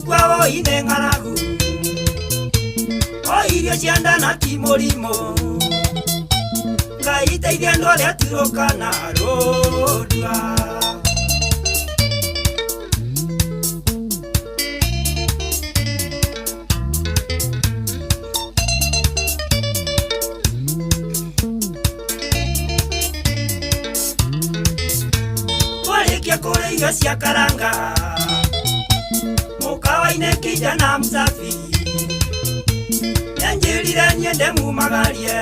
Kwao ine ng'aragu o irio cia nda na ti mũrimũ. Ngai teithia andũ arĩa turũkana rũndua. Twarĩkia kũrĩa irio cia karanga mũkawa-inĩ kijana msafi nĩanjĩrire nyende mumagarie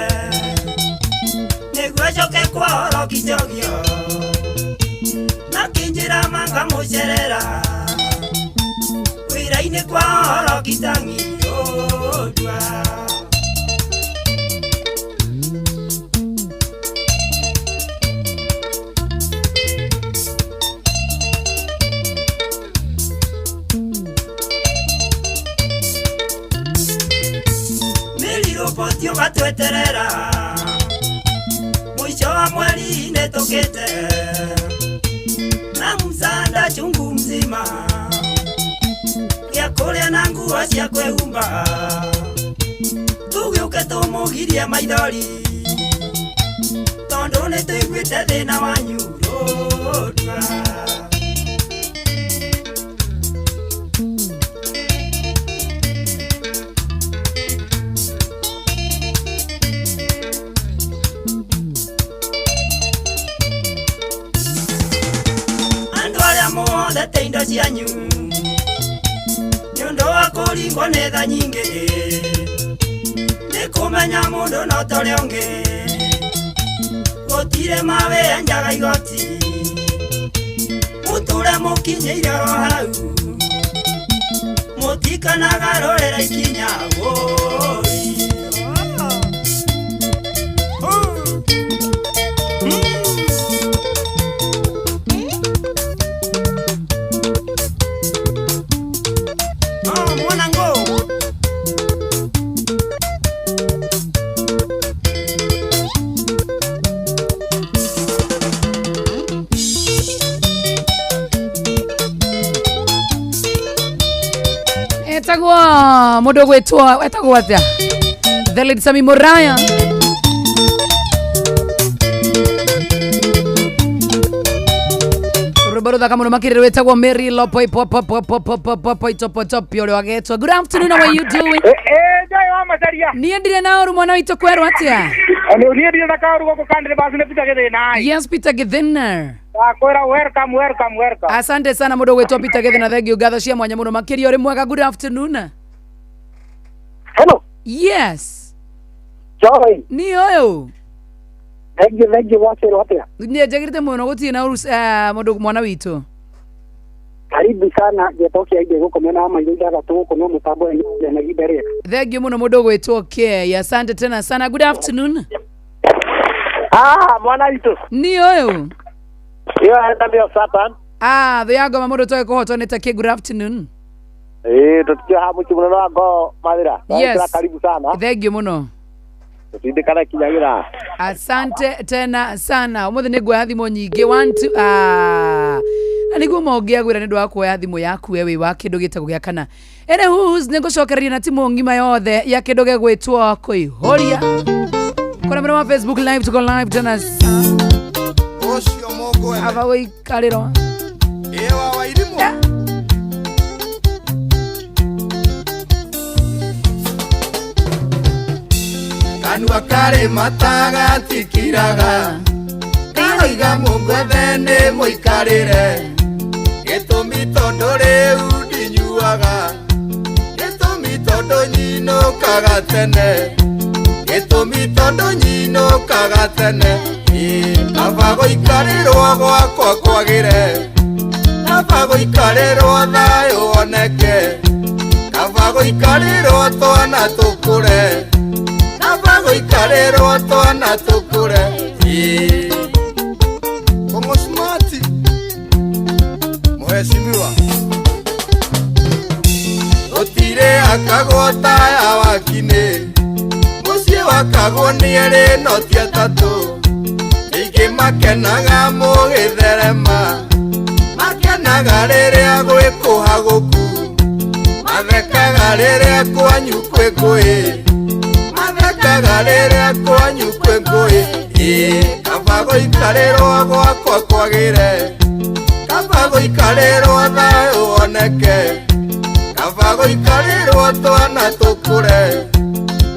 nĩguo njoke kwao Kicogio na kĩnjĩra manga mũcerera wĩra-inĩ kwao Kitang'i ũndua. Mĩrirũboti ũgatweterera mũico wa mweri nĩtũkĩte na msanda chungu mzima gĩa kũrĩa na nguo cia kwĩhumba tũgĩũke tũmũgirie maithori tondũ nĩtũiguĩte thĩna wanyu rũndua. Andũ arĩa muothete indo cianyu nĩ ũndũ wa kũringwo nĩ tha nyingĩ nĩ kũmenya mũndũ no ta ũrĩa ũngĩ gũtirĩ mawĩenjaga igoti mũtũre mũkinyĩire oro hau mũtikanagarũrĩra ikinya wũi. Oh, mwanangu. Etagwo mundu gwitwo etagwo atia, the lady Sami Muraya. Rwĩmbo rũthaka mũno makĩria rwĩtagwo Mary Lopoipopopopopopoitopotopi ũrĩa wagetwo. Good afternoon, how are you doing? Joy wa Macaria. Niĩ ndirĩ na ũru, mwana witũ, kwerwo atĩa? Niĩ ndirĩ na kaũru gũkũ kandĩrĩ basi nĩ Peter Gĩthĩna. Yes, Peter Githina. Ndakwĩra welcome, welcome, welcome. Asante sana mũndũ gwĩtwo Peter Githina, thank you, ngatho cia mwanya mũno makĩria, ũrĩ mwega, good afternoon. Hello. Yes. Joy. Niĩ ũyũ. Thank you, thank you, wacerwo atĩa? Niĩ njagĩrĩte mũno, gũtirĩ na ũru, mũndũ mwana witũ. Karibu sana gĩtokia inde gũkũ mwena wa maitho ithathatũ gũkũ no mũtambo na ihinda rĩega. Thank you mũno mũndũ gwĩtwo K, asante tena sana, good afternoon. Ah, mwana witũ. Niĩ ũyũ. Iyo enemy of Satan. Ah, thũ ya ngoma mũndũ toĩ kũhotwo nĩ takĩ, good afternoon. Eh, tũtikio ha mũciĩ mũnene wa ngoo Mathĩra. Yes. Karibu sana. Thank you mũno. Tũtindĩkana kinyagĩra. Asante tena sana, ũmũthĩ nĩ nguoya thimũ nyingĩ, one two, ah, na nĩguo mongĩagwĩra nĩ ũndũ wa kuoya thimũ yaku we wĩ wa kĩndũ gĩtagwo gĩa kana anywho nĩ ngũcokereria na timu ng'ima yothe ya kĩndũ gĩgwĩtwo kũihũria kũrĩa mwena wa Facebook live, tuko live tena. Ũcio mũngwethe. Aba gũikarĩrwo. Ĩ wa Wairimũ. Kanua karĩ matagatikiraga karoiga mũngwethe nĩ mũikarĩre gĩtũmi tondũ rĩu ndinyuaga gĩtũmi tondũ nyinũkaga tene gĩtũmi tondũ nyinũkaga tene. Ĩ, kaba gũikarĩrwo gwakwa kwagĩre, kaba gũikarĩrwo thayũ woneke, kaba gũikarĩrwo twana tũkũre, kaba gũikarĩrwo twana tũkũre. Ĩ. Kongo Smart, mheshimiwa, gũtirĩ akagwo taya wakinĩ mũciĩ wakagwo nĩ erĩ no ti atatũ ningĩ makenaga mũgĩtherema makenaga rĩrĩa gwĩkũhagũku. Mathekaga rĩrĩa kwanyu kwĩ ngũĩ. Mathekaga rĩrĩa kwanyu kwĩ ngũĩ. Ĩĩ, kaba gũikarĩrwo gwakwa kwagĩre. Kaba gũikarĩrwo thayũ woneke. Kaba gũikarĩrwo twana tũkũre.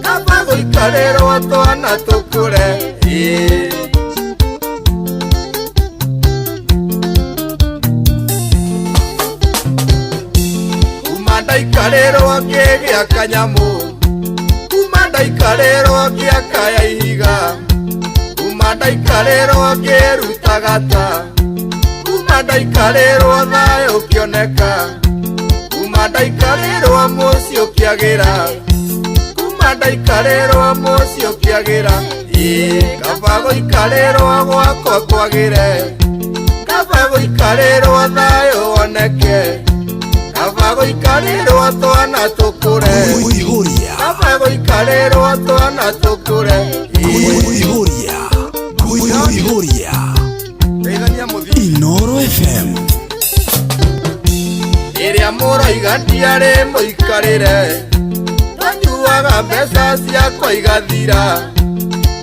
Kaba gũikarĩrwo twana tũkũre. Ĩĩ. Kuma ndaikarĩrwo ngĩgĩa kanyamũ. Kuma ndaikarĩrwo ngĩaka ya ihiga. Kuma ndaikarĩrwo ngĩruta gata. Kuma ndaikarĩrwo thayũ ũkĩoneka. Kuma ndaikarĩrwo mũciĩ ũkĩagĩra. Kuma ndaikarĩrwo mũciĩ ũkĩagĩra. Ĩĩ, kaba gũikarĩrwo gwakwa kwagĩre. Kaba gũikarĩrwo thayũ woneke. Kaba gũikarĩrwo twana tũkũre. Kuihuria. Kaba gũikarĩrwo twana tũkũre. Kuihuria. Kuihuria. Teithania mũthii. Inoro FM. Rĩrĩa mũroiga ndiarĩ mũikarĩre. Twanyuaga mbeca ciakwa igathira.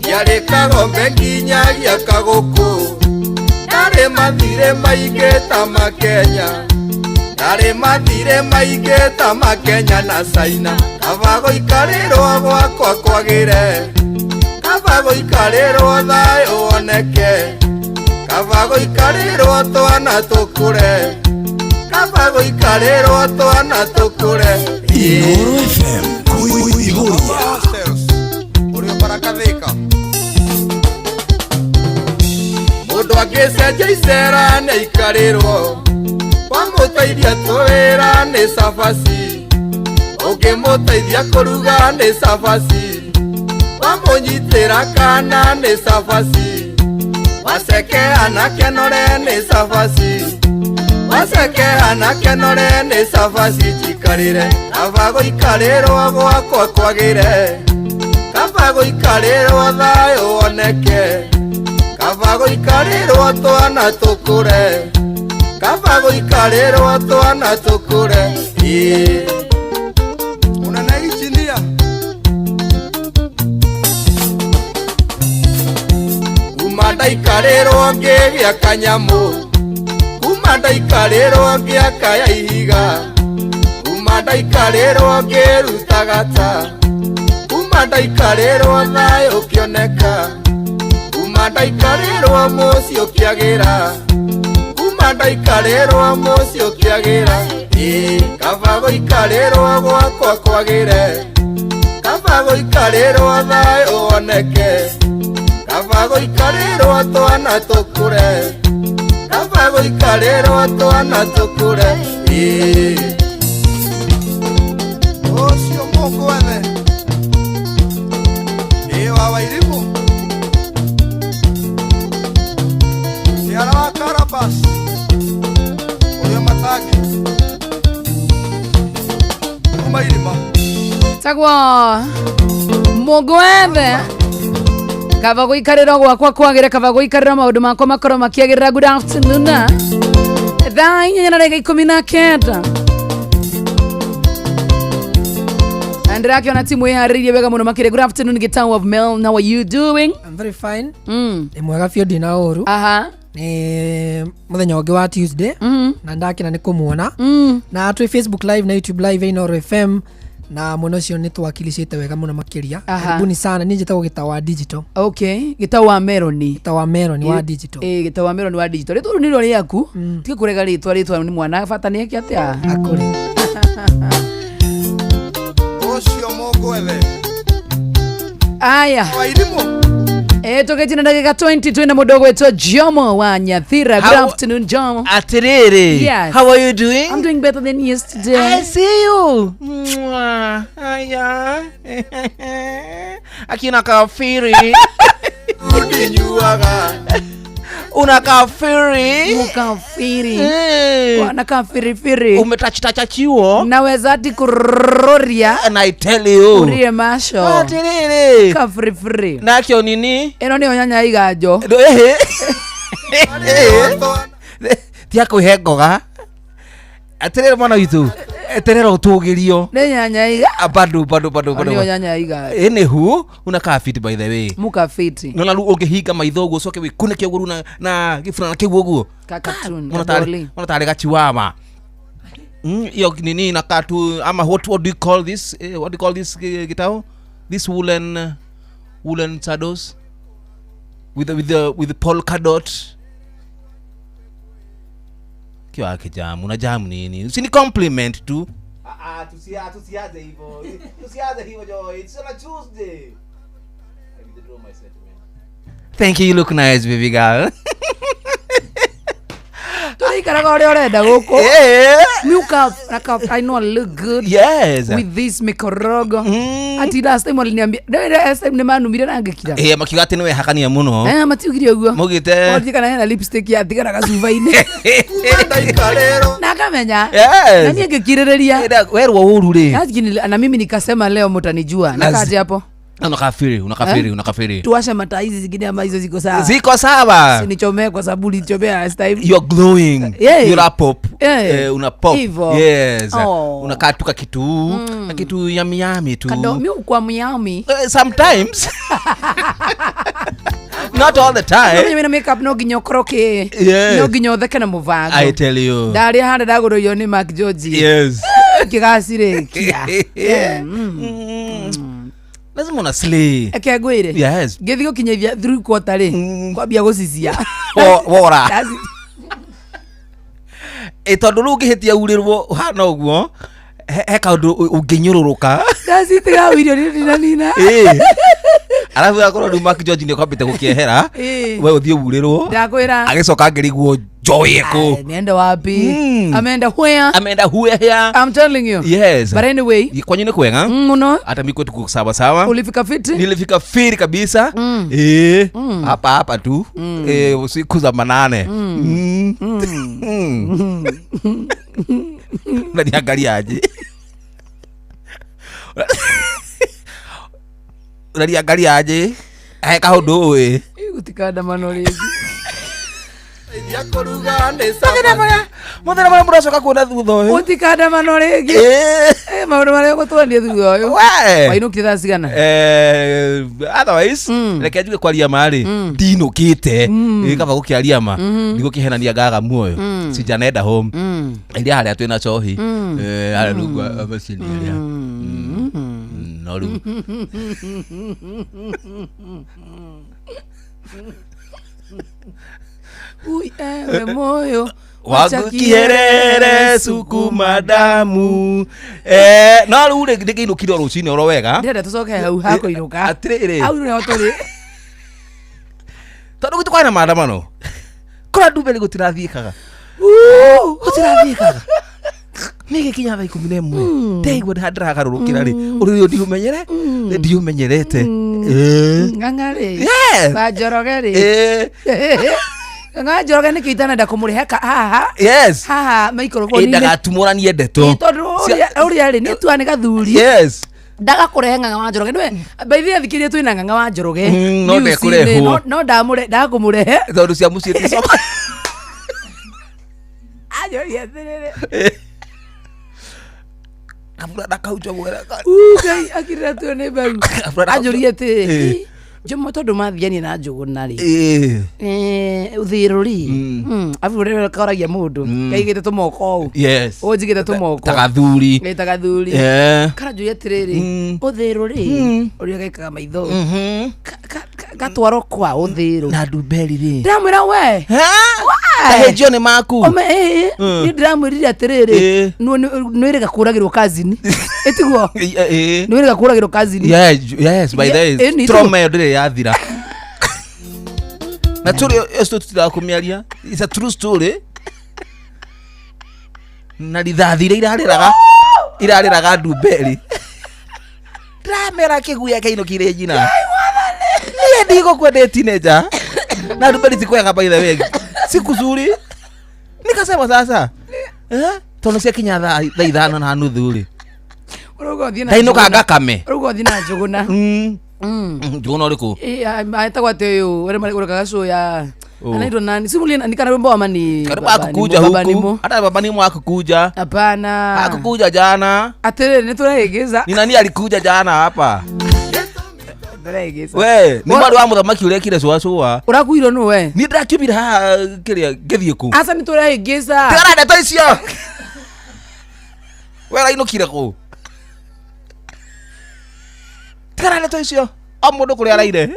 Ndiarĩ kagombe nginyagia kagũkũ. Ndarĩ mathirĩ maingĩ ta ma Kenya. Ndarĩ mathirĩ maingĩ ta ma Kenya na China. Kaba gũikarĩrwo gwakwa kwagĩre. Kaba gũikarĩrwo thayũ woneke. Kaba gũikarĩrwo twana tũkũre. Kaba gũikarĩrwo twana tũkũre. Inoro FM. Kuihuria. Ũrĩa barakathĩka. Mũndũ angĩcenjia icera nĩ aikarĩrwo. Wamũteithia tũwĩra nĩ cabaci. Ũngĩmũteithia kũruga nĩ cabaci. Wamũnyitĩra kana nĩ cabaci. Waceke anake nore nĩ cabaci. Waceke anake nore nĩ cabaci njikarĩre. Kaba gũikarĩrwo gwakwa kwagĩre. Kaba gũikarĩrwo thayũ woneke. Kaba gũikarĩrwo twana tũkũre. Kaba gũikarĩrwo twana tũkũre. Ĩĩ. Mũnene injinia. Kuma ndaikarĩrwo ngĩgĩa kanyamũ. Kuma ndaikarĩrwo ngĩaka ya ihiga. Kuma ndaikarĩrwo ngĩruta gata. Kuma ndaikarĩrwo thayũ ũkĩoneka. Kuma ndaikarĩrwo mũciĩ ũkĩagĩra. Kuma ndaikarĩrwo mũciĩ ũkĩagĩra. Ĩĩ, kaba gũikarĩrwo gwakwa kwagĩre. Kaba gũikarĩrwo thayũ woneke. Kaba gũikarĩrwo twana tũkũre. Kaba gũikarĩrwo twana tũkũre. Ĩĩ. Ũcio mũgwethe. Ĩĩ wa Wairimu. Kĩara wa Karabas. Ũrĩa matangi. Kuma irima. Tagwo Mũgwethe. Kaba gũikarĩrwo gwakwa kwagĩre, kaba gũikarĩrwo maũndũ makwa makorwo makĩagĩrĩra. Good afternoon. Thaa 8 na ndagĩka 19. Na ndĩrakĩona timu ĩharĩrĩirie wega mũno makĩria. Good afternoon, Gitau of Mel. How are you doing? I'm very fine. Nĩ mwega biũ ndina ũru. Aha. Nĩ mũthenya ũngĩ wa Tuesday. Na ndakena nĩ kũmuona. Na twĩ Facebook live na YouTube live ya Inooro FM na mwena ũcio nĩ twakilicĩte wega mũno makĩria. Aha. Karibuni sana. Niĩ njĩtagwo Gitau wa digital. Okay, Gitau wa Meroni. Gitau wa Meroni wa digital. Ĩĩ, Gitau wa Meroni wa digital. Rĩtwa rĩu nĩrĩo rĩaku. Tiga kũrega rĩtwa, rĩtwa nĩ mwana bata nĩ eke atĩa? Akũrĩ. Ũcio mũgwethe. Aya. Wairimu. Tũgĩtina ndagĩka 20 twĩna mũndũ ũgwĩtwo Jomo wa Nyathira. Good afternoon, Jomo. Atiriri. Yes. How are you doing? I'm doing better than yesterday. I see you. Mwah. Aya. Akina kafiri. Ndinyuaga. Una kafiri. Mukafiri. Wana kafirifiri. Umetachitachachiwo. Naweza hadi kuroria. And I tell you. Urie macho. Atiriri. Kafirifiri. Nakio nini? Ĩno nĩyo nyanya iganjo. Ehe. Tia kwĩhe ngoga. Atiriri mwana witũ. Eterera utugirio. Nĩ nyanya iga. Bado bado bado bado. Nĩ nyanya iga. Anywho, unakaa fit by the way. Muka fiti. Nona rĩu ũngĩhinga maitho ũguo ũcoke wĩkunĩke ũguo rĩu na gĩburana kĩu ũguo. Ka cartoon. Ona tarĩ gachiwawa. Hiyo nini inakaa tu ama what do you call this? What do you call this gitao? This woolen saddles with the polka dot. Kiwa kijamu na jamu nini? Si ni compliment tu. Tusiaze hivyo. Tusiaze hivyo Joy. It's on a Tuesday. I withdraw my sentiment. Thank you, you look nice baby girl. Tuikaraga ũrĩa ũrenda gũkũ. Muka I know I look good. Yes. With this mikorogo. Ati last time waliniambia, last time nĩmanumire na ngĩkira. Makiuga atĩ nĩwehakania mũno. Matiugire ũguo. Maugĩte. Mũthiĩ kana hena lipstick yatigara gacuba-inĩ. Na akamenya. Yes. Na niĩ ngĩkirĩrĩria. Werwo ũru rĩ. Na mimi nikasema leo mtanijua. Na kaje hapo. Unakafiri. Tuwashe mataa hizi zingine ama hizo ziko sawa. Ziko sawa. Usinichomee kwa sababu ulichomea last time. You're glowing. Yeah. You're a pop. Yeah. Una pop. Hivo. Yes. Oh. Unakaa tu kitu, kitu yami yami tu. Kado mimi kwa miami. Sometimes. Not all the time. Mimi na makeup no nginya ukoroke. Yes. No nginya utheke na muvango. I tell you. Ndari handa ndagũrũrio nĩ Mark George. Yes. Kĩgacirĩkia. Lazima una slay. Eke ngwire. Yes. Ngĩthiĩ gũkinyithia through quarter rĩ. Kwambia gũcicia. Wora. Tondũ rĩu ũngĩhĩtia urĩrwo ũhana ũguo he kaũndũ ũngĩnyũrũrũka. Ndacitiga irio nĩ ndinanina. Arabu akorwo rĩu Mark George nĩakwambĩte gũkĩehera. We ũthiĩ urĩrwo. Ndakwĩra. Agĩcoka ngĩrigwo Joy eko. Ameenda wapi? Ameenda where? Ameenda where? I'm telling you. Yes. But anyway, kwanyu ni kwega? Muno. Hata mimi kwetu kuko sawa sawa. Ulifika fiti? Nilifika fiti kabisa. Hapa hapa tu. Usiku za manane. Unaniangaliaje? Unaniangaliaje? Kaũndũ ũĩ. Gũtikandamano rĩngĩ. Muthenya marĩa mũracoka kuona thutha ũyũ. Gũtikandamano rĩngĩ. Maũndũ marĩa ũgũtwonia thutha ũyũ. Wainũkire thaa cigana? Otherwise, reke njuge kwaria ma rĩ, ndinũkĩte. Kaba gũkĩaria ma, ndigũkĩhenania ngaga muoyo. Sijanenda home. Iria harĩa twĩna cohi. Harĩa rungu wa macini ĩrĩa. No rĩu. Ui, ewe moyo wangu kierere sukuma damu. No rĩu rĩ ndĩkĩinũkire o rũcinĩ oro wega. Ndĩrenda tũcoke hau hakũinũka. Atĩrĩrĩ. Hau nĩho tũrĩ. Tondũ gwitũ kwarĩ na maandamano. Kũrĩa Ndumberi gũtirathiĩkaga. Gũtirathiĩkaga. Nĩ gĩkinya thaa 11. Ndaigua ndĩragarũrũkĩra rĩ. Ũndũ ũyũ ndiũmenyere. Ndiũmenyerete. Ng'ang'a rĩ. Yes. Wa Njoroge rĩ. Ng'ang'a Njoroge nĩkĩo itanenda kũmũrehe haha. Yes. Haha microphone-inĩ. Ndagatumũranie ndeto. Tondũ ũrĩa rĩ nĩ tua nĩ gathuri. Yes. Ndagakũrehe Ng'ang'a wa Njoroge. Nĩwe by the way thikĩrĩria twĩna Ng'ang'a wa Njoroge. No ndekũrehwo. No ndakũmũrehe. Tondũ cia mũciĩ ti coka. Anjoria atĩrĩrĩ. Kabura ndakaunjwo. Ngai akirĩra tuo nĩ mbaru. Anjũria atĩrĩrĩ. Njomo tondũ mathiania na Njũgũna rĩ. Ũthĩrũ rĩ. Abu rĩrĩa koragia mũndũ. Kaigĩte tũmoko ũũ. Yes. Ũnjigĩte tũmoko. Ta gathuri. Ta gathuri. Karanjũria atĩrĩrĩ. Ũthĩrũ rĩ. Ũrĩa gekaga maitho. Gatwarwo kwa ũthĩrũ. Na Ndumberi rĩ. Ndĩramwĩra we. Kahĩnjio nĩ maku. Niĩ ndĩramwĩrire atĩrĩrĩ. Nĩwĩrĩga kũragĩrwo kazini. Ĩtiguo. Nĩwĩrĩga kũragĩrwo kazini. Yes, by the way. Trauma ĩyo ndĩrĩ yathira. Na tũrĩ ũcio tũtirakũmĩaria. It's a true story. Na rithathi iria irarĩraga Ndumberi. Ndĩramera kĩguya kĩinũkire nyina. Niĩ ndigũkwenda teenager. Na Ndumberi ti kwega by the way. Siku zuri. Nikasema sasa. Tondũ ciakinya thaa 5:30 rĩ. Ndainũka ngakame. Ũrauga ũthiĩ na Njũgũna. Njũgũna ũrĩkũ? Etagwo atĩ ũyũ ũrĩa ũrekaga show ya Oh. Anaitwa nani? Si mliandika na wimbo ama ni Karibu Baba akukuja Nimo, Baba huku Nimo? hata baba Nimo akukuja. Hapana. Akukuja jana. Atĩrĩrĩ, nĩ tũrehĩngĩca. Ni nani alikuja jana hapa? Tũrehĩngĩca. We, ni mwarĩ wa mũthamaki ũrekire cũacũa. Ũrakuirwo nũ we? Niĩ ndĩrakiumire haha kĩrĩa ngĩthiĩ kũ? Aca nĩ tũrehĩngĩca. Tigana ndeto icio. We ũrainũkire kũ? Tigana ndeto icio. O mũndũ kũrĩa araire.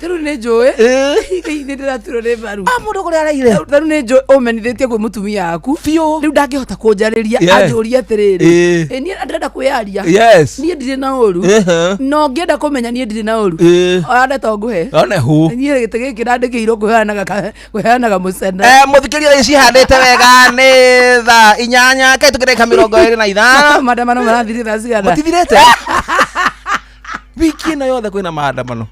Tarĩu nĩ njũĩ. Ĩĩ. Nĩ ndĩraturwo nĩ mbaru. O mũndũ kũrĩa araire. Tarĩu nĩ njũĩ ũmenithĩtie kwĩ mũtumia waku. Biũ. Rĩu ndangĩhota kũnjarĩria Yeah. anjũrie atĩrĩrĩ. Ĩĩ. Ĩ, niĩ ndĩrenda kwĩyaria. Yes. Niĩ ndirĩ na ũru. Ĩhĩ. No ngĩenda kũmenya niĩ ndirĩ na ũru. Ĩĩ. Oya ndeto ngũhe. One hu. Niĩ gĩtĩ gĩkĩ ndandĩkĩirwo kũheanaga mũcene. Mũthikĩria rĩ cihandĩte wega nĩ thaa 8 kaĩ tũkĩreka 25. Maandamano marathirire thaa cigana? Matithirĩte. Wiki ĩno yothe kwĩna maandamano.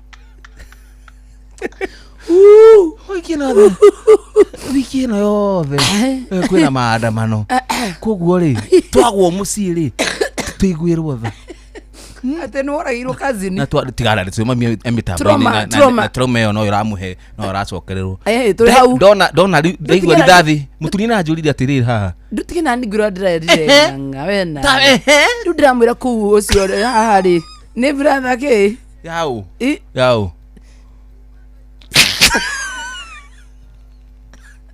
Wiki ĩno yothe. Wiki ĩno yothe kwĩna maandamano. Koguo rĩ twagwo mũciĩ rĩ tũiguĩrwo tha. Atĩ nĩ woragirwo kazini. Na tigana tũmamie mĩtambo-inĩ Trauma, trauma. na trauma ĩyo no ĩramũhe no ĩracokererwo. Eh, tũrĩ hau. Ndona rĩu ndaigua Ndũtigana- rithathi mũtumia nĩ aranjũririe atĩrĩrĩ haha. Ndutige nani ngwĩra ndĩrerire ng'ang'a we na. Ta ehe. Rĩu ndĩramwĩra kũu ũcio haha rĩ. Nĩ brother kĩ? Yau. I- Yau.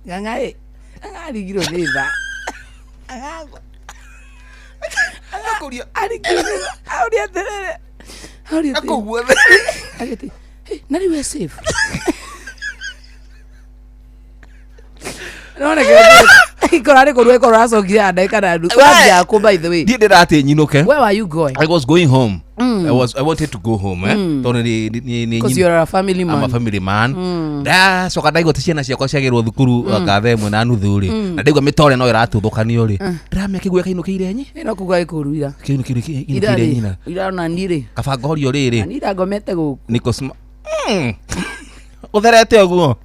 Ng'ang'a ĩ. Ng'ang'a arigirwo nĩ tha. Akũria. Arigirwo nĩ tha. Auria atĩrĩrĩ. Auria atĩrĩrĩ. Akũguo. Agĩti, "Hey, na rĩu we safe." None kĩrĩa korarĩ kũrua ĩkorwo ũracokire ya ndagĩka na nuthu. Ũrathiaga kũ by the way? Ndiĩ ndĩratĩ nyinũke. Where were you going? I was going home. I wanted to go home eh. Tondũ nĩ Because you're a family I'm a man. family man. Ndacoka ndaigua ti ciana ciakwa ciagĩrwo thukuru anga thaa ĩmwe na nuthu rĩ. Na ndaigua mĩtore no ĩratuthũkanio rĩ. Ndĩramenya kĩguoya kĩinũkĩire nyi. Ĩ no kuga ĩkũruira. Kĩinũkĩire Ira rĩ, nyina. ira ona niĩ rĩ. Kaba ngorio rĩrĩ. Na niĩ ndangomete gũkũ. Niko Ũtherete ũguo.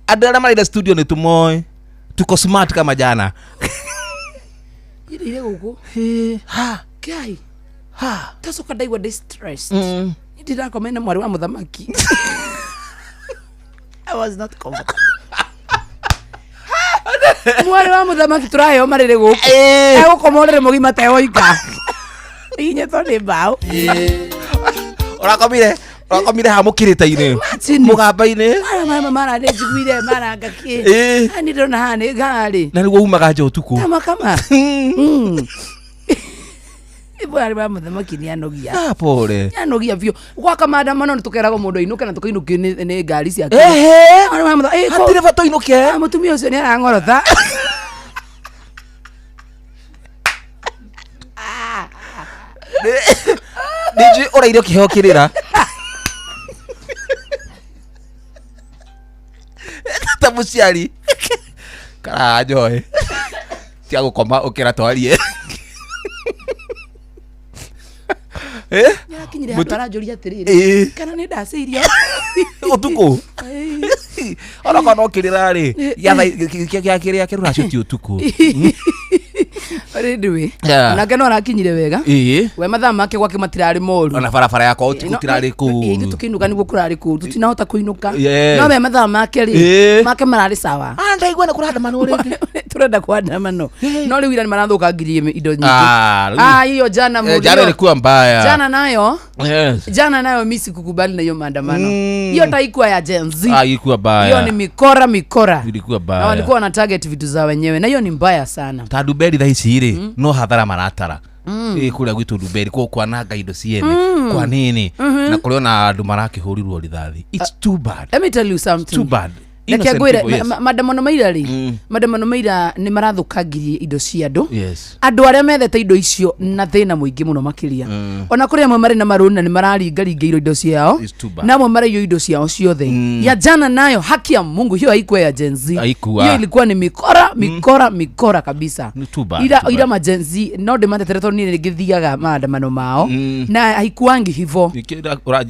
Andũ arĩa marĩ studio nĩ tũmoĩ. Tuko smart kama jana. Ire gũkũ. Ha. Kai. Ha. Ndacoka ndaigua ndĩ stressed. Niĩ ndirakomire na mwarĩ wa mũthamaki. I was not comfortable. Mwarĩ wa mũthamaki tũraheo marĩrĩ gũkũ. Egũkoma ũrĩrĩ mũgima ta woika. Inyĩtwo nĩ mbaũ. Ũrakomire ũrakomire ha mũkĩrĩta-inĩ. Imagine. Mũgamba-inĩ. Mara mara mara nĩ njiguire maranga kĩ. Ĩĩ. Haha niĩ ndĩrona haha nĩ ngarĩ. Na nĩguo umaga nja ũtukũ. Kama kama. Mwarĩ wa mũthamaki nĩ anogia. Ah, pole. Nĩanogia biũ. Gwaka maandamano nĩ tũkeragwo mũndũ ainũke na tũkainũkio nĩ ngari ciake. Ehe. Mwarĩ wa mũthamaki, Hatirĩ bata ũinũke. Ah, mũtumia ũcio nĩ arang'orotha. Nĩ njũĩ ũraire ũkĩheo kĩrĩra. Ta mũciari. Kara njoe. Tia gũkoma ũkĩra twarie. Eh? Nĩarakinyire Mũtu- handũ aranjũria atĩrĩrĩ. Ĩĩ. Kana nĩ ndacĩirio. Ũtukũ. Ĩĩ. Onokorwo no kĩrĩra rĩ. Gĩa kĩrĩa kĩrũracio ti ũtukũ. But anyway, Yeah. onake no arakinyire wega. Ĩĩ. We mathaa make gwake matirarĩ moru. Ona barabara yakwa ũtukũ tirarĩ Ithuĩ kũũru. tũkĩinũka nĩguo kũrarĩ kũũru tũtinahota kũinũka. Yeah. No we mathaa make rĩ, Ĩĩ. make mararĩ sawa. Ah, ndaigua nĩ kũrandamano rĩngĩ. Tũrenda kuandamano. No rĩu ira nĩ marathũkangirie indo nyingĩ. Ah, rĩu- Ah, hiyo jana Eh, jana ilikuwa mbaya. Jana nayo Yes. jana nayo mi sikukubali na hiyo maandamano. Hiyo taikuwa ya Gen Z. Ah, ilikuwa mbaya. Hiyo ni mikora mikora. Ilikuwa Na mbaya. walikuwa wana target vitu za wenyewe na hiyo ni mbaya sana. Ta nduberi thaa ici rĩ no hathara maratara. Ĩ kũrĩa gwitũ nduberi kũ kwananga indo ciene kwa nini na kũrĩ ona andũ marakĩhũrirwo rithathi. It's too bad. Let me tell you something. Too bad. Reke Innocent ngwĩre people, yes. maandamano maira rĩ maandamano maira nĩ marathũkangirie indo cia andũ Yes. andũ arĩa methete indo icio na thĩna mũingĩ mũno makĩria ona kũrĩ amwe marĩ na marũni na nĩ mararingaringĩirwo indo ciao It's too bad. na amwe maraiywo indo ciao ciothe ya jana nayo haki ya Mungu hiyo haikuwa ya Gen Z Haikuwa. hiyo ilikuwa ni mikora mikora mikora kabisa Ni too bad, ira too bad. ira ma Gen Z no ndĩmatetere tondũ niĩ nĩngĩthiaga maandamano mao na haikuangi hivo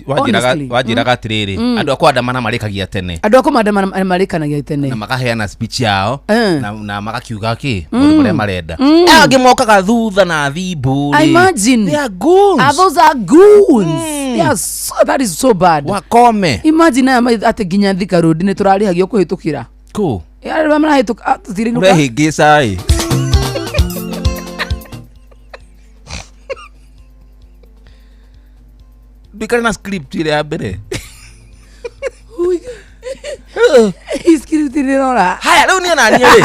Honestly. Wanjĩraga atĩrĩrĩ andũ a kwandamana marĩkagia tene andũ a kũmaandamana marĩkanagia tene na makaheana speech yao Eh. na magakiuga kĩ maũndũ marĩa marenda. Aya angĩ mokaga thutha na thimbu I rĩ. imagine. They are goons. Ah, those are goons. They are so, that is so bad. Wakome. Imagine aya atĩ nginya Thika Road nĩ tũrarĩhagio kũhĩtũkĩra. Kũ? Arĩa marahĩtũka tũtirĩinũka. Ũrehĩngĩca ĩ. Ndũikare na script ĩrĩa ya mbere. Script nĩrora. Haya rĩu niĩ na niĩ rĩ.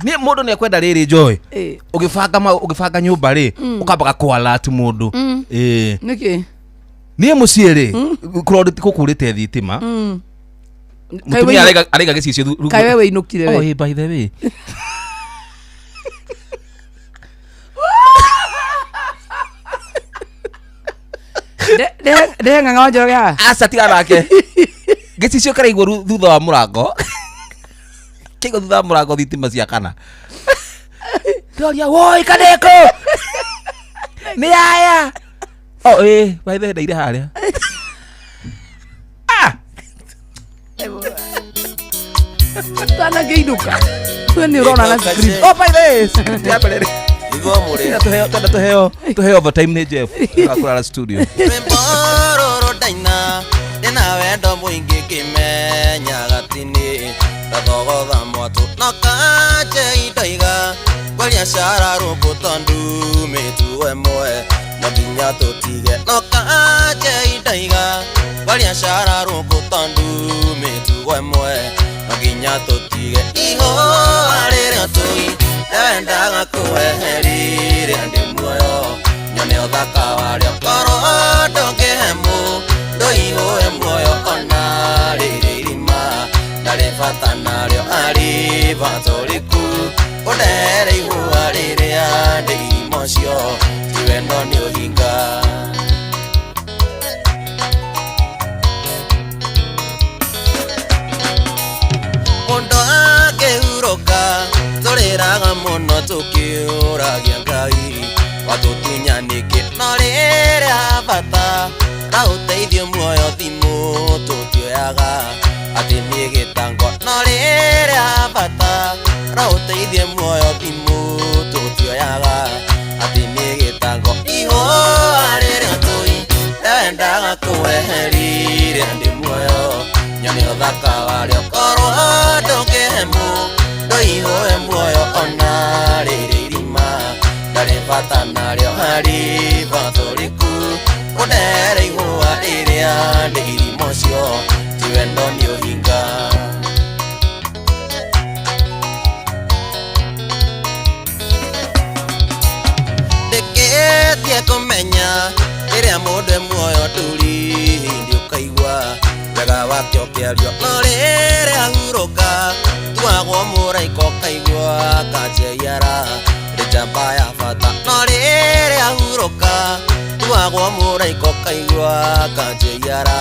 Niĩ mũndũ nĩ ekwenda rĩrĩ Joy. Eh. Ũgĩbanga nyũmba rĩ, ũkambaga kũ alert mũndũ. Ĩĩ. Nĩkĩ? Niĩ mũciĩ rĩ, kũkurĩte thitima. Mũtumia araiga gĩcicio Kaĩ we wĩinũkire we? Oh, by the way. Ndehe ng'ang'a wa Njoroge haha. Aca tiga nake. Gĩcicio kĩraigwo thutha wa mũrango. Kĩaigwo thutha wa mũrango thitima ciakana. Ndĩroria woi kaneko. Nĩ aya. Oh, ĩĩ, by the way ndaire harĩa. Tanangĩinũka. We nĩ ũrona na script. Oh, by the way, script ya mbere rĩ. Twenda tũheo overtime nĩ Jeff. Kũrara studio. Rwĩmbo rũrũ ndaina ndĩna wendo mũingĩ ngĩmenyaga atĩ nĩ ndathogotha mwatũ no kanje indoiga ngwaria cara rũkũ tondũ mĩtugo ĩmwe no nginya tũtige no kanje indoiga ngwaria cara rũkũ tondũ mĩtugo ĩmwe no nginya tũtige ihũa rĩrĩa tũi nĩwendaga kũweheria ndĩ muoyo nyone ũthaka warĩo korwo ndũngĩhe ndũihũe muoyo ona rĩrĩ irima ndarĩ bata narĩo arĩ bata ũrĩkũ ũndehere ihũa rĩrĩa ndĩ irima ũcio ti wendo nĩ ũhinga. Mũndũ akĩhurũka tũrĩraga mũno tũkĩũragia Ngai watũtunya nĩkĩ no rĩrĩa bata ra ũteithio muoyo thimũ tũtioyaga atĩ nĩ gĩtango no rĩrĩa bata ra ũteithio muoyo thimũ tũtioyaga atĩ nĩ gĩtango ihũa rĩrĩa tũi nĩwendaga kũweheria ndĩ muoyo nyone ũthaka warĩo korwo ndũngĩhe ndũihũe muoyo ona rĩrĩ irima ndarĩ bata narĩo harĩ bata ũrĩkũ ũndehere ihũa rĩrĩa ndĩ irima ũcio ti wendo nĩ ũhinga. Ndĩkĩtie kũmenya rĩrĩa mũndũ e muoyo ndũrĩ hĩndĩ ũkaigua wega wake ũkĩario no rĩrĩa ahurũka tuagwo mũraika ũkaigua kanjeiara rĩ njamba ya bata no rĩrĩa ahurũka tuagwo mũraika ũkaigua kanjeiara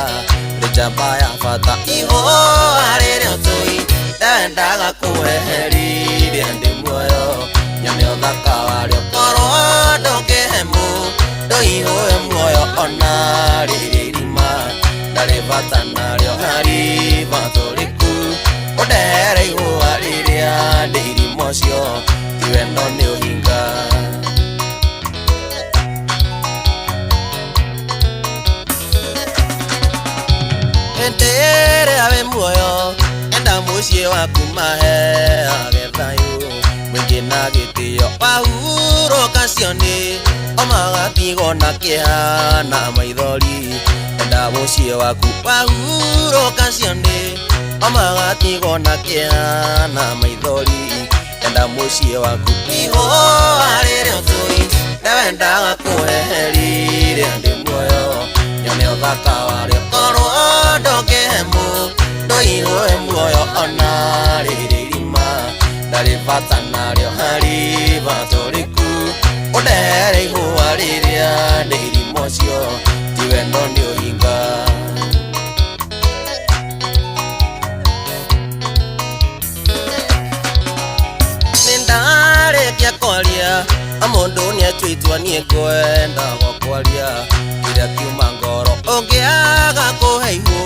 rĩ njamba ya bata ihũa rĩrĩa tũi ndendaga kũweheria ndĩ muoyo nyone ũthaka warĩo korwo ndũngĩhe ndũihũe muoyo ona rĩrĩ irima ndarĩ bata narĩo harĩ bata ũrĩkũ ũndehere ihũa rĩrĩa ndĩ irima ũcio ti wendo nĩ ũhinga. Hĩndĩ ĩrĩa wĩ muoyo enda mũciĩ waku maheage thayũ mũingĩ na gĩtĩo wahurũka cio nĩ o magatigwo na kĩeha na maithori enda mũciĩ waku wahurũka cio nĩ o magatigwo na kĩeha na maithori enda mũciĩ waku ihũa rĩrĩa tũi nĩwendaga kũweheria ndĩ muoyo nyone ũthaka warĩo korwo ndũngĩhe ndũihũe muoyo ona rĩrĩ irima ndarĩ bata narĩo harĩ bata ũrĩkũ ũndehere ihũa rĩrĩa ndĩ irima ũcio ti wendo nĩ ũhinga. Nĩ ndarĩkia kwaria mũndũ nĩatuĩtwo niĩ ngwendaga kwaria kĩrĩa kiuma ngoro ũngĩaga kũhe ihũ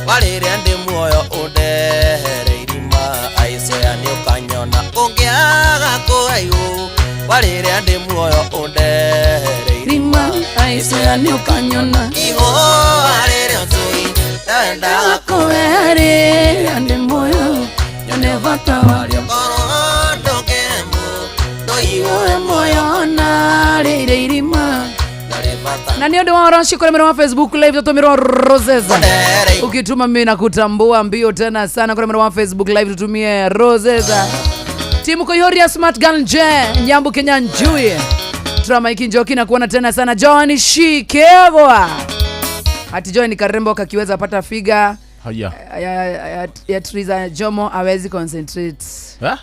wa rĩrĩa ndĩ muoyo ũndehere irima aicoya nĩ ũkanyona ũngĩaga kũhe ihũ wa rĩrĩa ndĩ muoyo ũndehere irima Ngĩcera nĩ ũkanyona. Ihũa rĩrĩa ũtũi ndendaga Kũwerĩ ndĩ muoyo nyone bata warĩo. Korwo ndũngĩremwo ndũihũe Uwe moyo na rĩrĩ irima. Ndarĩ bata Na nĩ ũndũ wa ũhoro ũcio kũrĩ mwena wa Facebook live tũtũmĩrwo roses. Ukituma mimi na kutambua mbio tena sana kũrĩ mwena wa Facebook live tutumie roses. Timu Koihoria Smart Girl Nje Nyambu Kenya Njui Drama iki Njoki na kuona tena sana John Shikegwa. Ati John Karembo kakiweza pata figa Haya. ya Triza Jomo hawezi concentrate. Ha?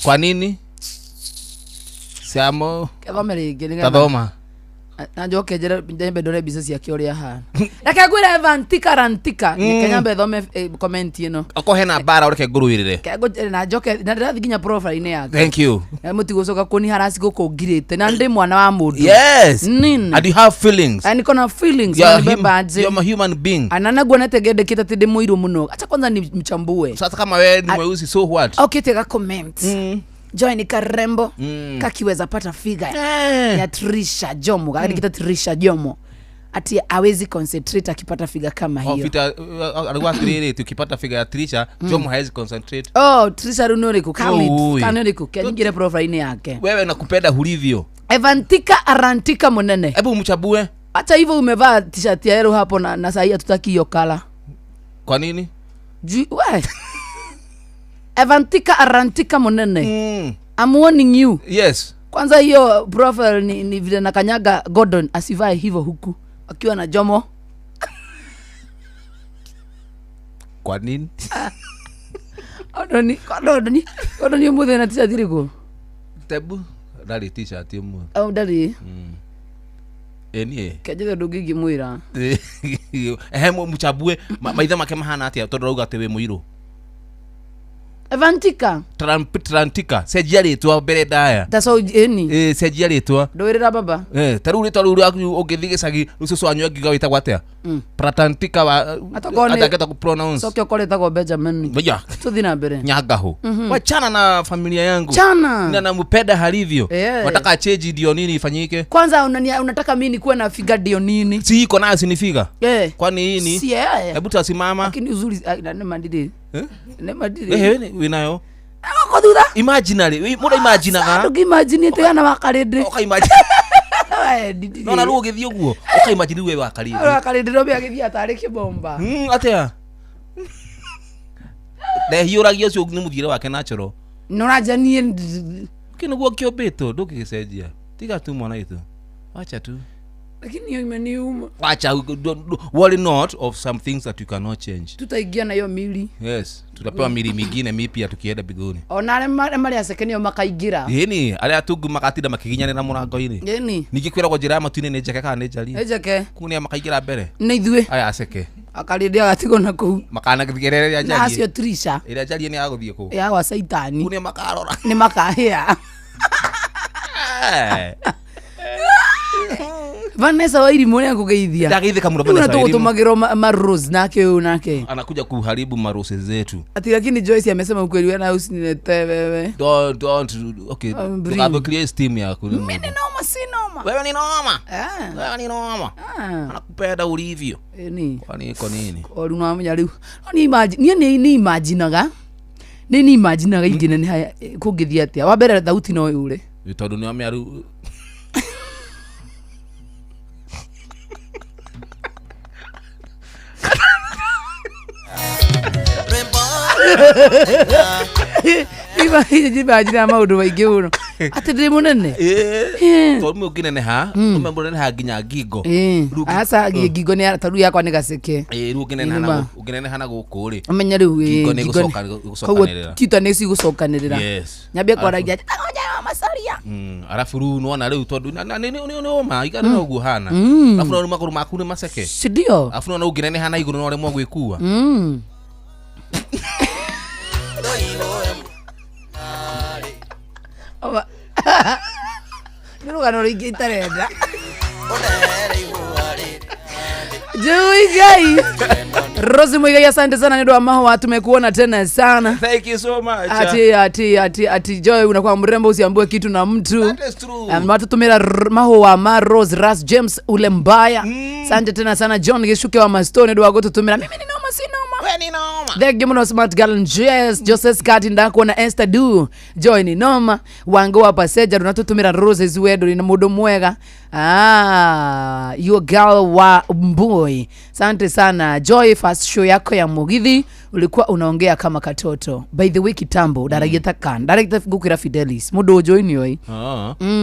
Kwa nini? Siamo Kethome rĩngĩ nĩgetha- tathoma. Na njoke njĩre nyambe ndore mbica ciake ũrĩa ahana. Reke ngwĩre Evan Tika Rantika. Reke nyambe thome comment ĩno. Okorwo hena mbara ũreke ngũrũĩrĩre. Reke ngũnjĩre na njoke na ndĩrathiĩ nginya profile-inĩ yake. Thank you. Na mũtigũcoka kũniharasi gũkũ ngirĩte na ndĩ mwana wa mũndũ. Yes. Nini? And you have feelings. Na niko na feelings You na are nibeba aje. you're a human being. Anana guonete ngendekĩte atĩ ndĩ mũirũ mũno. Acha kwanza ni mchambue. Sasa kama wewe ni mweusi so what? Okay, tega comment. Joy ni karembo kakiweza pata figa ya Trisha Jomo kakikita Trisha Jomo ati awezi concentrate akipata figa kama Oh, hiyo. Peter, alikuwa atiriri tukipata figure ya Trisha, Jomo haezi concentrate. Oh, Trisha rĩu nĩ ũrĩkũ? Khalid, Oi. kana nĩ ũrĩkũ? Kenyingĩre profile-inĩ yake. Wewe nakupenda hulivyo. Evantika Arantika Munene. Hebu mchabue. Hata hivyo umevaa t-shirt ya yellow hapo na sahi hatutaki hiyo kala. Kwa nini? Ju, we. Evantika Arantika Munene. I'm warning you. Yes. Kwanza hiyo profile ni vile na kanyaga Gordon asivae hivyo huku akiwa na Jomo. Kwa nini? Gordon, Gordon, Gordon ũmũthĩ na t-shirt ĩrĩkũ? Tebu ndarĩ t-shirt ĩmwe. Oh, ndarĩ. Ĩ niĩ. Kenjethe ũndũ ũngĩ ingĩmwĩra. Ehe mchabue maitho make mahana atĩa tondũ rauga atĩ wĩ mũirũ. Evantika. Trantika cenjia rĩtwa mbere ndaya. That's all ĩni. Ĩ cenjia rĩtwa. Ndũĩrĩra baba. Ta rĩu rĩtwa rĩu rĩaku ũngĩthiĩ gĩcagi rĩu cũcũ wanyu angiuga wĩtagwo atĩa? Pratantika wa Atakorwo nĩ- atangĩhota kũ pronounce. Coke ũkore ĩtagwo Benjamin. Ya. Tũthiĩ na mbere. Nyangahũ. Wachana na familia yangu. Chana. Na nampenda halivyo. Eh. Wataka change ndio nini ifanyike? Kwanza unataka mimi nikuwe na figa ndio nini? Si iko nayo si ni figa? Eh. Kwani hii ni? Si eh. Hebu tasimama. Lakini uzuri nĩ mandire. Eh? Nĩ mandire. Eh, wĩnayo. Gũkũ thutha. Imaginary. Mũndũ imaginaga. Ndũngĩimagine atĩ yana wa karĩndĩ. Ũka imagine. Nona rĩu ũgĩthiĩ ũguo ũka imagine we wa karĩndĩ. Wa karĩndĩ no agĩthiĩ atarĩ kĩbomba. Atĩa? Ndehiũragia ũcio nĩ mũthiĩre wake natural. Nĩ ũranja niĩ Kĩ nĩguo kĩũmbĩtwo ndũngĩgĩcenjia. Tiga tu mwana witũ. Wacha tu. Lakini hiyo imeniuma. Wacha worry not of some things that you cannot change. Tutaingia na hiyo mili. Yes, tutapewa mili mingine mipya tukienda mbinguni. Ona arĩa marĩ aceke nĩo makaingĩra. Ĩni, arĩa atungu magatinda makĩginyanĩra mũrango-inĩ. Ĩni. Ningĩ kwĩragwo njĩra ya matu-inĩ nĩ njeke kana nĩ njarie. Nĩ njeke. Kũu nĩa makaingĩra mbere. Nĩ ithuĩ. Aya aceke. Akarĩndĩ agatigwo na kũu. Makanathigerera ĩrĩa Na njarie. acio Trisha. Ĩrĩa njarie nĩ ya gũthiĩ kũ? Ya gwa Caitani. Kũu nĩa makarora. Nĩ makahĩa. Vanessa Wairimu nĩ akũgeithia. Ndageithĩka mũno Rĩu Vanessa na Wairimu. tũgũtũmagĩrwo ma rose nake ũyũ nake. Anakuja kuharibu marose zetu. Ati lakini Joyce amesema ukweli wewe na usinilete wewe. Don't okay. Bring. Tukathũkirie steam yaku. Mimi ni noma si noma. Wewe ni noma. Eh. Wewe ni noma. Ah. Anakupenda ulivyo. Ĩni. Kwani iko nini? Oru no amenya rĩu. No ni imagine niĩ nĩ imaginaga. Nĩ ni imaginaga ingĩneneha kũngĩthiĩ atĩa. Wa mbere thauti no yũre. Nĩ tondũ nĩ wamenya rĩu Imaginaga maũndũ maingĩ mũno. Atĩ ndĩ mũnene. Tondũ rĩmwe ũngĩneneha ũme mũneneha nginya ngingo. Rĩu Aca ngingo nĩ ta rĩu yakwa nĩ gaceke. Ĩĩ, rĩu ũngĩneneha na ũngĩneneha na gũkũ rĩ. Ũmenye rĩu Ngingo nĩ ngingo ĩgũcokanĩrĩra. Koguo tita nĩ cigũcokanĩrĩra. Yes. Nyambie kwaragia macaria. Arabu rĩu nĩwona rĩu tondũ na nĩ ũma igana no ũguo hana. Arabu no magũrũ maku nĩ maceke. Si ndio? Arabu no ũngĩneneha na igũrũ no ũremwo gwĩkua. Nĩ rũgano rũingĩ itarenda. Muigai. Rose Muigai, asante sana ndio wa mahua, tumekuona tena sana. Thank you so much. Ati ati ati ati Joy unakuwa mrembo, usiambiwe kitu na mtu. That is true. Watutumira mahua ma Rose Ras James ule mbaya. Asante tena sana John Gishuke wa Mastone ndio wagotutumira. Mimi ni noma si noma. We ni noma. Thank you muno smart girl Jess Joseph Kati ndakuona Esther Du Joy ni noma wango wa paseja tunatutumira roses wedo ni mundu mwega your girl wa Mbui. Asante sana Joy, first show yako ya Mugithi ulikuwa unaongea kama katoto. By the way kitambo daragita kan daragita gukira Fidelis mundu join yoi.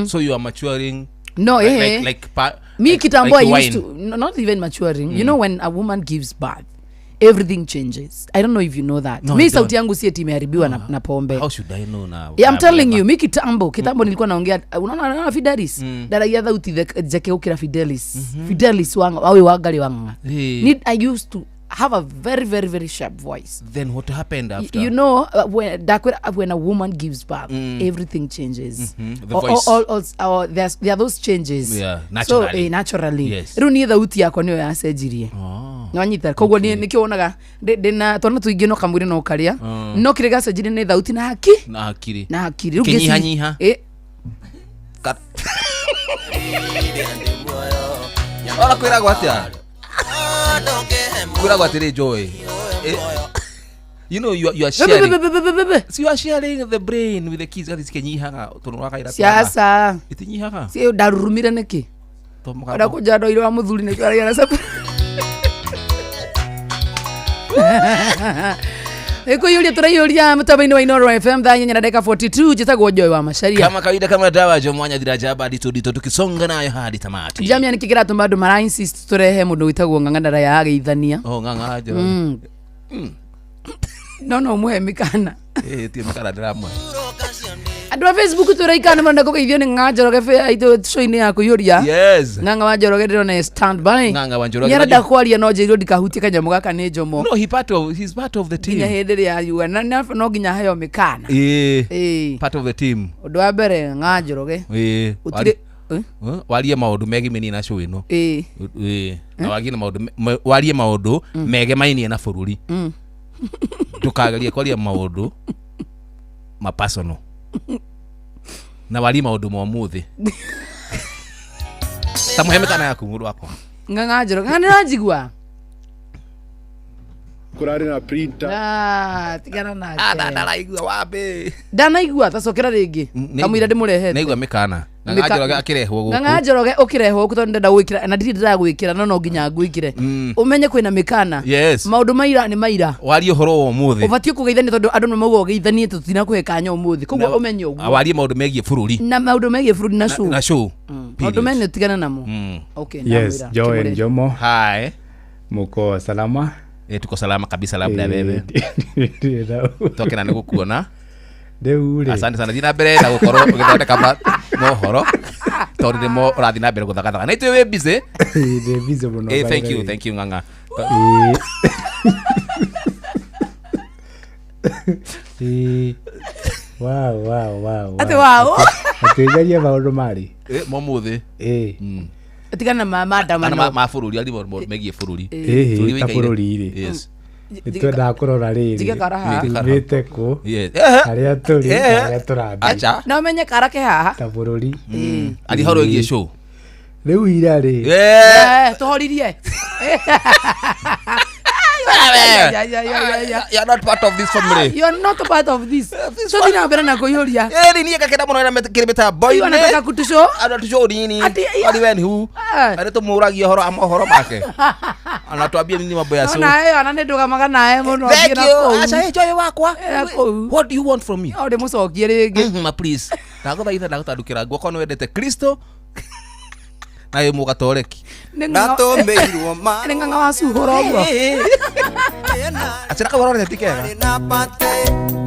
So you are maturing. No, like, me like, kitambo like I wine. used to no, not even maturing. You know when a woman gives birth everything changes. I don't know if you know that. No, mi sauti yangu si eti imeharibiwa na pombe. How should I know now? Yeah, I'm telling you, mi kitambo nilikuwa naongea unaona Fidelis. Daragia thauti jeke ukira Fidelis. Fidelis wanga awe wangali wanga. Hey. Need I used to have a very very very sharp voice. Then what happened after? You know when a woman gives birth, everything changes. The voice. There are those changes. Yeah, naturally. So naturally. Yes. Riu ni thauti yakwa niyo yacenjirie. Nwanyita koguo ni nikionaga ndina twana tuingi no kamwiri no karia no kire gacenjirie ni thauti na haki na hakiri na hakiri. Riu kinyihanyiha. Ora kwiragwo atia? Kwiragwo atiri Joy. You know you are sharing. So you are sharing the brain with the kids that is kinyihaga tondu wakaira. Siasa. Itinyihaga. Si ndarurumire niki? Ora kuja ndo iro wa muthuri ni kwaragia na sabu. Ikuiyuria turaiyuria mutambo-ini wa Inooro FM thaa 8 na dakika 42 njitagwo Joy wa Macharia. Kama kawaida kama dawa jo mwanya thira jaba dito dito tukisonga nayo hadi tamati. Jamia nikikiratuma andu mara insist turehe mundu witagwo ng'ang'a ya ageithania. Oh ng'ang'a jo. No muhe mikana. Ti mikana ndiramwe. Andu a Facebook turaikana marenda kugeithio ni Ng'ang'a Njoroge aitũ show-inĩ ya kũiyũria. Yes. Ng'ang'a wa Njoroge ndĩrona stand by. Ng'ang'a wa Njoroge. Nĩarenda kwaria no njĩirwo ndikahutie kanyamũ gaka nĩ njomo. No, he's part of the team. Nginya hĩndĩ ĩrĩa ariuga na no nginya heo mĩkana. Part of the team. Ũndũ wa mbere Ng'ang'a Njoroge. Ũtirĩ warie maũndũ megemainie na show ĩno. Na wagie na maũndũ warie maũndũ megemainie na bũrũri. Ndũkagerie kwaria maũndũ ma personal. Na warie maũndũ ma ũmũthĩ. Ta mũhe mĩkana yaku mũndũ wakwa. Ng'ang'a Njoroge ng'ang'a nĩũranjigua? Kũrarĩ na printer. Tigana nake. Ndaraigua wambe. Ndanaigua tacokera rĩngĩ. Kamũira ndĩmũrehete. Naigua mĩkana. Ng'ang'a Njoroge akĩrehwo gũkũ. Ng'ang'a Njoroge ũkĩrehwo gũkũ tondũ ndĩrenda gwĩkĩra na ndirĩ ndĩragwĩkĩra no nginya ngwĩkĩre. Ũmenye kwĩna mĩkana. Yes. Maũndũ maira nĩ maira. Warie ũhoro wa ũmũthĩ. Ũbatiĩ kũgeithania tondũ andũ nĩ mauga ũgeithanie tũtinakũhe kanya ũmũthĩ. Koguo ũmenye ũguo. Warie maũndũ megiĩ bũrũri. Na maũndũ megiĩ bũrũri na show. Na show. Maũndũ mene tigana namo. Okay. Yes, Joy and Jomo. Hi. Muko salama? Tuko salama kabisa labda wewe. Tokena nĩ gũkuona. Rĩu rĩ. Asante sana. Thiĩ na mbere na gũkorwo ũgĩthondeka mohoro tondũ nĩmo ũrathiĩ na mbere gũthagathaga. Na ithuĩ wĩ busy. Ndĩ busy mũno. Thank you Ng'ang'a. Wow. Ati wow. Atĩgeria maũndũ marĩ. Momũthĩ. Tigana ma maandamano. Ma bũrũri ari maũndũ megiĩ bũrũri. Ta bũrũri rĩ. Yes. Nĩtwendaga kũrora rĩrĩ tumĩte kũ harĩa tũrĩ harĩa tũrathiĩ. Acha. Na ũmenye kara ke haha. Ta bũrũri. Ari horo ĩgiĩ show. Rĩu ira rĩ. Tũhoririe. You are not part of this family. You are not part of this. So thina mbere na kuiyuria. Ni ngakena muno na kiri mitambo-inĩ. Anataka kutushow. Anatushow nini? Ari we ni hu? Ari tumuragia horo ama horo make. Anatuambia nini mambo ya show. Ona ayo ana ndugamaga nae muno. Thank you. Acha Joy wakwa. What do you want from me? O ndimucokie ringi. Ma please. Ndaguthaitha ndagutandukira guoko nĩ wendete Kristo. Na wĩ mũgatoreki. Ndatũmĩirwo ma nĩ ng'ang'a wa cuhũra ũguo. Acira kau arorete ti kega.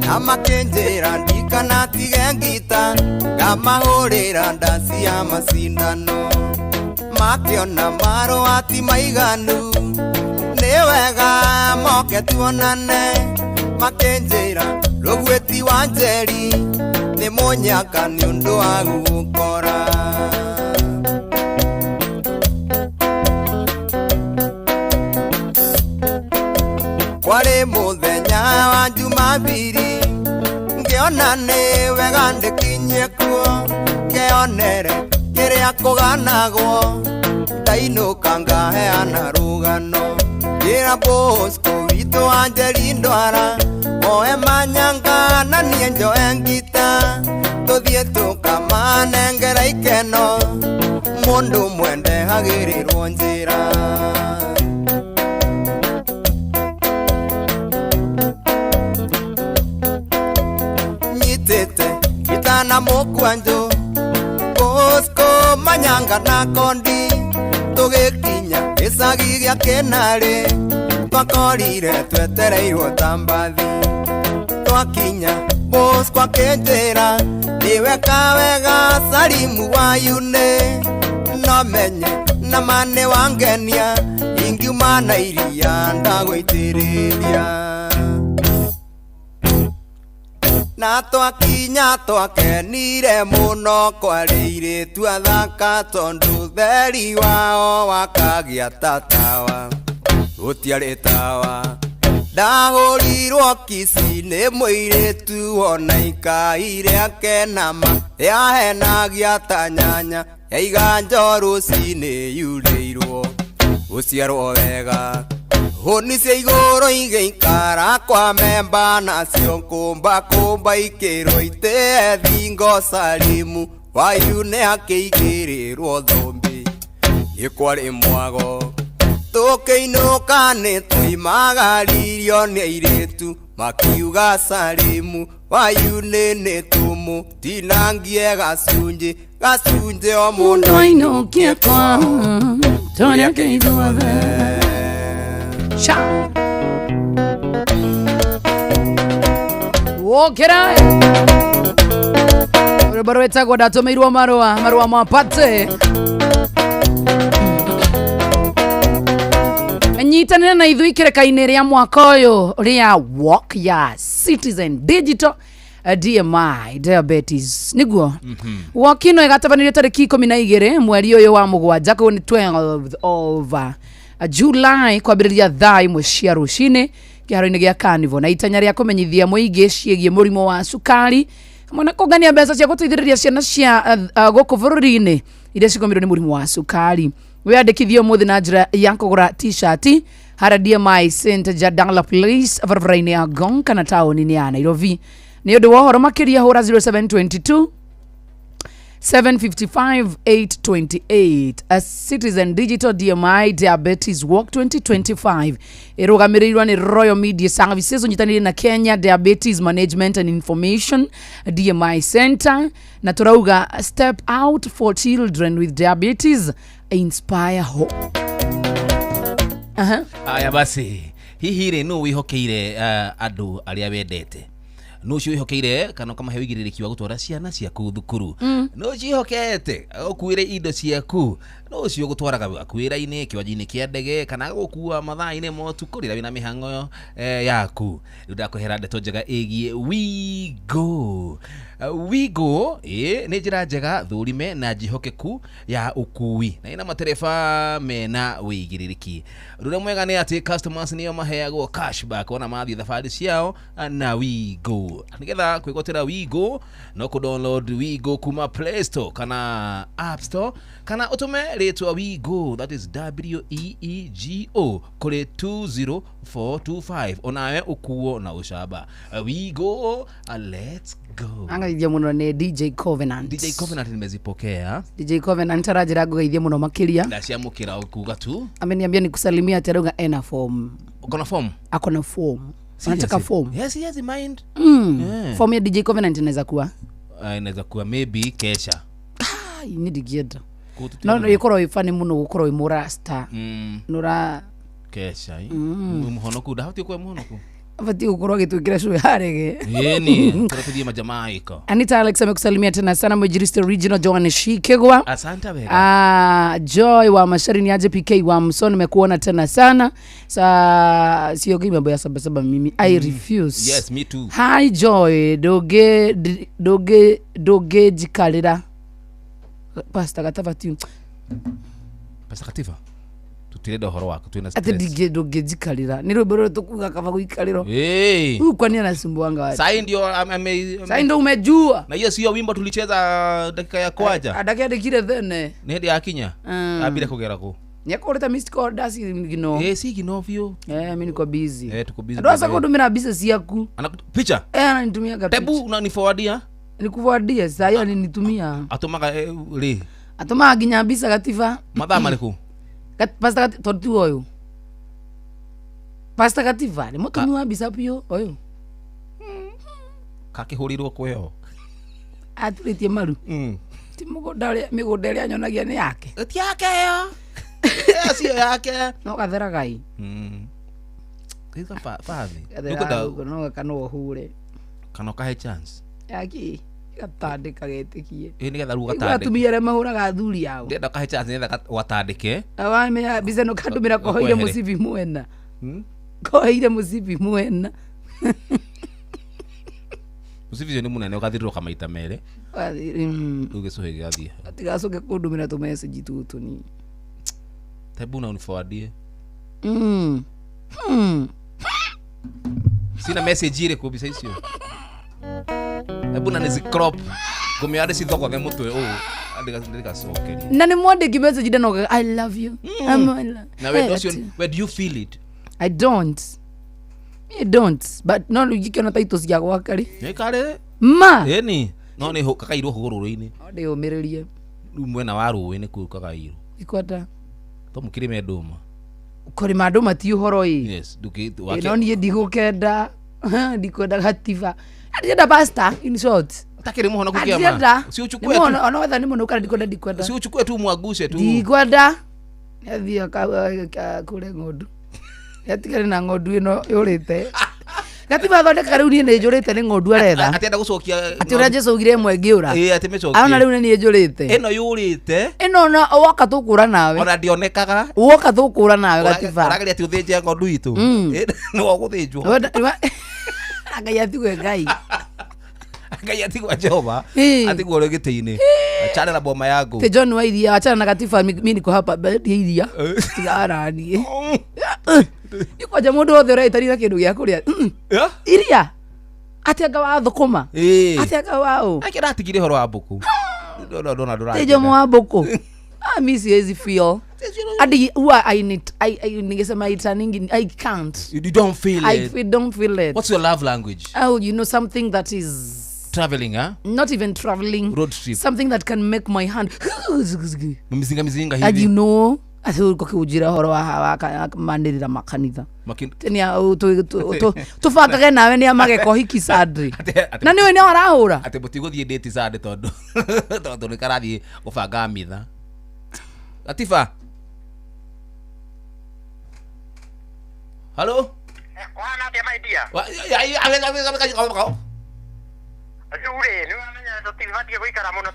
Na makĩnjĩra ndikanatige ngita ngamahũrĩra ndaci ya macindano makĩona marũa ti maiganu nĩ wega moke tuonane makĩnjĩra rũgwĩti wa Njeri nĩ mũnyaka nĩ ũndũ wa gũkora. thiri Ngĩona nĩ wega ndĩkinyie kuo Ngĩonere kĩrĩa kũganagwo Ndainũka ngaheana rũgano Njĩra Bosco witũ Anjeri ndwara Oe manyanga na niĩ njoe ngita Tũthiĩ tũkamanengera ikeno Mũndũ mwende agĩrĩrwo njĩra Nyitĩte gitana mũkwanjũ Bosco manyanga na kondi Tũgĩkinya gĩcagi gĩa Kĩnarĩ Twakorire twetereirwo ta mbathi Twakinya Bosco akĩnjĩra Nĩweka wega Salimu wa Yune No menye na ma nĩ wangenia Ingiuma na iria ndagũitĩrĩria Na twakinya twakenire mũno kwarĩ airĩtu athaka Tondũ theri wao wakagĩa ta tawa Gũtiarĩ tawa Ndahũrirwo kici nĩ mũirĩtu ona ikai rĩake nama Yahenagia ta nyanya Yaiga njo rũcinĩ yurĩirwo Gũciarwo wega Hũni cia igũrũ igĩikara kwa memba nacio kũmba kũmba ikĩrwo itĩe thingo Salimu Wayune akĩigĩrĩrwo thũmbĩ Nĩ kwarĩ mwago Tũkĩinũka nĩ tũimagaririo nĩ airĩtu makiuga Salimu Wayune nĩ tũmũtinangie gacunjĩ gacunjĩ o mũndũ ainũkie kwao Tũrĩake ithuothe Sha Wokera Rwĩmbo rwĩtagwo ndatũmĩirwo marũa marũa ma pate Nyitanĩra na ithuĩ ikereka-inĩ rĩa mwaka ũyũ rĩa Walk ya Citizen Digital DMI Diabetes nĩguo Walk ĩno ĩgatabanĩrio tarĩki 12 mweri ũyũ wa mũgwanja koguo nĩ 12 of July kwambĩrĩria thaa 1 cia rũcinĩ kĩharo-inĩ gĩa Carnival na itanya rĩa kũmenyithia mũingĩ ciĩgiĩ mũrimũ wa cukari hamwe na kũngania mbeca cia gũteithĩrĩria ciana cia gũkũ bũrũri-inĩ iria cigũmĩirwo nĩ mũrimũ wa cukari wĩyandĩkithie ũmũthĩ na njĩra ya kũgũra t-shirt harĩa DMI St Jadala Place barabara-inĩ ya Ngong kana taũni-inĩ ya Nairobi nĩ ũndũ wa ũhoro makĩria hũra 0722 755 828 A Citizen Digital DMI Diabetes Walk 2025 ĩrũgamĩrĩirwo nĩ Royal Media Services ũnyitanĩire na Kenya Diabetes Management and Information DMI Center na tũrauga step out for children with diabetes inspire hope. Aya basi hihi rĩ nũ wĩhokeire andũ arĩa wendete no cio wĩhokeire kana ũkamahe ũigĩrĩrĩki wa gũtwara ciana ciaku thukuru no ciĩhokete ũkuĩre indo ciaku no ũcio ũgũtwaraga wĩra-inĩ kĩwanja-inĩ kĩa ndege kana agũkua mathaa-inĩ ma ũtukũ rĩrĩa wĩna mĩhang'o yaku rĩu ndakũhera ndeto njega ĩgiĩ WeGo. WeGo nĩ njĩra njega thũrime na njĩhokeku ya ũkui na ĩna matereba mena ũigĩrĩrĩki ũndũ ũrĩa mwega nĩ atĩ customers nĩo maheagwo cashback ona mathiĩ thabarĩ ciao na WeGo nĩgetha kwĩgwatĩra WeGo no kũ download WeGo kuma Play Store kana App Store kana ũtũme rĩtwa WeGo that is WEEGO kũrĩ 20425 onawe ũkuo na ũcamba. WeGo, let's go. Angaithia mũno nĩ DJ Covenant. DJ Covenant nimezipokea. DJ Covenant aranjĩra ngũgeithie mũno makĩria. Ndaciamũkĩra kuga tu. Ameniambia nikusalimia ati arauga ena form. Uko na form? Ako na form. Anataka form. Yes, yes, mind. Yeah. Form ya DJ Covenant inaweza kuwa? Inaweza kuwa maybe kesha. Ah, ni ndigienda. No no ikorwo ifani muno gukorwo i murasta. Nura kesha. Muhonoku ndahoti kwa muhonoku. Abati gukorwo agitwikira cui harege. Yeni, turathiĩ majamaika. Anita Alex amekusalimia tena sana mwinjilisti original Joan Shikegwa. Asante wega. Joy wa Mashari ni aje PK wa Mson nimekuona tena sana. Sa sio mambo ya saba saba mimi. I refuse. Yes, me too. Hi Joy, doge doge doge jikalira. Pastor Gatavati. Pastor Kativa. Tutirenda ũhoro waku twĩna Atĩ stress. Ndũngĩnjikarĩra nĩ rwĩmbo rũrũ tũkuga kaba gũikarĩrwo. Hey. Huyu kwani anasumbuanga watu? Sai ndio Sai ndio umejua. Na hiyo sio wimbo tulicheza dakika ya kwaja. Andakĩandĩkire thene. Nĩ hĩndĩ yakinya. Ambire kũgera kũ. Nĩekũrĩte missed call ndacigino. Eh, sigino biũ. Eh, mimi niko busy. Eh, tuko busy. Andũ aca kũndũmĩra mbica ciaku. Picha? Eh, ananitumiaga picha. Tebu unaniforwardia? Nikuforwardia sai ananitumia. Atũmaga rĩ? Atũmaga nginya mbica gatiba. Mathaa marĩkũ? Pastor tondũ ti ũyũ. Pastor Gatiba nĩ mũtũmi wa mbica biũ ũyũ. Kakĩhũrirwo kwĩho. Aturĩtie maru. Ti mũgũnda ũrĩa mĩgũnda ĩrĩa nyonagia nĩ yake. Ti yake ĩyo. Ĩyo ciyo yake. No gatheraga ĩ. Gĩka bathi. Gatheraga ũguo no kana ũhure. Kana ũkahe chance. Yaki gatandĩka getĩkie. Ĩ nĩgetha rĩu Igua ũgatandĩke. atumia arĩa mahũraga athuri ao. Ndĩrenda ũkahe chance nĩgetha ũgatandĩke. Wamenya mbica ĩno kandũmĩra koheire Gakwehere. mũcibi mwena. Koheire mũcibi mwena. Mũcibi ũcio nĩ mũnene ũgathirũrũka maita merĩ. Rĩu gĩcũhĩ gĩgathiĩ. Atigacoke kũndũmĩra tũmessage tũtũ ni. Tebu na uniforwardie. Sina message ĩrĩkũ mbica icio. Hebu na nĩzi crop. Ngũmĩoya ndĩcithogothe mũtwe ũũ. Ndĩgacokeria. Na nĩ mwandĩki message ndanogaga I love you. I love. Na wendo ũcio, where do you feel it? I don't. Me don't. But no rĩu ingĩkĩona taitũ cia gwaka rĩ. Nĩ karĩ. Ma. Ĩni. No nĩ kakairwo hũgũrũrũ-inĩ. No ndĩyũmĩrĩrie. Rĩu mwena wa rũĩ nĩkuo kagairwo. Ikwenda. To mũkĩrĩme ndũma. Kũrĩma ndũma ti ũhoro ĩ. Yes, Ĩ, no niĩ ndigũkenda. Ndikwenda gatiba. Ndirenda pastor in short. Utakĩrĩ mũhonoku kĩama. Ndirenda. Si uchukue tu. Ona wetha nĩ mũno kana ndikwenda ndikwenda. Si uchukue tu mwaguse tu. Ndikwenda. Athiĩ akũre ng'ondu. Atigane na ng'ondu ĩno yũrĩte. Gatiba athondeka rĩu niĩ nĩ njũrĩte nĩ ng'ondu aretha. Atĩ enda gũcokia. Atĩ ũrĩa Jesũ augire ĩmwe ĩngĩũra. Ĩĩ, atĩ mĩcokie. Arona rĩu nĩ niĩ njũrĩte. Ĩno yũrĩte. Ĩno na woka tũkũra nawe. Ona ndionekaga. Woka tũkũra nawe Gatiba. Ũrageria atĩ ũthĩnje ng'ondu itũ. Nĩ wagũthĩnjwo. Ngai atigwe Ngai. Ngai atigwe Jehova. Atigwe ũrĩ gĩtĩ-inĩ. Achana na boma yangu. Te John wa iria achana na Gatiba mimi niko hapa ya iria. Tigaranie. Nĩ kwanja mũndũ wothe ũretanira kĩndũ gĩa kũrĩa. Iria. Atĩ anga wa thũkũma. Atĩ anga wa ũ. Ake ndatigire ũhoro wa mbũkũ. Ndona ndũra. Te John wa mbũkũ. Ah, mi siwezi feel. Hadi huwa I need I ningesema itaningi I can't. You don't feel it. I don't feel it. What's your love language? Oh, you know something that is traveling, huh? Not even traveling. Road trip. Something that can make my hand mizinga mizinga hivi. And you know, ati uko kiujira horo wa manirira makanitha. Tenia tubangage nawe ni amageko hiki sadri. Na niwe ni arahura. Ati mutigũthiĩ date Sunday tondu tondu nĩ karathiĩ gũbanga mitha. Latifa. Hello? Wana atĩa my dear? Rĩu-rĩ, nĩ wamenya tũtibatiĩ gũikara mũno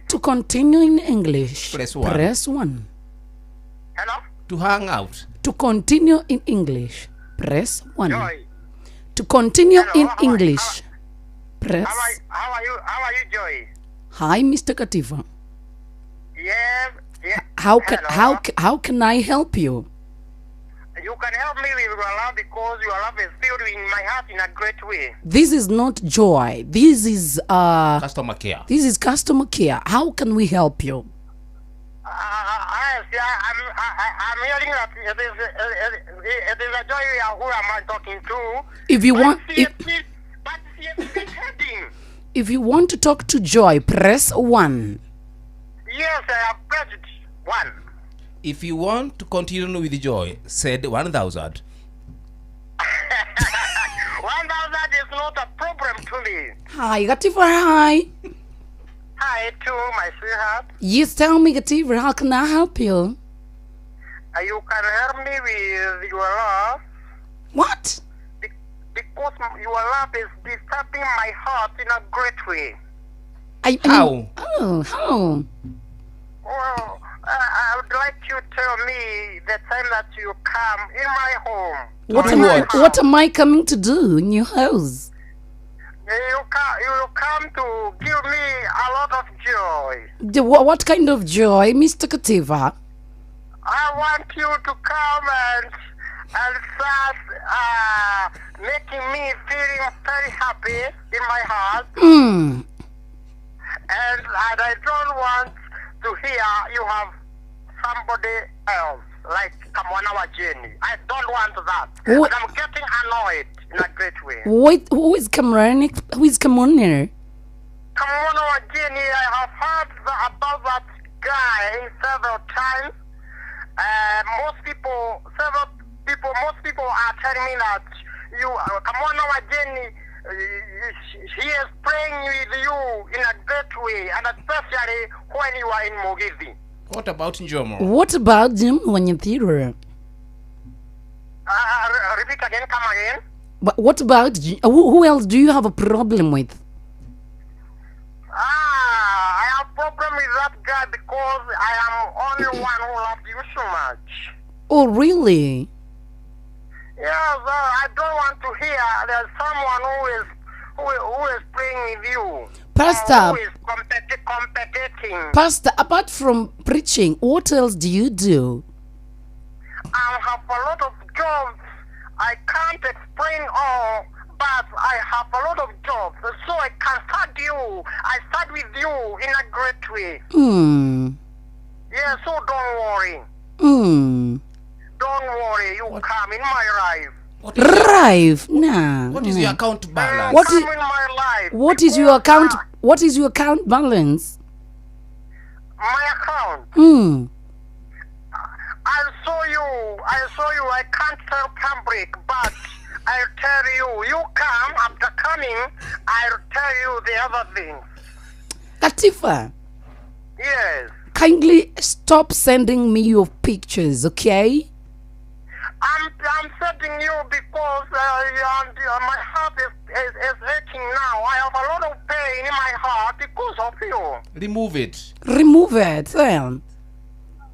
To continue in English, press 1. Press 1. Hello? To hang out. To continue in English, press 1. Joy. To continue in English, press. How are you, Joy? Hi, Mr. Kativa. Yes. Yeah. How can I help you? You can help me with your love because your love is filled in my heart in a great way. This is not Joy. This is customer care. This is customer care. How can we help you? I'm hearing that it is a Joy who am I talking to. If you want, if you want to talk to Joy, press 1. Yes, I have pressed 1. If you want to continue with Joy, said 1,000. 1,000 is not a problem to me. Hi, Gativa, hi. Hi to my sweetheart. Yes, tell me, Gativa, how can I help you? You can help me with your love. What? Because your love is disturbing my heart in a great way. How? Oh, how? Well, I would like you to tell me the time that you come in my home. What am I coming to do in your house? You come to give me a lot of joy. What kind of joy, Mr. Kativa? I want you to come and start making me feeling very happy in my heart. And I don't want to hear you have somebody else, like Kamwana wa Jenny. I don't want that. What? And I'm getting annoyed in a great way. Wait, who is Cameron? Who is Kamwana? Kamwana wa Jenny, I have heard about that guy several times. Most people are telling me that you, Kamwana wa Jenny, he is praying with you in a great way, and especially when you are in Mugithi. What about Njomo? What about Jim Wanyathira? Repeat again, come again. But what about who else do you have a problem with? I have problem with that guy because I am only one who loves you so much. Oh, really? Yes, I don't want to hear there's someone who is playing with you. Pastor, who is competing. Pastor, apart from preaching, what else do you do? I have a lot of jobs. I can't explain all, but I have a lot of jobs, so I can start you. I start with you in a great way. Yeah, so don't worry. Don't worry, you come in my life. Life? Nah. What is your account balance? What is in my life? What is your account? What is your account balance? My account. I saw you. I can't tell public, but I'll tell you. You come after coming. I'll tell you the other things. Katifa. Yes. Kindly stop sending me your pictures, okay? I'm sending you because my heart is aching now. I have a lot of pain in my heart because of you. Remove it. Remove it, then.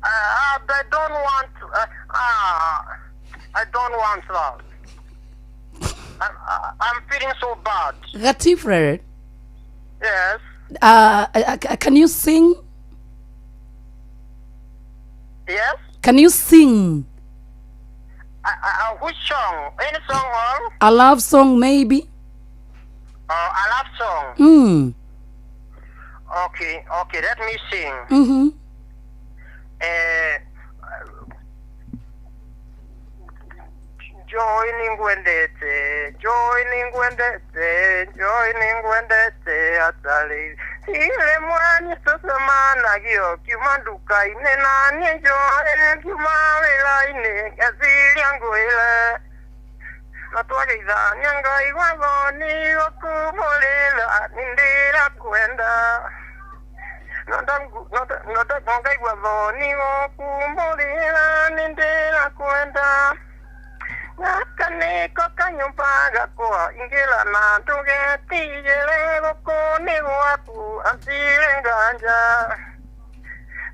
I don't want. I don't want that. I'm feeling so bad. Gatifred. Yes. Can you sing? Yes. Can you sing? Which song? Any song? Or? A love song, maybe. A love song. Okay. Let me sing. Mm-hmm. Joining Gwendete, atali. Ile mwani sosamana gio, kimanduka ine nani joe, kimawela ine, asili anguele. Natwaliza nyanga iwagoni, okubolela, nindira kuenda. Nonga iwagoni, okubolela, nindira kuenda. Nakaneko kanyumba gakwa ingila na ndugetigere guku ni gwaku atire nganja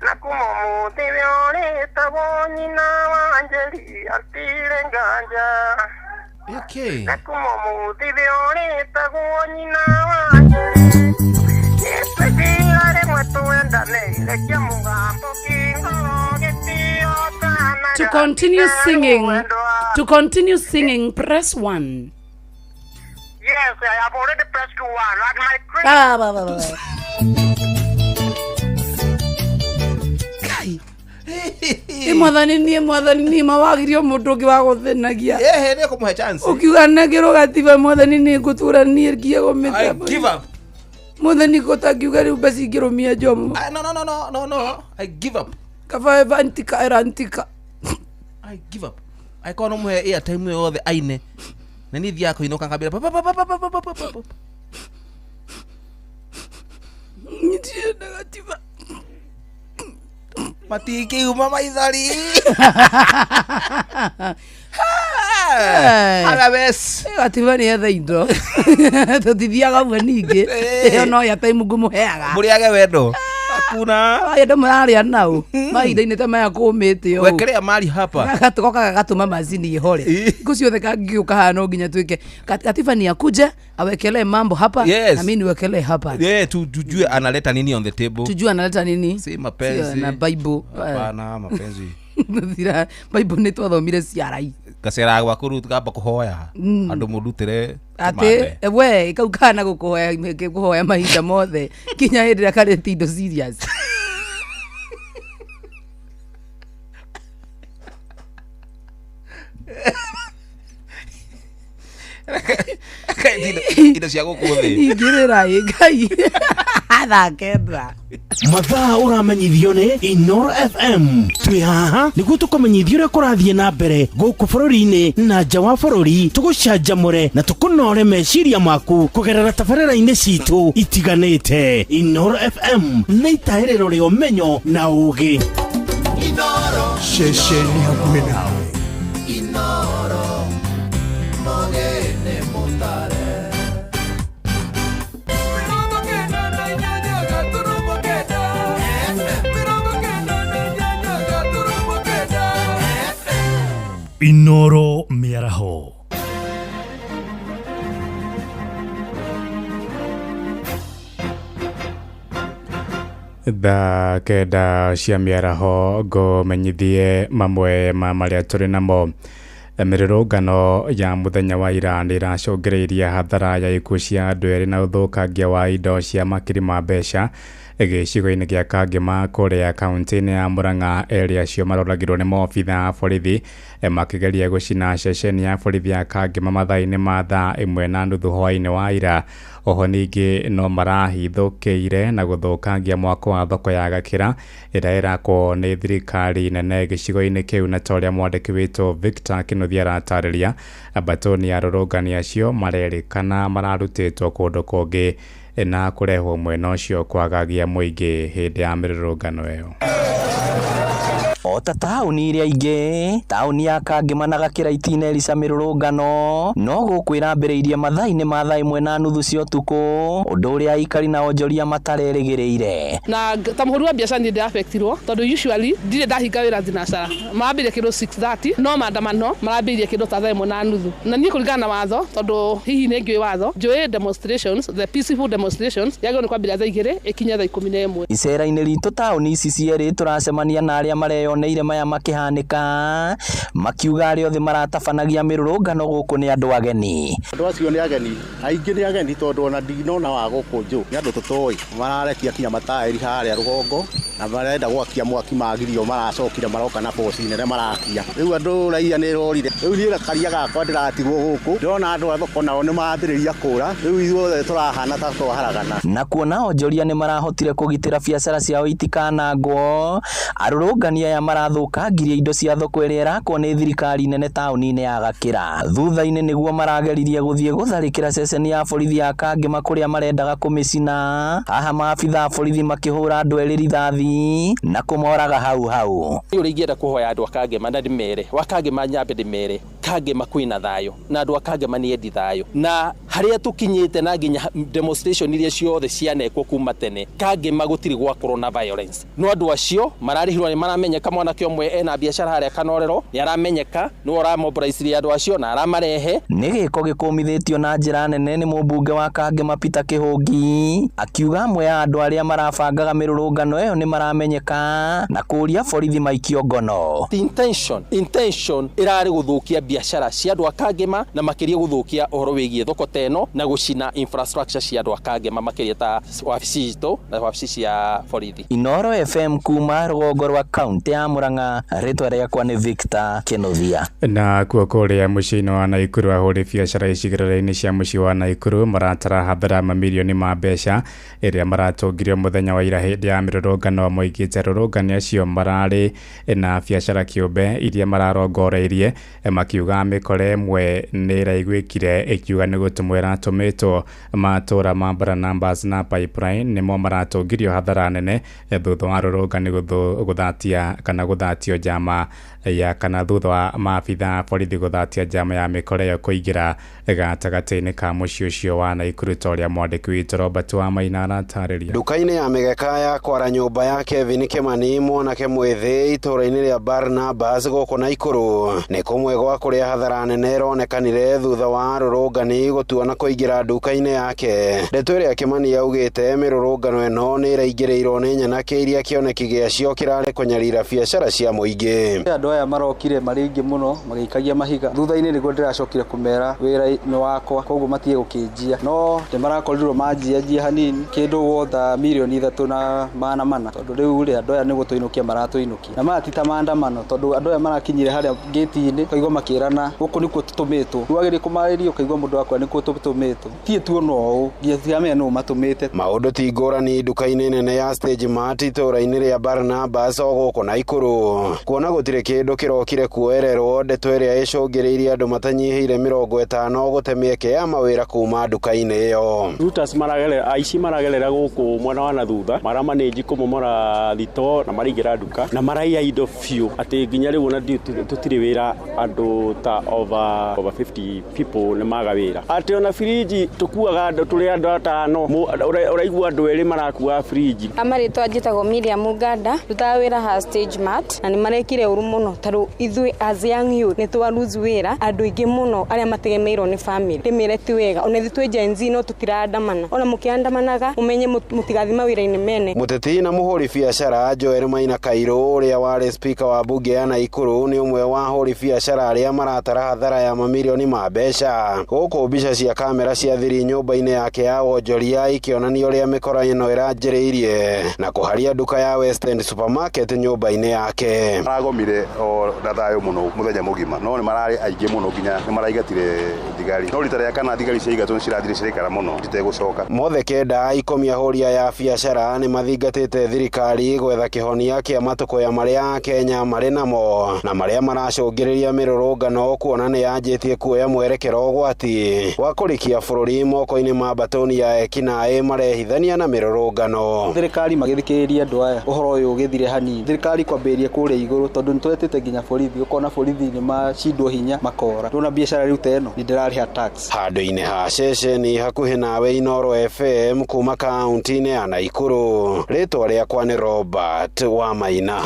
na kumo muthi ũrĩtagwo nyina wa Njeri atire nganja. Okay. Na kumo muthi ũrĩtagwo nyina wa Njeri nĩtwĩtira rĩmwe twendane rekia mũgambo kĩngoro gĩtio kana. To continue singing, press 1. Yes, I have already pressed 1. At my Kai. Mwathani ni mawagirio mundu ungi wa guthinagia. Ehe, ni kumuhe chance. Ukiuga nagiro gatiba mwathani ni ngutura ni ngie gumita. I give up. Mwathani ko tangiuga riu mbeca ingirumia Njomo. No. I give up. Kaba evantika erantika. I give up. I can't muhe airtime yothe aine. Na ni thiaga kuinũka ngambĩra pa pa pa pa pa pa pa pa. Ndirenda gatiba. Matingiuma maithori. Ara bes. Gatiba nĩ etha indo. Tũtithiaga ũguo ningĩ. Ĩyo no airtime ngũmũheaga. Mũrĩage wendo. Hakuna. Aya andũ mararĩa nao mahinda-inĩ ta maya kũmĩte ũũ. Wekelea mali hapa. Gatoka gagatũma macini ĩhore. Thikũ ciothe kangĩũka haha no nginya tuĩke Katiba ni akuje awekelee mambo hapa. Yes. Na mimi niwekelee hapa. Yeah, tujue analeta nini on the table. Tujue analeta nini. Si mapenzi. Sio na Bible. Hapana, mapenzi. Thira Bible nĩ twathomire ciarai. Gacera gwaku rĩu kamba kũhoya. Andũ mũndutĩre atĩ we kau kana gũkũhoya kũhoya mahinda mothe kinya hĩndĩ ĩrĩa karĩte indo serious. Indo cia gũkũ thĩ. Ningĩrĩra ĩ Ngai. Thaa kenda. Mathaa ũramenyithio nĩ Inoro FM. Twĩ haha nĩguo tũkũmenyithie ũrĩa kũrathiĩ na mbere gũkũ bũrũri-inĩ na nja wa bũrũri, tũgũcanjamũre na tũkũnore meciria maku kũgerera tabarĩra-inĩ citũ itiganĩte. Inoro FM nĩ itahĩrĩro rĩa ũmenyo na ũũgĩ. Ceceni hakuhĩ nawe. Inoro mĩaraho. Thaa kenda cia mĩaraho ngũmenyithie mamwe ma marĩa tũrĩ namo. Mĩrũrũngano ya mũthenya wa ira nĩ ĩracũngĩrĩirie hathara ya ikuũ cia andũ erĩ na ũthũkangia wa indo cia makiri ma mbeca gĩcigo-inĩ gĩa Kangema kũrĩa kaunti-inĩ ya Murang'a. Erĩ acio maroragirwo nĩ maobitha a borithi makĩgeria gũcina ceceni ya borithi ya Kangema mathaa-inĩ ma thaa 1:30 hwaĩ-inĩ wa ira. Oho ningĩ no marahithũkĩire na gũthũkangia mwako wa thoko ya Gakĩra ĩrĩa ĩrakwo nĩ thirikari nene gĩcigo-inĩ kĩu, na ta ũrĩa mwandĩki witũ Victor Kĩnuthia aratarĩria, mbatoni ya arũrũngani acio marerĩkana mararutĩtwo kũndũ kũngĩ na kũrehwo mwena ũcio kwagagia mũingĩ hĩndĩ ya mĩrũrũngano ĩyo. Ota taũni iria ingĩ, taũni ya Kangema na Gakĩra itinerica mĩrũrũngano no gũkũ ĩrambĩrĩirie mathaa-inĩ ma thaa 1:30 cia ũtukũ, ũndũ ũrĩa aikari na onjoria matarerĩgĩrĩire. Na ta mũhũri wa biacara niĩ ndĩrafektirwo tondũ usually ndirĩ ndahinga wĩra thinacara, marambĩrĩria kĩndũ 6:30 no maandamano marambĩrĩirie kĩndũ ta thaa 1:30, na niĩ kũringana na watho, tondũ hihi nĩ ngĩũĩ watho, njũĩ demonstrations, the peaceful demonstrations yagĩrĩirwo nĩ kwambĩrĩria thaa 2 ĩkinye thaa 11. Icera-inĩ ritũ taũni ici cierĩ tũracemania na arĩa mareyoneire maya makĩhanĩka, makiuga arĩa othe maratabanagia mĩrũrũngano gũkũ nĩ andũ ageni. Andũ acio nĩ ageni, aingĩ nĩ ageni tondũ ona ndinona wa gũkũ njũ nĩ andũ tũtoĩ, mararekia kinya mataĩri harĩa rũgongo na marenda gwakia mwaki magirio, maracokire maroka na boci nene marakia. Rĩu andũ raia nĩ rorire, rĩu niĩ karia gakwa ndĩratigwo gũkũ, ndĩrona andũ a thoko nao nĩ mambĩrĩria kũra, rĩu ithuothe tũrahana ta twaharagana. Na kuona onjoria nĩ marahotire kũgitĩra biacara ciao itikanangwo, arũrũngani aya marathũkangirie indo cia thoko ĩrĩa ĩrakwo nĩ thirikari nene taũni-inĩ ya Gakĩra. Thutha-inĩ nĩguo marageririe gũthiĩ gũtharĩkĩra ceceni ya borithi ya Kangema kũrĩa marendaga kũmĩcina. Haha maabitha a borithi makĩhũra andũ erĩ rithathi na kũmoraga hau hau. Ũrĩa ingĩenda kũhoya andũ a Kangema na ndĩmere, wa Kangema nyambe ndĩmere, Kangema kwĩna thayũ na andũ a Kangema nĩ endi thayũ, na harĩa tũkinyĩte na nginya demonstration iria ciothe cianekwo kuma tene, Kangema gũtirĩ gwakorwo na violence. No andũ acio mararĩhirwo nĩ maramenyeka, mwanake ũmwe ena biacara harĩa Kanorero nĩ aramenyeka, nĩwe ũramobilize andũ acio na aramarehe. Nĩ gĩko gĩkũmithĩtio na njĩra nene nĩ mũmbunge wa Kangema Peter Kĩhũngi, akiuga amwe a andũ arĩa marabangaga mĩrũrũngano ĩyo nĩ maramenyeka na kũũria borithi maikio ngono. Intention ĩrarĩ gũthũkia biacara cia andũ a Kangema na makĩria gũthũkia ũhoro wĩgiĩ thoko ta ĩno na gũcina infrastructure cia andũ a Kangema makĩria ta wabici citũ na wabici cia borithi. Inoro FM kuma rũgongo rwa kaunti ya Murang'a, rĩtwa rĩakwa nĩ Victor Kĩnuthia. Na kuo kũrĩa mũciĩ-inĩ wa Naikuru, ahũri biacara icigĩrĩra-inĩ cia mũciĩ wa Naikuru maratara hathara mamirioni ma mbeca ĩrĩa maratũngirio mũthenya wa ira hĩndĩ ya mĩrũrũngano Moigĩte arũrũngani acio mararĩ na biacara kĩũmbe iria mararongoreirie, makiuga mĩkora ĩmwe nĩ ĩraiguĩkire ĩkiuga nĩ gũtũmwo ĩratũmĩtwo. Matũra ma Barnabas na Pipeline nĩmo maratũngirio hathara nene thutha wa arũrũngani gũthatia kana gũthatio njama ya kana thutha wa maabitha a borithi gũthatia njama ya mĩkora ĩyo kũingĩra gatagatĩ-inĩ ka mũciĩ ũcio wa Naikuru, ta ũrĩa mwandĩki witũ Robert Wamaina aratarĩria. Nduka-inĩ ya mĩgeka ya kwara nyũmba ya Kevin Kimani, mwanake mwĩthĩ itũũra-inĩ rĩa Barnabas gũkũ Naikuru, nĩ kũmwe gwa kũrĩa hathara nene ĩronekanire thutha wa arũrũngani gũtua na kũingĩra nduka-inĩ yake. Ndeto ĩrĩa Kimani augĩte mĩrũrũngano ĩno nĩ ĩraingĩrĩirwo nĩ nyanake iria kĩoneki gĩacio kĩrarĩ kũnyarira biacara cia mũingĩ. Andũ aya marokire marĩ aingĩ mũno magĩikagia mahiga. Thutha-inĩ nĩguo ndĩracokire kũmera wĩra nĩ wakwa, koguo matige gũkĩnjia, no nĩ marakorirwo manjianjia hanini kĩndũ wotha mirioni 3 400, tondũ rĩu rĩ andũ aya nĩ gũtũinũkia maratũinũkia, na maya ti ta maandamano, tondũ andũ aya marakinyire harĩa ngĩti-inĩ ũkaigua makĩrana gũkũ nĩkuo tũtũmĩtwo. Rĩu wagĩrĩire kũmarĩria ũkaigua mũndũ akwa nĩkuo tũtũmĩtwo, tiĩ tuona ũũ nginya tiramenya nũ matũmĩte. Maũndũ ti ngũrani nduka-inĩ nene ya Stage Mart itũũra-inĩ rĩa Barnabas o gũkũ Naikuru, kuona gũtirĩ kĩndũ kĩrokire kuoererwo, ndeto ĩrĩa ĩcũngĩrĩirie andũ matanyihĩire 50 gũte mĩeke ya mawĩra kuma nduka-inĩ ĩyo. Looters maragerera, aici maragerera gũkũ mwena wa na thutha, maramanĩnji kũmomora thito na maraingĩra nduka na maraiya indo biũ, atĩ nginya rĩu ona tũtirĩ wĩra. Andũ ta over 50 people nĩ maga wĩra, atĩ ona firiji tũkuaga andũ tũrĩ andũ atano, ũraigua andũ erĩ marakua firiji. Amarĩtwa njĩtagwo Miriam Nganda, ndutaga wĩra ha Stage Mart, na nĩ marekire ũru mũno tondũ ithuĩ as young youth nĩ twa lose wĩra, andũ aingĩ mũno arĩa mategemeirwo nĩ family. Ndĩmĩre ti wega, ona ithuĩ twĩ Gen Z no tũtiraandamana, ona mũkĩandamanaga mũmenye mũtigathiĩ mawĩra-inĩ mene. Mũteti na mũhũri biacara Joel Maina Kairũ, ũrĩa warĩ spika wa mbunge ya Naikuru, nĩ ũmwe wa ahũri biacara arĩa maratara hathara ya mamirioni ma mbeca, gũkũ mbica cia kamera cia thiri nyũmba-inĩ yake ya wonjoria ikĩonania ũrĩa mĩkora ĩno ĩranjĩrĩirie na kũharia nduka ya West End Supermarket nyũmba-inĩ yake. Maragomire o na thayũ mũno mũthenya mũgima, no nĩ mararĩ aingĩ mũno nginya nĩ maraigatire thigari, no rita rĩa kana thigari ciaigatwo nĩ cirathire ciraikara mũno citegũcoka. Mothe kenda 10 ahũri aya a biacara nĩ mathingatĩte thirikari gwetha kĩhonia kĩa matũkũya marĩa Akenya marĩ namo na marĩa maracũngĩrĩria mĩrũrũngano, kuona nĩ yanjĩtie kuoya mwerekero ũgwati wa kũrikia bũrũri moko-inĩ ma mbatoni ya ekinaĩ marehithania na mĩrũrũngano. Thirikari magĩthikĩrĩria andũ aya, ũhoro ũyũ ũgĩthire hanini, thirikari kwambĩrĩria kũrĩa igũrũ, tondũ nĩ twetĩte nginya borithi, ũkona borithi nĩ macindwo hinya makora. Ndona biacara rĩu ta ĩno nĩ ndĩrarĩha tax. Handũ-inĩ ha ceceni hakuhĩ nawe, Inooro FM, kuma kaunti-inĩ ya Naikuru, rĩtwa rĩakwa nĩ Robert Wamaina.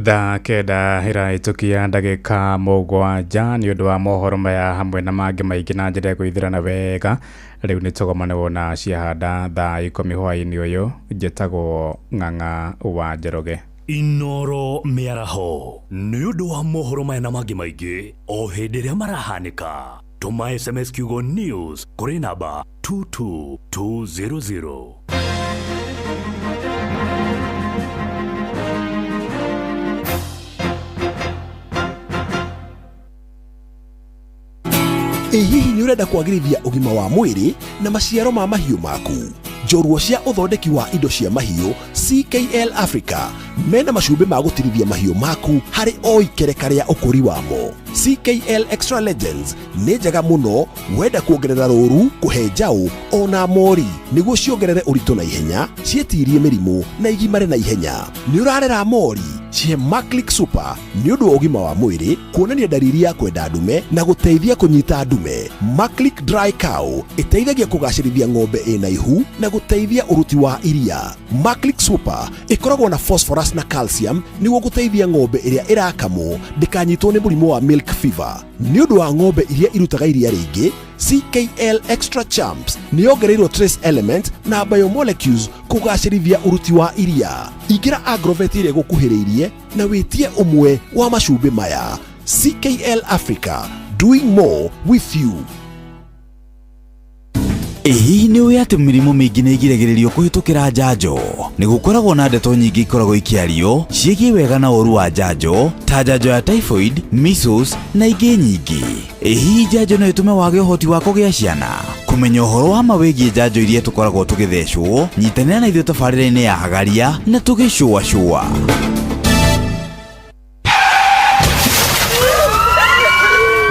Thaa 9 ĩrahĩtũkia ndagĩka 7. Nĩ ũndũ wa mohoro maya hamwe na mangĩ maingĩ na njĩra ya gwĩthirana wega, rĩu nĩ tũgomane na ciahanda thaa 10 hwaĩ-inĩ ũyũ. Njĩtagwo Ng'ang'a wa Njoroge. Inoro mĩaraho, nĩ ũndũ wa mohoro maya na mangĩ maingĩ o hĩndĩ ĩrĩa marahanĩka, tũma SMS kiugo news kũrĩ namba 22200. Ĩ hihi nĩ ũrenda kwagĩrithia ũgima wa mwĩrĩ na maciaro ma mahiũ maku? Njorua cia ũthondeki wa indo cia mahiũ CKL Africa mena macumbĩ ma gũtirithia mahiũ maku harĩ o ikereka rĩa ũkũri wamo. CKL Extra Legends nĩ njega mũno wenda kuongerera rũru, kũhe njaũ ona mori nĩguo ciongerere ũritũ na ihenya, ciĩtirie mĩrimũ na igimare na ihenya. Nĩ ũrarera mori? Cihe Maclick Super nĩ ũndũ wa ũgima wa mwĩrĩ, kuonania ndariri ya kwenda ndume na gũteithia kũnyita ndume. Maclick Dry Cow ĩteithagia kũgacĩrithia ng'ombe ĩna ihu na gũteithia ũruti wa iria. Maclick Super ĩkoragwo na phosphorus na calcium nĩguo gũteithia ng'ombe ĩrĩa ĩrakamwo ndĩkanyitwo nĩ mũrimũ wa milk fever. Nĩ ũndũ wa ng'ombe iria irutaga iria rĩingĩ, CKL Extra Champs nĩ yongereirwo trace element na biomolecules kũgacĩrithia ũruti wa iria. Ingĩra agrovet ĩrĩa ĩgũkuhĩrĩirie na wĩtie ũmwe wa macumbĩ maya. CKL Africa, doing more with you. Ĩ hihi nĩ ũĩ atĩ mĩrimũ mĩingĩ nĩ ĩgiragĩrĩrio kũhĩtũkĩra njanjo? Nĩ gũkoragwo na ndeto nyingĩ ikoragwo ikĩario ciĩgiĩ wega na ũru wa njanjo, ta njanjo ya typhoid, measles na ingĩ nyingĩ. Ĩ hihi njanjo no ĩtũme wage ũhoti wa kũgĩa ciana? Kũmenya Kũmenya ũhoro wa ma wĩgiĩ njanjo iria tũkoragwo tũgĩthecwo, nyitanĩra na ithuĩ tabarĩra-inĩ ya Hagaria na tũgĩcũacũa.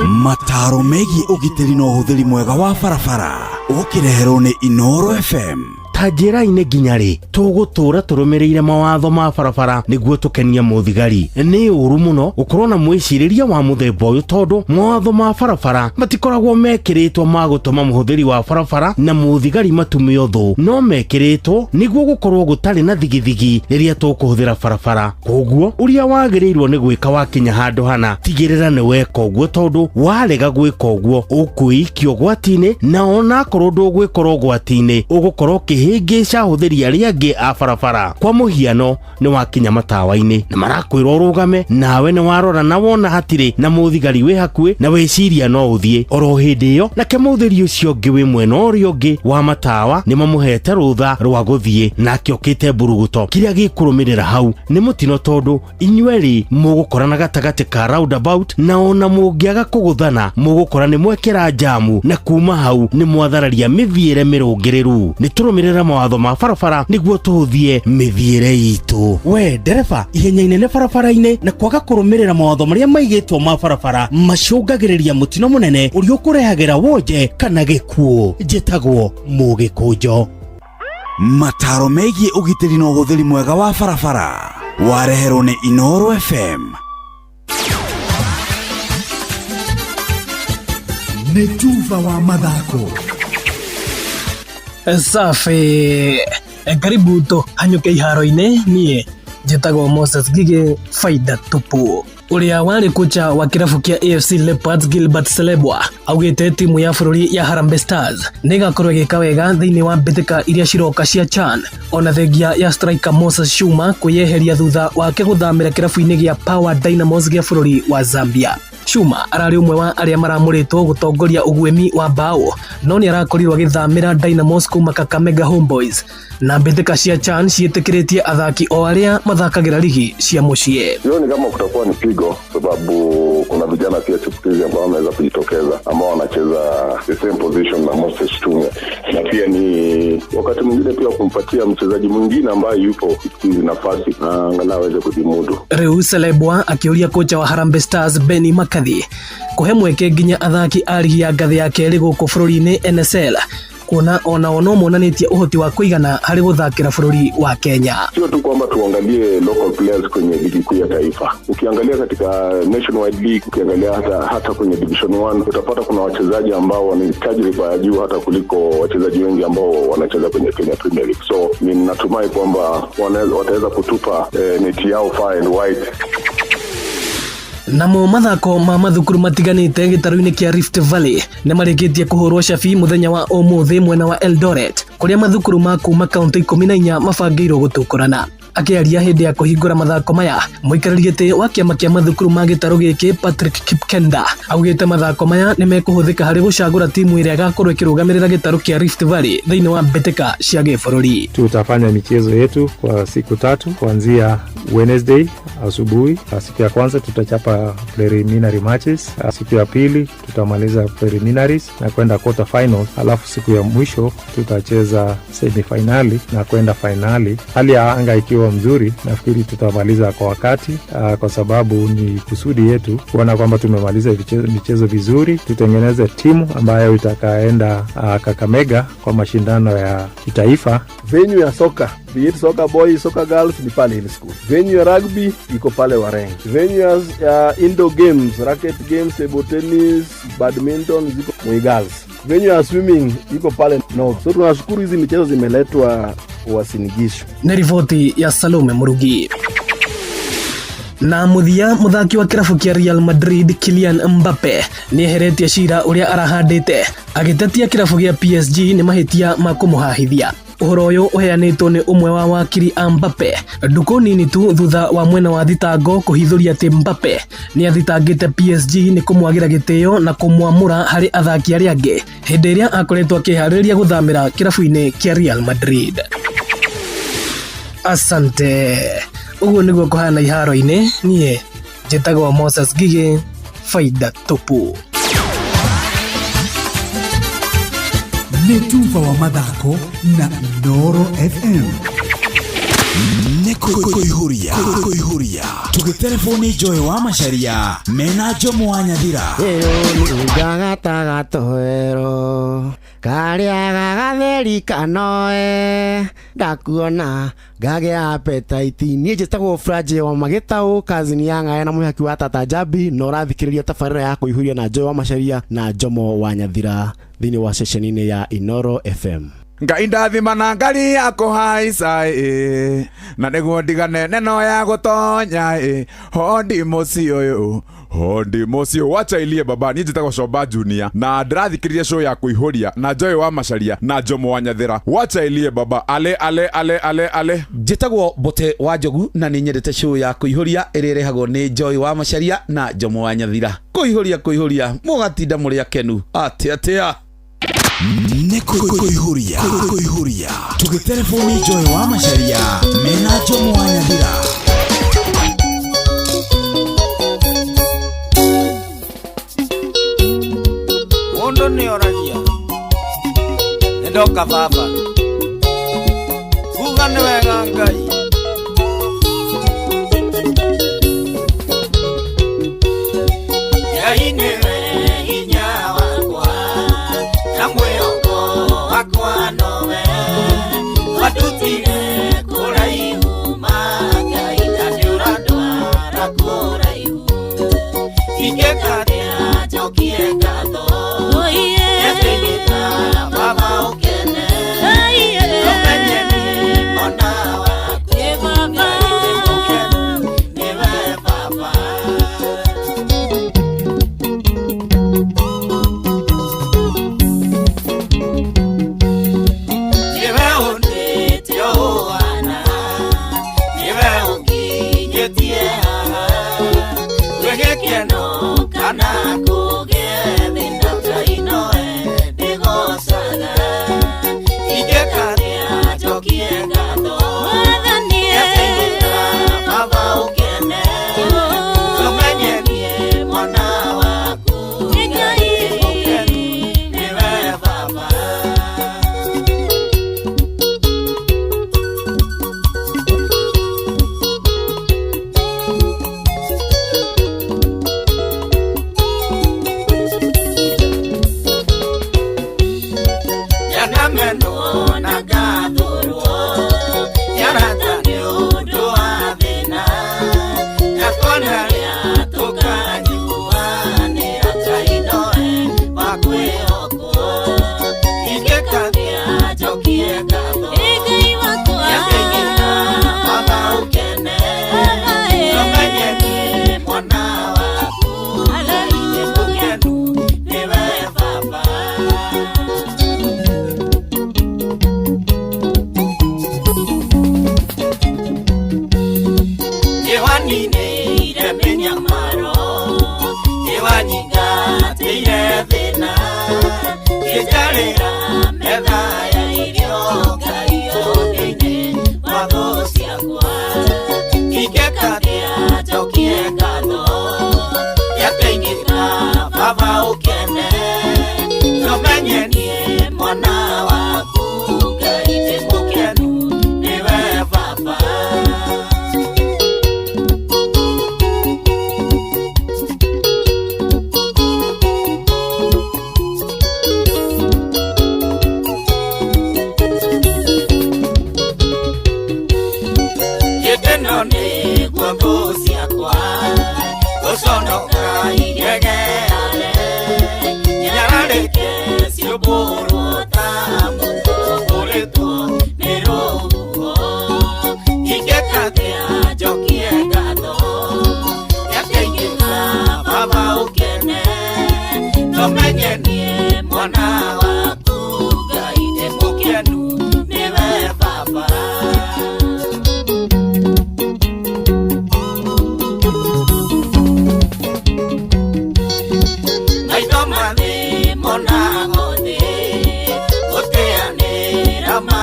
Mataro megiĩ ũgitĩri na ũhũthĩri mwega wa barabara ũkĩreherwo nĩ Inoro FM. Ta njĩra-inĩ nginya rĩ tũgũtũra tũrũmĩrĩire mawatho ma barabara nĩguo tũkenie mũthigari? Nĩ ũru mũno gũkorwo na mwĩcirĩria wa mũthemba ũyũ, tondũ mawatho ma barabara matikoragwo mekĩrĩtwo ma gũtũma mũhũthĩri wa barabara na mũthigari matume ũthũ, no mekĩrĩtwo nĩguo gũkorwo gũtarĩ na thigithigi rĩrĩa tũkũhũthĩra barabara. Koguo ũrĩa wagĩrĩirwo nĩ gwĩka wakinya handũ hana, tigĩrĩra nĩ weka ũguo, tondũ warega gwĩka ũguo ũkwĩikia ũgwati-inĩ, na onakorwo ndũgwĩkora ũgwati-inĩ ũgũkorwo ũkĩhĩngĩca ahũthĩri arĩa angĩ a barabara. Kwa mũhiano, nĩ wakinya matawa-inĩ na marakwĩra ũrũgame, nawe nĩ warora na wona hatirĩ na mũthigari wĩ hakuhĩ na wĩciria no ũthiĩ. Oro hĩndĩ ĩyo nake mũhũthĩri ũcio ũngĩ wĩ mwena ũrĩa ũngĩ wa matawa nĩ mamũhete rũtha rwa gũthiĩ nake okĩte mburuguto. Kĩrĩa gĩkũrũmĩrĩra hau nĩ mũtino, tondũ inyuerĩ mũgũkorana gatagatĩ ka roundabout, na ona mũngĩaga kũgũthana mũgũkora nĩ mwekĩra njamu, na kuma hau nĩ mwathararia mĩthiĩre mĩrũngĩrĩru. Nĩ tũrũmĩrĩre mawatho ma barabara nĩguo tũhũthie mĩthiĩre itũ. We ndereba, ihenya inene barabara-inĩ na kwaga kũrũmĩrĩra mawatho marĩa maigĩtwo ma barabara macũngagĩrĩria mũtino mũnene ũrĩa ũkũrehagĩra wonje kana gĩkuũ. Njĩtagwo Mũgĩkũnjo. Mataro megiĩ ũgitĩri na ũhũthĩri mwega wa barabara wareherwo nĩ Inoro FM. Nĩ tuba wa mathako. Safi, karibu tũhanyũke iharo-inĩ. Niĩ njĩtagwo Moses Gige, faida tupu. Ũrĩa warĩ kocha wa kĩrabu kĩa AFC Leopards Gilbert Selebwa augĩte timu ya bũrũri ya Harambee Stars nĩ ĩgakorwo ĩgĩka wega thĩinĩ wa mbĩtĩka iria ciroka cia CHAN, ona thengia ya striker Moses Shuma kwĩyeheria thutha wake gũthamĩra kĩrabu-inĩ gĩa Power Dynamos gĩa bũrũri wa Zambia. Shuma ararĩ ũmwe wa arĩa maramũrĩtwo gũtongoria ũguĩmi wa mbaũ, no nĩ arakorirwo agĩthamĩra Dynamos kuma Kakamega Homeboys, na mbĩtĩka cia CHAN ciĩtĩkĩrĩtie athaki o arĩa mathakagĩra ligi cia mũciĩ. Sioni kama kutakuwa ni pigo, sababu kuna vijana pia chipukizi ambao wameweza kujitokeza ambao wanacheza the same position na Moses Tumia, na pia ni wakati mwingine pia kumpatia mchezaji mwingine ambaye yupo chipukizi nafasi na angalau aweze kujimudu. Rĩu Selebwa akĩũria kocha wa Harambee Stars Benny McCarthy kũhe mweke nginya athaki a ligi ya ngathĩ ya kerĩ gũkũ bũrũri-inĩ NSL, kuona onao no monanĩtie ũhoti wa kũigana harĩ gũthakĩra bũrũri wa Kenya. Sio tu kwamba tuangalie local players kwenye ligi kuu ya taifa. Ukiangalia katika nationwide league, ukiangalia hata kwenye division 1 utapata kuna wachezaji ambao wana tajriba ya juu hata kuliko wachezaji wengi ambao wanacheza kwenye Kenya Premier League. So ninatumai kwamba wataweza kutupa neti yao far and wide. Namo mathako ma mathukuru matiganĩte gĩtarũ-inĩ kĩa Rift Valley nĩ marĩkĩtie kũhũrwo cabi mũthenya wa ũmũthĩ mwena wa Eldoret, kũrĩa mathukuru ma kuma kaunti 14 mabangĩirwo gũtũkũrana. Akĩaria hĩndĩ ya kũhingũra mathako maya, mũikarĩri gĩtĩ wa kĩama kĩa mathukuru ma gĩtarũ gĩkĩ Patrick Kipkenda augĩte mathako maya nĩ mekũhũthĩka harĩ gũcagũra timu ĩrĩa ĩgakorwo ĩkĩrũgamĩrĩra gĩtarũ kĩa Rift Valley thĩinĩ wa mbĩtĩka cia gĩbũrũri. Tutafanya michezo yetu kwa siku tatu kuanzia Wednesday asubuhi. Siku ya kwanza tutachapa preliminary matches, siku ya pili tutamaliza preliminaries na kwenda quarter final, alafu siku ya mwisho tutacheza semifinali na kwenda finali. Hali ya anga ikiwa mzuri, nafikiri tutamaliza kwa wakati, kwa sababu ni kusudi yetu kuona kwamba tumemaliza michezo vizuri, tutengeneze timu ambayo itakaenda Kakamega kwa mashindano ya kitaifa. Venue ya soka, be it soccer boys, soccer girls, ni pale Hill School. Venue ya rugby iko pale Wareng. Venue ya indoor games, racket games, table tennis, badminton ziko Moi Girls. Venue ya swimming iko pale North. So tunashukuru hizi michezo zimeletwa Uasin Gishu. Nĩ riboti ya Salome Murugi. Na mũthia, mũthaki wa kĩrabu kĩa Real Madrid Kylian Mbappe nĩ eheretie cira ũrĩa arahandĩte agĩtetia kĩrabu gĩa PSG nĩ mahĩtia ma kũmũhahithia. Ũhoro ũyũ ũheanĩtwo nĩ ũmwe wa wakiri a Mbappe ndukũ nini tu thutha wa mwena wa thitango kũhithũria atĩ Mbappe nĩ athitangĩte PSG nĩ kũmwagĩra gĩtĩo na kũmwamũra harĩ athaki arĩa angĩ hĩndĩ ĩrĩa akoretwo akĩharĩrĩria gũthamĩra kĩrabu-inĩ kĩa Real Madrid. Asante. Ũguo nĩguo kũhana iharo-inĩ. Niĩ njĩtagwo Moses Gige, faida tupu. Nĩ tuba wa mathako na Inooro FM. Nĩ kũihũria kũihũria tũgĩterebwo nĩ Joy wa Macharia mena Jomo wa Nyathira. Ĩyo nĩ gatoero karĩa gagatheri kanoe ndakuona ngagĩa appetite. Niĩ njĩtagwo Franje wa Magĩtaũ, kazini ya ng'aya na mwĩhaki wa Tata Njambi, na ũrathikĩrĩria tabarĩra ya kũihũria na Joy wa Macharia na Jomo wa Nyathira thĩinĩ wa ceceni-inĩ ya Inooro FM. Ngai ndathima na ngari ya kũhaica ĩ, na nĩguo ndigane neno ya gũtonya ĩ, hondi mũciĩ ũyũ, hondi mũciĩ. Wacha ilie baba. Niĩ njĩtagwo Comba Junior na ndĩrathikĩrĩria show ya kũihũria na Joy wa Macharia na Jomo wa Nyathira. Wacha ilie baba, ale ale ale ale ale. Njĩtagwo Mbote wa Njogu na nĩ nyendete show ya kũihũria ĩrĩa ĩrehagwo nĩ Joy wa Macharia na Jomo wa Nyathira. Kũihũria kũihũria, mũgatinda mũrĩ akenu atĩa atĩa. Nĩ kũihũria kũihũria tũgĩterebwo nĩ Joy wa Macharia mena Jomo wa Nyathira. Mũndũ nĩ oragia nĩ ndoka baba kuga nĩ wega Ngai. Ngai nĩwe hinya wakwa na mwĩhoko wakwa nowe watutire kũraihu ma Ngai na nĩũrandwara kũraihu ingĩka atĩa njokie ngatho. Baba ũkene ũmenye niĩ mwana waku Ngai ndĩ mũkenu nĩwe baba. Nĩwe ũndĩte ũhana, nĩwe ũnginyĩtie haha, gwĩ gĩkeno kana kũgĩe thĩna Ngai nowe ndĩgocaga. Ingĩka atĩa njokie ngatho? Nĩateithĩka baba ũkene, ũmenye niĩ mwana waku Ngai ndĩ mũkenu nĩwe baba. Nyanamenwo na ngathũrwo nĩarata nĩ ũndũ wa thĩna nyatwonaria tũkanyuanĩra Ngai nowe wa kwĩhokwo. Ingĩka atĩa njokie ngatho? Nĩateithĩka baba ũkene, ũmenye niĩ mwana waku Ngai ndĩ mũkenu nĩwe baba. Nĩwaninĩire mĩnyamaro, nĩwanyingatĩire thĩna, ngĩnjarĩra metha ya irio Ngai ũthĩ-inĩ wa thũ ciakwa. Ingĩka atĩa njokie ngatho? Nĩateithĩka baba ũkene, ũmenye niĩ mwana waku Ngai ndĩ mũkenu nĩwe baba. Gĩtĩno nĩguo thũ ciakwa gũconoka igegeare, nyararĩke ciũmbũrwo ta mũtũ ũhũrĩtwo nĩ rũhuho. Ingĩka atĩa njokie ngatho? Nĩateithĩka baba ũkene, ũmenye niĩ mwana waku Ngai ndĩ mũkenu nĩwe baba. Maitho ma thĩ monago thĩ, gũteanĩra ma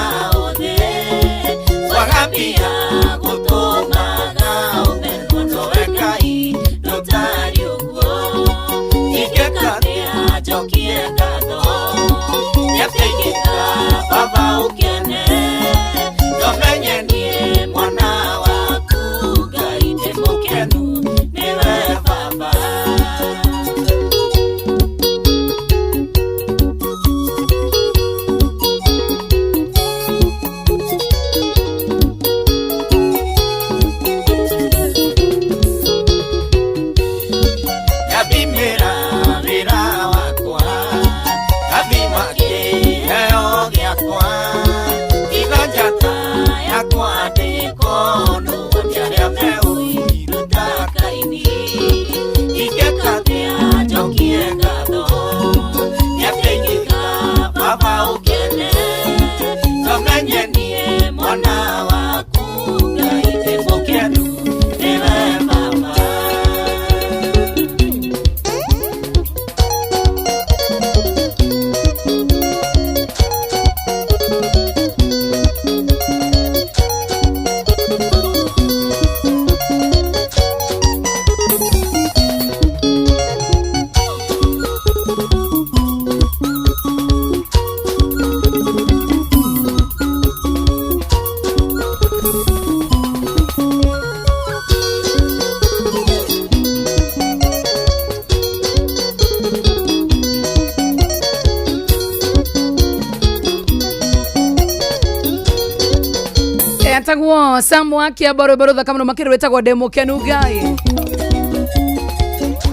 Etagwo Sam wa Kĩambo, rwĩmbo rũthaka mũno makĩria rwĩtagwo Ndĩ Mũkenu Ngai.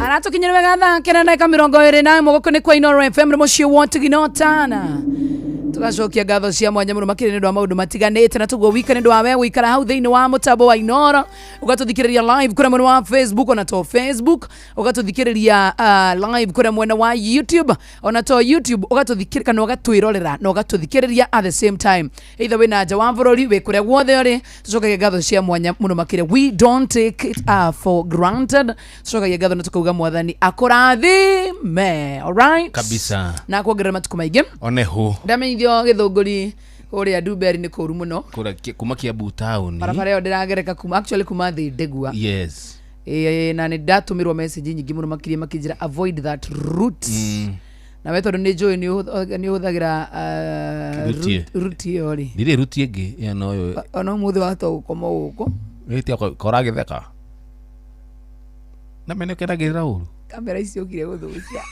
Aratukinyĩra wega thaa kenda na ndagĩka 21 gũkũ nĩ kwa Inooro FM nĩ mũciĩ wa Tigino Tana. Tugacokia ngatho cia mwanya mũno makĩria nĩ ũndũ wa maũndũ matiganĩte na tuguo wika nĩ ũndũ wa we gũikara hau thĩinĩ wa mũtambo wa Inooro, ũgatũthikĩrĩria live kũrĩa mwena wa Facebook, ona to Facebook ũgatũthikĩrĩria live kũrĩa mwena wa YouTube, ona to YouTube ũgatũthikĩrĩria kana ũgatwĩrorera na ũgatũthikĩrĩria at the same time, either wĩna nja wa bũrũri, wĩ kũrĩa guothe ũrĩ. Tũcokagia ngatho cia mwanya mũno makĩria, we don't take it for granted. Tũcokagia ngatho na tũkauga Mwathani akũrathime. Alright? Kabisa. Na kuongerera matukũ maingĩ. Oneho. Ndamenyithio Gĩthũngũri kũrĩa Ndumberi nĩ kũru mũno. Kũrĩa kuma Kiambu town. Barabara ĩyo ndĩragereka kuma, actually kuma thĩ ndegua. Ĩĩ, na nĩ ndatũmĩrwo message nyingĩ mũno makĩria makĩnjĩra avoid that route. Na we tondũ nĩ njũĩ nĩ ũhũthagĩra Route. Route ĩyo rĩ. Ndirĩ route ĩngĩ ĩyo no ĩyo. Ona ũmũthĩ wahota gũkoma gũkũ. Ĩtia koragĩtheka na mene kenagĩrĩra ũru. Kamera icio ũkire gũthũkia.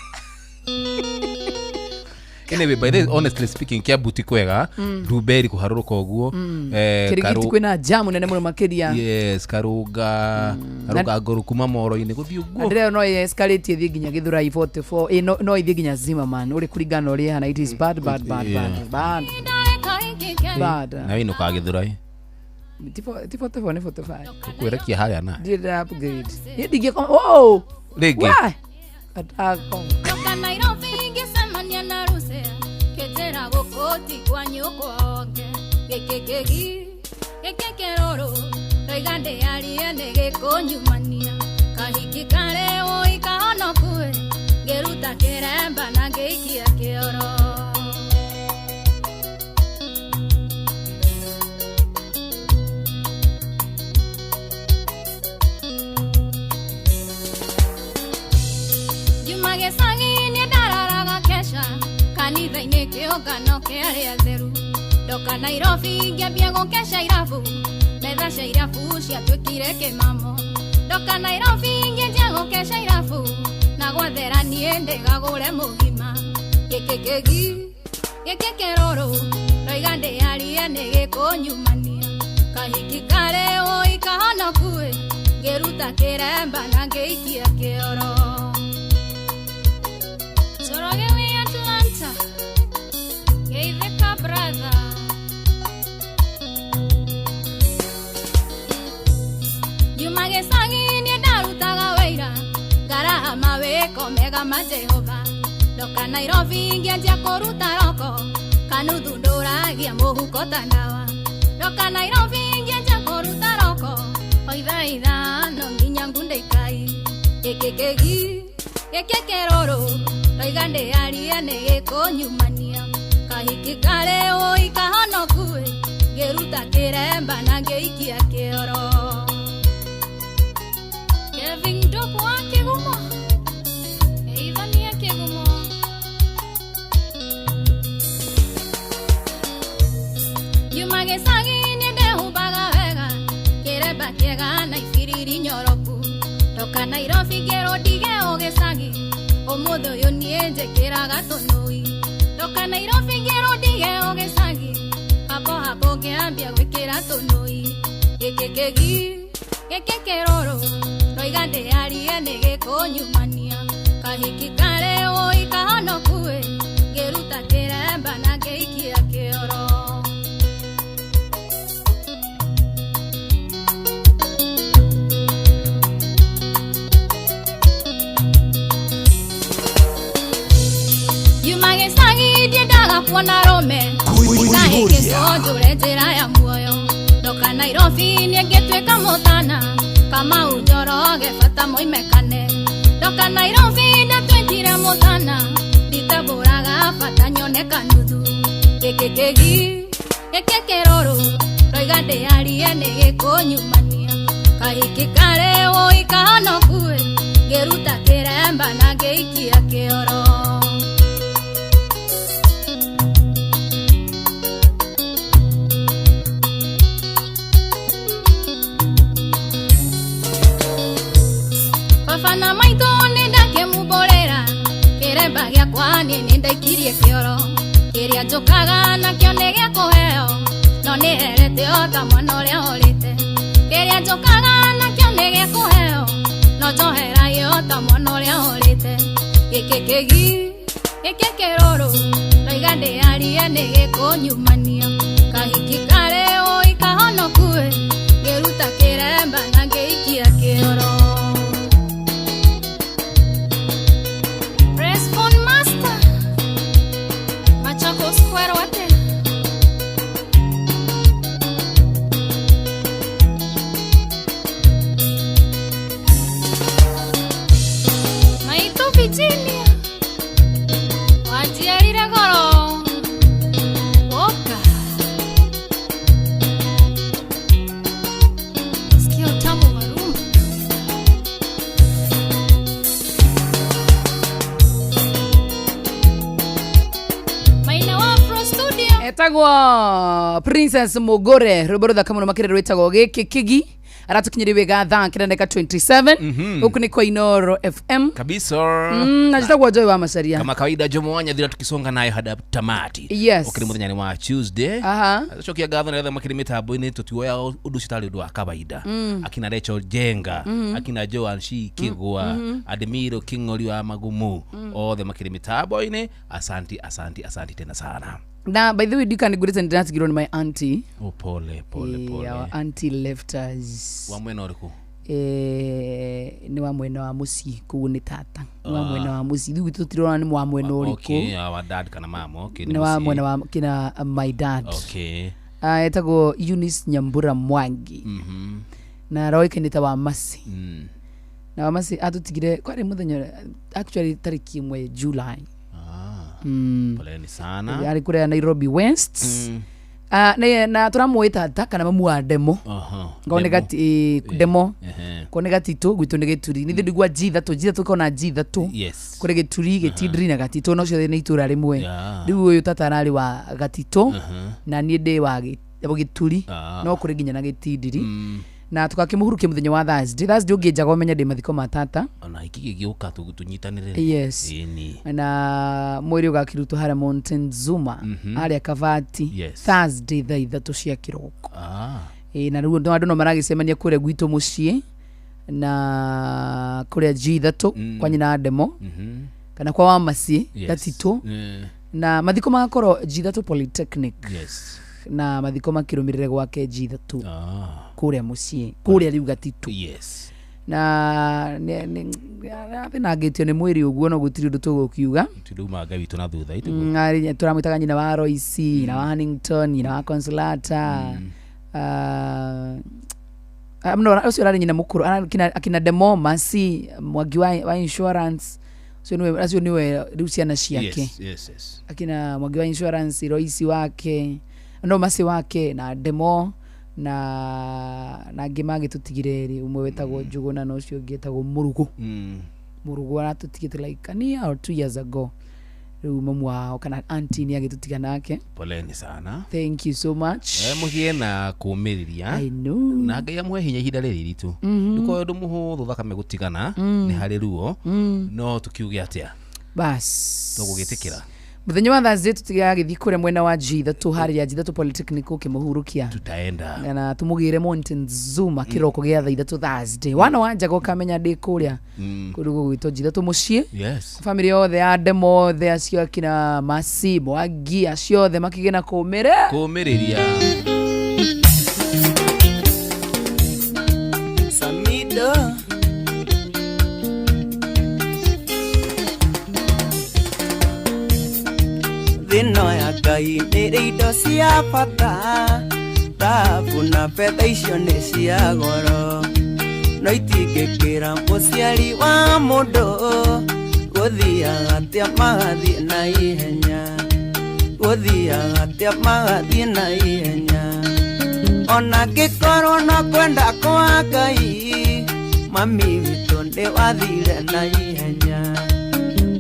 Anyway, by the way, honestly speaking, Kiambu ti kwega. Ndumberi kũharũrũka ũguo. Kĩrigiti kwĩna jamu nene mũno makĩria. Yes, karũnga karũnga ngũrũ kuma moro-inĩ gũthiĩ Na ũguo. ndĩreo no escalate ĩthiĩ nginya Gĩthũrai 44, ĩ no ĩthiĩ nginya Zimmerman ũrĩ kũringana na ũrĩa ĩhana. It is bad, bad, bad, bad, bad, bad. Na wĩinũkaga Gĩthũrai. Ti 44, nĩ 45. Ũkwĩrekia harĩa na Ndirĩ ndĩra upgrade. Niĩ ndingĩkoma. Oh! Rĩngĩ. Why? Atakoma. Ndoka Nairobi ngĩcemania na Rusea, kĩnjĩra gũkũ ti kwa nyũkwa onge. Gĩkĩ kĩgi gĩkĩ kĩrũrũ ndoiga ndĩarie nĩ gĩkũnyumania kahiki karĩ ũi kahonokue ngĩruta kĩremba na ngĩikia kĩoro. Njuma gĩcagi-inĩ ndararaga kesha kanitha-inĩ kĩũngano kĩa arĩa atheru. Ndoka Nairobi ngĩambia gũkesha irabu, metha cia irabu ciatuĩkire kĩmamo. Ndoka Nairobi ngĩanjia gũkesha irabu na gwathera niĩ ndĩgagũre mũgima. Gĩkĩ kĩgi gĩkĩ kĩrũrũ ndoiga ndĩarie nĩ gĩkũnyumania kahiki karĩ ũi kahonokue ngĩruta kĩremba na ngĩikia kĩoro. Njoroge wĩ Atlanta, geithĩka brother. Nyuma gĩcagi-inĩ ndarutaga wĩira ngaraha mawĩko mega ma Jehova. Ndoka Nairobi ngĩanjia kũruta roko kanuthu ndũragia mũhuko ta ndawa. Ndoka Nairobi ngĩanjia kũruta roko o ithaa 5 nginya ngunde ikai. Gĩkĩ kĩgi gĩkĩ kĩrũrũ ndoiga ndĩarie nĩ gĩkũnyumania kahiki karĩ ũi kahonokue ngĩruta kĩremba na ngĩikia kĩoro. Kevin Ndopo wa Kĩgumo, geithania Kĩgumo. Nyuma gĩcagi-inĩ ndehumbaga wega kĩremba kĩega na ibiriri nyoroku. Ndoka Nairobi ngĩrwo ndige o gĩcagi ũmũthĩ ũyũ niĩ njĩkĩraga tũnũi. Ndoka Nairobi ngĩrwo ndige o gĩcagi hapo hapo ngĩambia gwĩkĩra tũnũi. Gĩkĩ kĩgi gĩkĩ kĩrũrũ ndoiga ndĩarie nĩ gĩkũnyumania kahiki karĩ ũi kahonokue ngĩruta kĩremba na ngĩikia kĩoro. Nyuma gĩcagi ndiendaga kuona rũme ngahĩkĩtwo njũre njĩra ya muoyo. Ndoka Nairobi niĩ ngĩtuĩka mũtana Kamau Njoroge bata moimekane. Ndoka Nairobi ndatuĩkire mũtana nditambũraga bata nyone kanuthu. Gĩkĩ kĩgi gĩkĩ kĩrũrũ ndoiga ndĩarie nĩ gĩkũnyumania kahiki karĩ ũi kahonokue ngĩruta kĩremba na ngĩikia kĩoro. Baba na maitũ nĩ ndakĩmumbũrĩra kĩremba gĩakwa niĩ nĩ ndaikirie kĩoro. Kĩrĩa njũkaga nakĩo nĩ gĩa kũheo no nĩ herete Njoherete o ta mwana ũrĩa ũrĩte. Kĩrĩa njũkaga nakĩo nĩ gĩkũheo, no njoheragia o ta mwana ũrĩa ũrĩte. Gĩkĩ kĩgi, gĩkĩ kĩrũrũ, ndoiga ndĩarie nĩ gĩkũnyumania. Kahiki karĩ ũi kahonokue, ngĩruta kĩremba na ngĩikia kĩoro. Press phone master, Machakos Square wate. Maitũ Virginia, wanjiarire goro. Woka. Sikia utamu wa rumba. Maina wa Afro Studio. Etagwo Princess Mugure rwimbo ruthaka muno makĩria rwĩtagwo gĩkĩ kĩgi aratukinyĩria wega thaa kenda ndagĩka 27 gũkũ nĩ kwa Inoro FM kabisa. Na njĩtagwo Joy wa Macaria Kama kawaida Jomo wa Nyathira tukisonga nayo hada tamati. Yes. Ukiri muthenya ni wa Tuesday. Aha. Cokia ngatho nĩ arĩa makĩrĩ mĩtambo-inĩ tũtioya ũndũ ũcio tarĩ ũndũ wa kawaida. Akina Rachel Jenga, akina Joan Shi Kigwa, Ademiro King'ori wa Magumu, othe makĩrĩ mĩtambo-inĩ. Asanti, asanti, asanti tena sana. Na by the way ndikani ngurĩte nĩ ndĩratigirwo nĩ my auntie. Oh, pole pole pole. Our auntie left us. Wa mwena ũrĩkũ? Nĩ wa mwena wa mũciĩ kũu nĩ tata nĩ wa mwena wa mũciĩ rĩu tũtirona nĩ wa mwena ũrĩkũ. Okay, our dad kana mama. Okay, nĩ wa mũciĩ. mwena wa kina my dad. Okay. Etagwo Eunice Nyambura Mwangi. Na aroĩkaine ta Wamasi. Na Wamasi atũtigire kwarĩ mũthenya actually tarĩki 1 July. Poleni sana. Arĩ kũrĩa Nairobi West. Na tũramũĩ tata kana mamu wa Demo. Ngoo nĩ gati Demo. Ko nĩ gatitũ gwitũ nĩ gĩturi nĩ thĩ gwa G3 G3 kona G3. Yes. Kũrĩ gĩturi gĩtindiri na gatitũ no ciothe nĩ itũra rĩmwe. Rĩu ũyũ tata ararĩ wa gatitũ na niĩ ndĩ wa gĩturi no kũrĩ nginya na gĩtindiri. Na tũgakĩmũhurukia mũthenya wa Thursday. Thursday ũngĩnjaga ũmenye ndĩ mathiko ma tata. Ona hiki gĩgĩũka tũnyitanĩre. Yes. Ĩni. Na mwĩrĩ ũgakĩrutwo harĩa Mountain Zuma harĩa Kavati. Yes. Thursday thaa 3 cia kĩroko. Na rĩu andũ no maragĩcemania kũrĩa gwitũ mũciĩ na kũrĩa G3 kwa nyina Demo kana kwa Wamasi Gatitũ. Na mathiko magakorwo G3 Polytechnic. Yes. Na mathiko makĩrũmĩrĩre gwake G3 kũrĩa mũciĩ kũrĩa rĩu Gatitũ. Yes. Na athĩnangĩtio nĩ mwĩrĩ ũguo no gũtirĩ ũndũ tũgũkiuga. Tinduma Ngai witũ na thutha itũ. Tũramwĩtaga nyina wa Royce, nyina wa Hannington, nyina wa Consolata. No ũcio ararĩ nyina mũkũrũ akina Demo Masi Mwangi wa insurance acio nĩwe rĩu ciana ciake. Yes, yes, yes. Akina Mwangi wa insurance, Royce wake, no Masi wake na Demo na angĩ magĩtũtigire rĩ ũmwe wetagwo Njũgũna na ũcio ũngĩ etagwo Mũrugũ. Mũrugũ aratũtigĩte like a year or 2 years ago. Rĩu mamu wao kana auntie nĩ agĩtũtiga nake. Poleni sana. Thank you so much. Mũgĩe na kũũmĩrĩria. I know. Na Ngai amũhe hinya ihinda rĩrĩ iritũ. Ndũkorwo ũndũ mũhũthũ thakame gũtigana nĩ harĩ ruo no tũkiuge atĩa? Bas. Tũgũgĩtĩkĩra. Mũthenya wa Thursday tũtigagĩthiĩ kũrĩa mwena wa G3 harĩa G3 Polytechnic ũkĩmũhurukia. Tutaenda. Na tũmũgĩre Mountain Zuma kĩroko gĩa thaa 3 Thursday. Wana wa njaga ũkamenya ndĩ kũrĩa kũndũ gũgwĩtwo G3 mũciĩ. Yes. Family yothe ya Demo othe acio akina Masi Mwangi acio othe makĩgĩa na kũũmĩrĩria. Kũũmĩrĩria. Samido. Thĩno ya Ngai nĩrĩ indo cia bata thahabu na betha icio nĩ cia goro no itingĩkĩra mũciari wa mũndũ gũthiaga atĩa magathiĩ na ihenya gũthiaga atĩa magathiĩ na ihenya ona ngĩkorwo no kwenda kwa Ngai mami witũ nĩ wathire na ihenya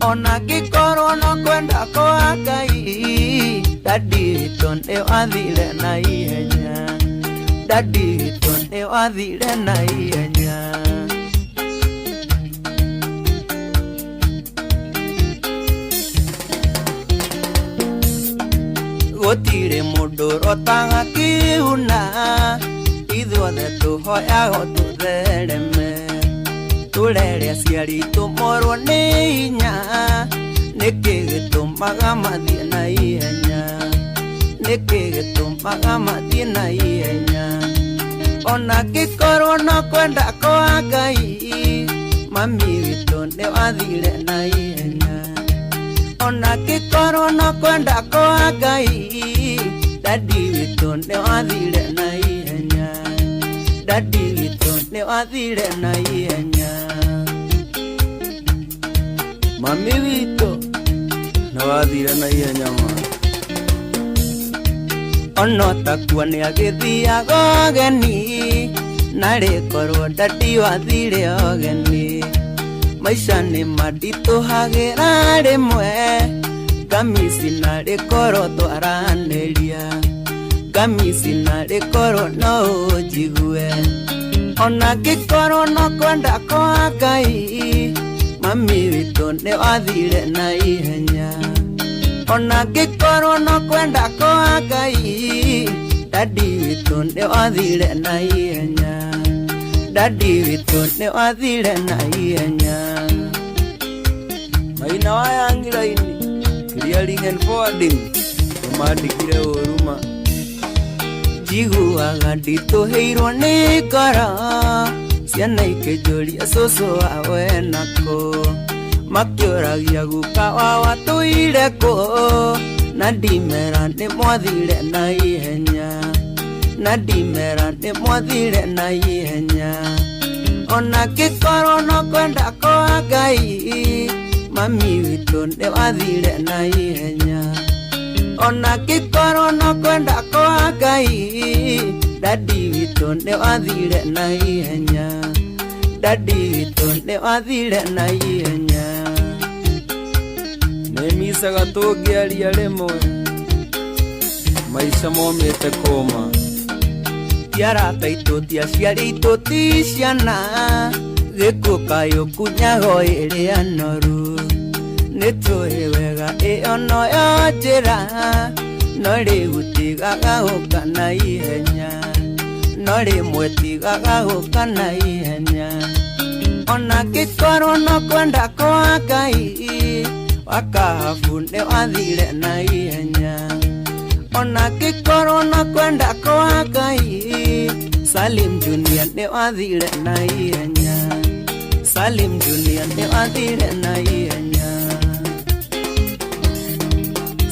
ona ngĩkorwo no kwenda kwa Ngai dadi witũ nĩ wathire na ihenya dadi witũ nĩ wathire na ihenya. Gũtirĩ mũndũ ũrotaga kĩuna, ithuothe tũhoyago tũthereme. Tũrere aciari tũmorwo nĩ hinya, nĩkĩ gĩtũmaga mathiĩ na ihenya? Nĩkĩ gĩtũmaga mathiĩ na ihenya? Ona ngĩkorwo no kwenda kwa Ngai, mami witũ nĩ wathire na ihenya. Ona ngĩkorwo no kwenda kwa Ngai, dadi witũ nĩ wathire na ihenya. Dadi witũ nĩ wathire na ihenya. Mami witũ nĩ wathire na ihenya ma. Ona takuo nĩ agĩthiaga ũgeni, narĩ korwo dadi wathire ũgeni. Maica nĩ manditũhagĩra rĩmwe, ngamisi narĩ korwo twaranĩria. Ngamisi narĩ korwo no ũnjigue. Ona ngĩkorwo no kwenda kwa Ngai, mami witũ nĩ wathire na ihenya. Ona ngĩkorwo no kwenda kwa Ngai, dadi witũ nĩ wathire na ihenya. Dadi witũ nĩ wathire na ihenya. Maina wa Yangi Line, clearing and forwarding, tũmandĩkire ũruma. Njiguaga nditũhĩirwo nĩ ngoro, ciana ikĩnjũria cũcũ wao ena kũ. Makĩũragia guka wao atũire kũ, na ndimera nĩ mwathire na ihenya. Na ndimera nĩ mwathire na ihenya. Ona ngĩkorwo no kwenda kwa Ngai, mami witũ nĩ wathire na ihenya. Ona ngĩkorwo no kwenda kwa Ngai, dadi witũ nĩ wathire na ihenya. Dadi witũ nĩ wathire na ihenya. Nĩmicaga tũngĩaria rĩmwe, maica momĩte kũma. Ti arata aitũ, ti aciari aitũ, ti ciana, gĩkuũ kayũkunyago ĩrĩa noru. Nĩtũĩ wega ĩyo noyo njĩra, no rĩu tigaga gũka na ihenya. No rĩmwe tigaga gũka na ihenya. Ona ngĩkorwo no kwenda kwa Ngai, wakahabu nĩ wathire na ihenya. Ona ngĩkorwo no kwenda kwa Ngai, Salim Junior nĩ wathire na ihenya. Salim Junior nĩ wathire na ihenya.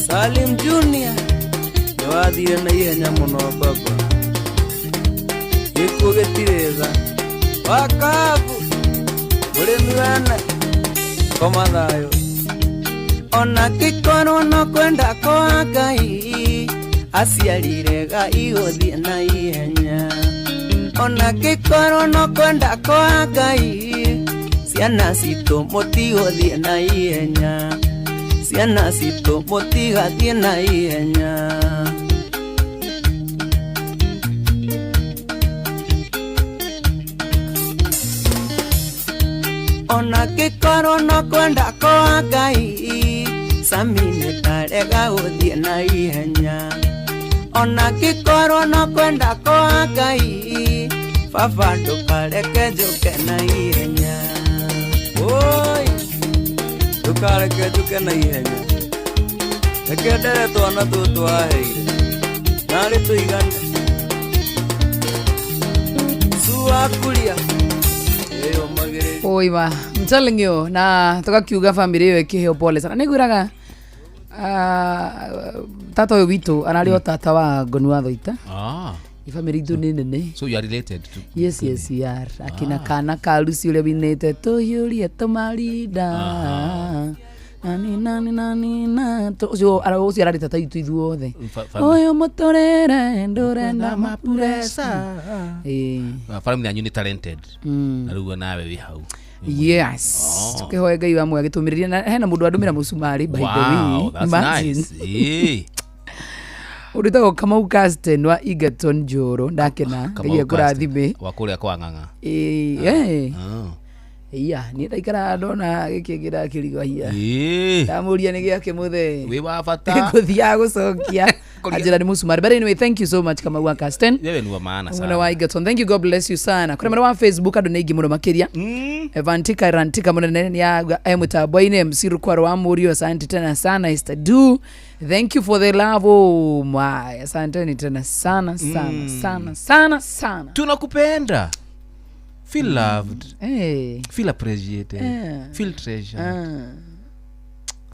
Salim Junior nĩ wathire na ihenya mũno baba. Gĩkuũ gĩtirĩ tha. Wakabu mũrĩmi wene, koma thayũ. Ona ngĩkorwo no kwenda kwa Ngai, aciari rega igũthiĩ na ihenya. Ona ngĩkorwo no kwenda kwa Ngai, ciana citũ mũtigũthiĩ na ihenya. Ciana citũ mũtigathiĩ na ihenya. Ona ngĩkorwo no kwenda kwa Ngai, Sami nĩ ndarega gũthiĩ na ihenya. Ona ngĩkorwo no kwenda kwa Ngai, baba ndũkareke njũke na ihenya. Oi, ndũkareke njũke na ihenya. Reke ndere twana tũtũ waheire, narĩ tũigane. Cuakuria Oiwa, I'm telling you, na tukakiuga family ĩyo ĩkĩheo pole sana. Nĩngwĩraga tata ũyũ witũ ararĩ o tata wa Ngoni wa Thoita. Ah. Family itũ nĩ nene. So you are related to? Yes, yes, we are. Akina kana ka Lucy ũrĩa winĩte tũhiũrie tũmarinda. Nani nani nani na ũcio ũcio ararĩ tata witũ ithuothe. Ũyũ mũtũrĩre ndũrenda mapuresa. Family yanyu nĩ talented. Na rĩu nawe wĩ hau. Yes. Tukihoe Ngai wa muoyo agĩtũmĩrĩria na hena mũndũ andũmĩra mũcumarĩ by the way. Wow, that's nice. Ũndũ wĩtagwo Kamau Casten wa Egerton Njũrũ ndakena Ngai akũrathime. Wa kũrĩa kwa Ng'ang'a. Ĩĩ. Iya, niĩ ndaikara ndona gĩkĩ kĩrakĩrigwo hia. Ndamũria nĩ gĩake mũthee. Wĩ wa bata. Ngũthiaga gũcokia. Anjĩra nĩ mũcumarĩ. But anyway, thank you so much Kamau wa Casten. Wewe ni wa maana Mwena sana. wa Egerton. Thank you, God bless you sana. Kũrĩ mwena wa Facebook andũ nĩ aingĩ mũno makĩria. Evantika Rantika mũnene nĩ auga e mũtambo-inĩ MC Rukwaro wa Mũriũ, asante tena sana Esther Du. Thank you for the love. Oh my. Asanteni tena sana sana sana sana sana. Tunakupenda. Feel loved. Hey. Feel appreciated. Eh. Feel treasured. Ah.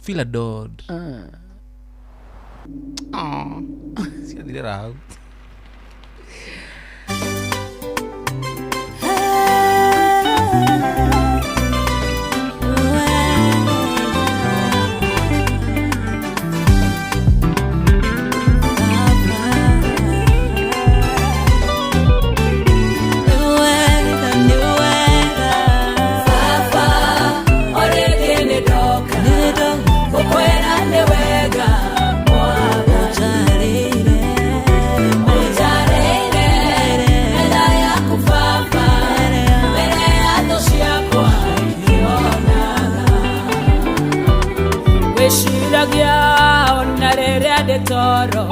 Feel adored. Ah. Aw. Ciathire hau. Baba, orĩngĩ nĩndoka, gũkwĩra nĩ wega Mwathani. Ũnjarĩire metha yaku Baba, mbere ya thũ ciakwa ikĩonaga. Wĩciragia ona rĩrĩa ndĩ toro,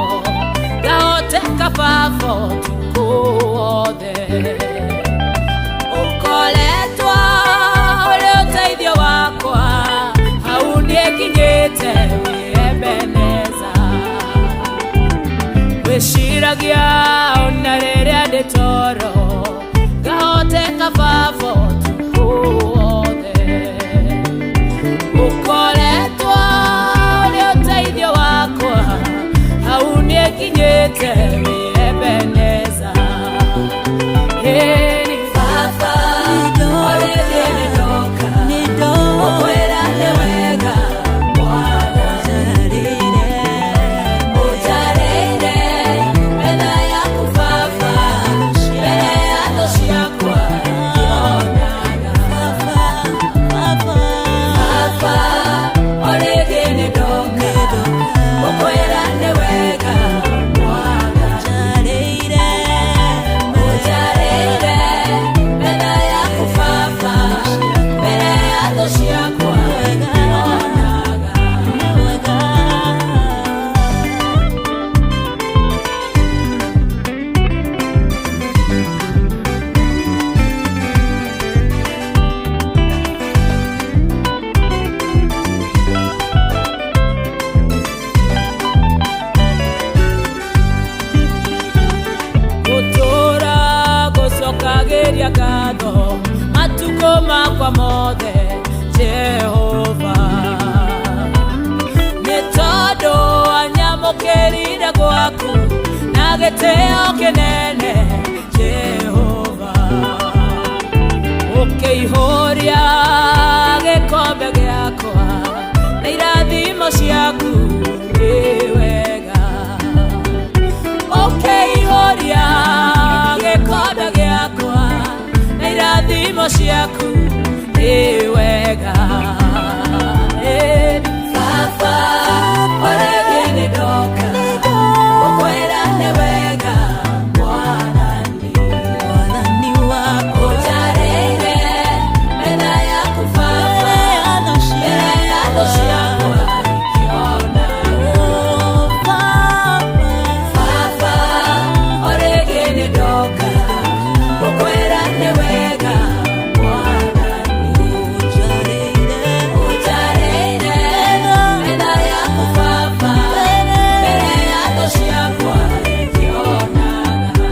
ngahoteka Baba ũtukũ wothe. Ũkoretwo ũrĩ ũteithio wakwa, hau nĩnginyĩte wĩ Ebeneza. Wĩciragia ona rĩrĩa ndĩ toro, ngahoteka Baba ũtukũ wothe. Ũkoretwo ũrĩ ũteithio wakwa, hau nĩnginyĩte wĩ Ebeneza. Ĩni Baba, orĩngĩ nĩndoka, gũkwĩra nĩ wega Mwathani. Ũnjarĩire metha yaku Baba, mbere ya thũ ciakwa ikĩonaga. Baba, orĩngĩ nĩndoka, gũkwĩra nĩ wega Mwathani. Ũnjarĩire metha yaku Baba, mbere ya thũ ciakwa ikĩonaga. Gũtũũra gũcokagĩria ngatho matukũ makwa mothe Jehova, nĩ tondũ anyamũkĩrire gwaku na gĩtĩo kĩnene Jehova, ũkĩihũria gĩkombe gĩakwa na irathimo ciaku nĩ wega. Ũkĩihũria gĩkombe gĩakwa na irathimo ciaku nĩ wega. Ĩ, Baba, orĩngĩ nĩndoka, gũkwĩra nĩ wega Mwathani. Ũnjarĩire metha yaku Baba, mbere ya thũ ciakwa ikĩonaga. Baba, orĩngĩ nĩndoka, gũkwĩra nĩ wega Mwathani. Ũnjarĩire metha yaku Baba, mbere ya thũ ciakwa ikĩonaga.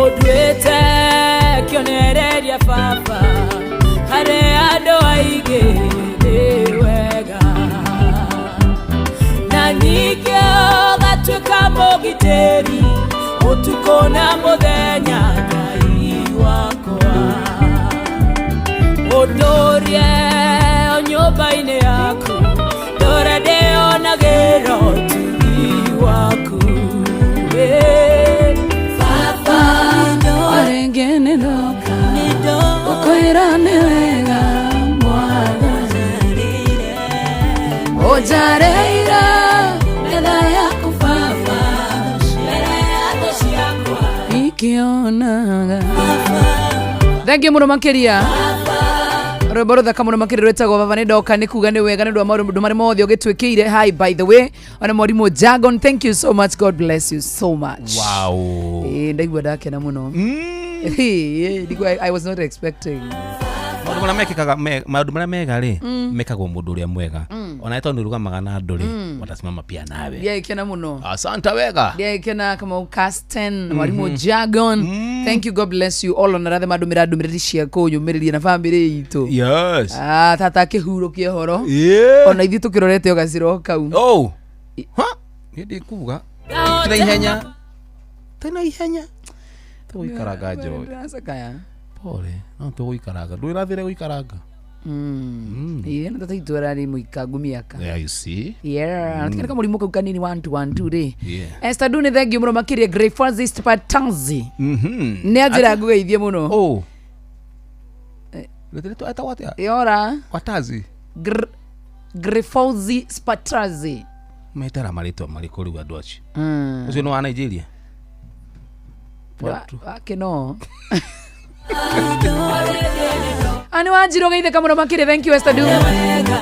Ũnduĩte kĩonereria Baba harĩ andũ aingĩ nĩ wega, na ningĩ ũgatuĩka mũgitĩri ũtukũ na mũthenya Ngai wakwa. Ũndũrie o nyũmba-inĩ yaku, ndũre ndĩonagĩra ũtugi waku. Ĩ, Baba, Orĩngĩ nĩndoka, gũkwĩra nĩ wega Mwathani. Ũnjarĩire metha yaku baba mbere ya thũ ciakwa ikĩonaga. Thank you mũno makĩria. Rwĩmbo rũthaka mũno makĩria rwĩtagwo baba nĩ ndoka nĩ kuga nĩ wega nĩ ũndũ wa maũndũ marĩa mothe ũgĩtwĩkĩire. Hi, by the way, ona mwarimũ Jagon, thank you so much. God bless you so much. Wow. Ĩĩ, ndaigua ndakena mũno. Ĩĩ, ndigua I was not expecting. Maũndũ marĩa mekĩkaga maũndũ marĩa mega rĩ, mekagwo mũndũ ũrĩa mwega. Ona tondũ nĩũrũgamaga na andũ rĩ, watasimama pia nawe. Ndiagĩkena mũno. Asante wega. Ndiagĩkena Kamau Casten, mwarimũ Jagon, thank you, God bless you all. Ona rathe mandũmĩra ndũmĩrĩri cia kũnyũmĩrĩria na bamĩrĩ itũ. Yes. Ah, tata akĩhurũkia ũhoro. Yeah. Ona ithuĩ tũkĩrorete o gacĩra o kau. Oh. Ha, niĩ ndikuga tina ihenya, tina ihenya, tũgũikaranga njoĩ. Ndĩracakaya. Pole, no tũgũikaranga, ndwĩrathire gũikaranga. Ĩĩ, na tata itũ ararĩ mũikangu mĩaka. Yeah, you see. Yeah, mm. Kamũrimũ kau kanini 1 2 1 2 rĩ. Yeah. Esther Dune, thank you mũno makĩria. Grey Francis Patanzi. Nĩ anjĩra ngũgeithie mũno. Oh. Rĩtĩrĩtwo etagwo atĩa? Yora. Watazi. Grefauzi Spatrazi. Metara marĩtwa marĩkũ rĩu andũ acio? Ũcio nĩ wa Nigeria. Wake no. Ani wanjira ũgeithĩka mũno makĩria. Thank you, Esther Dune.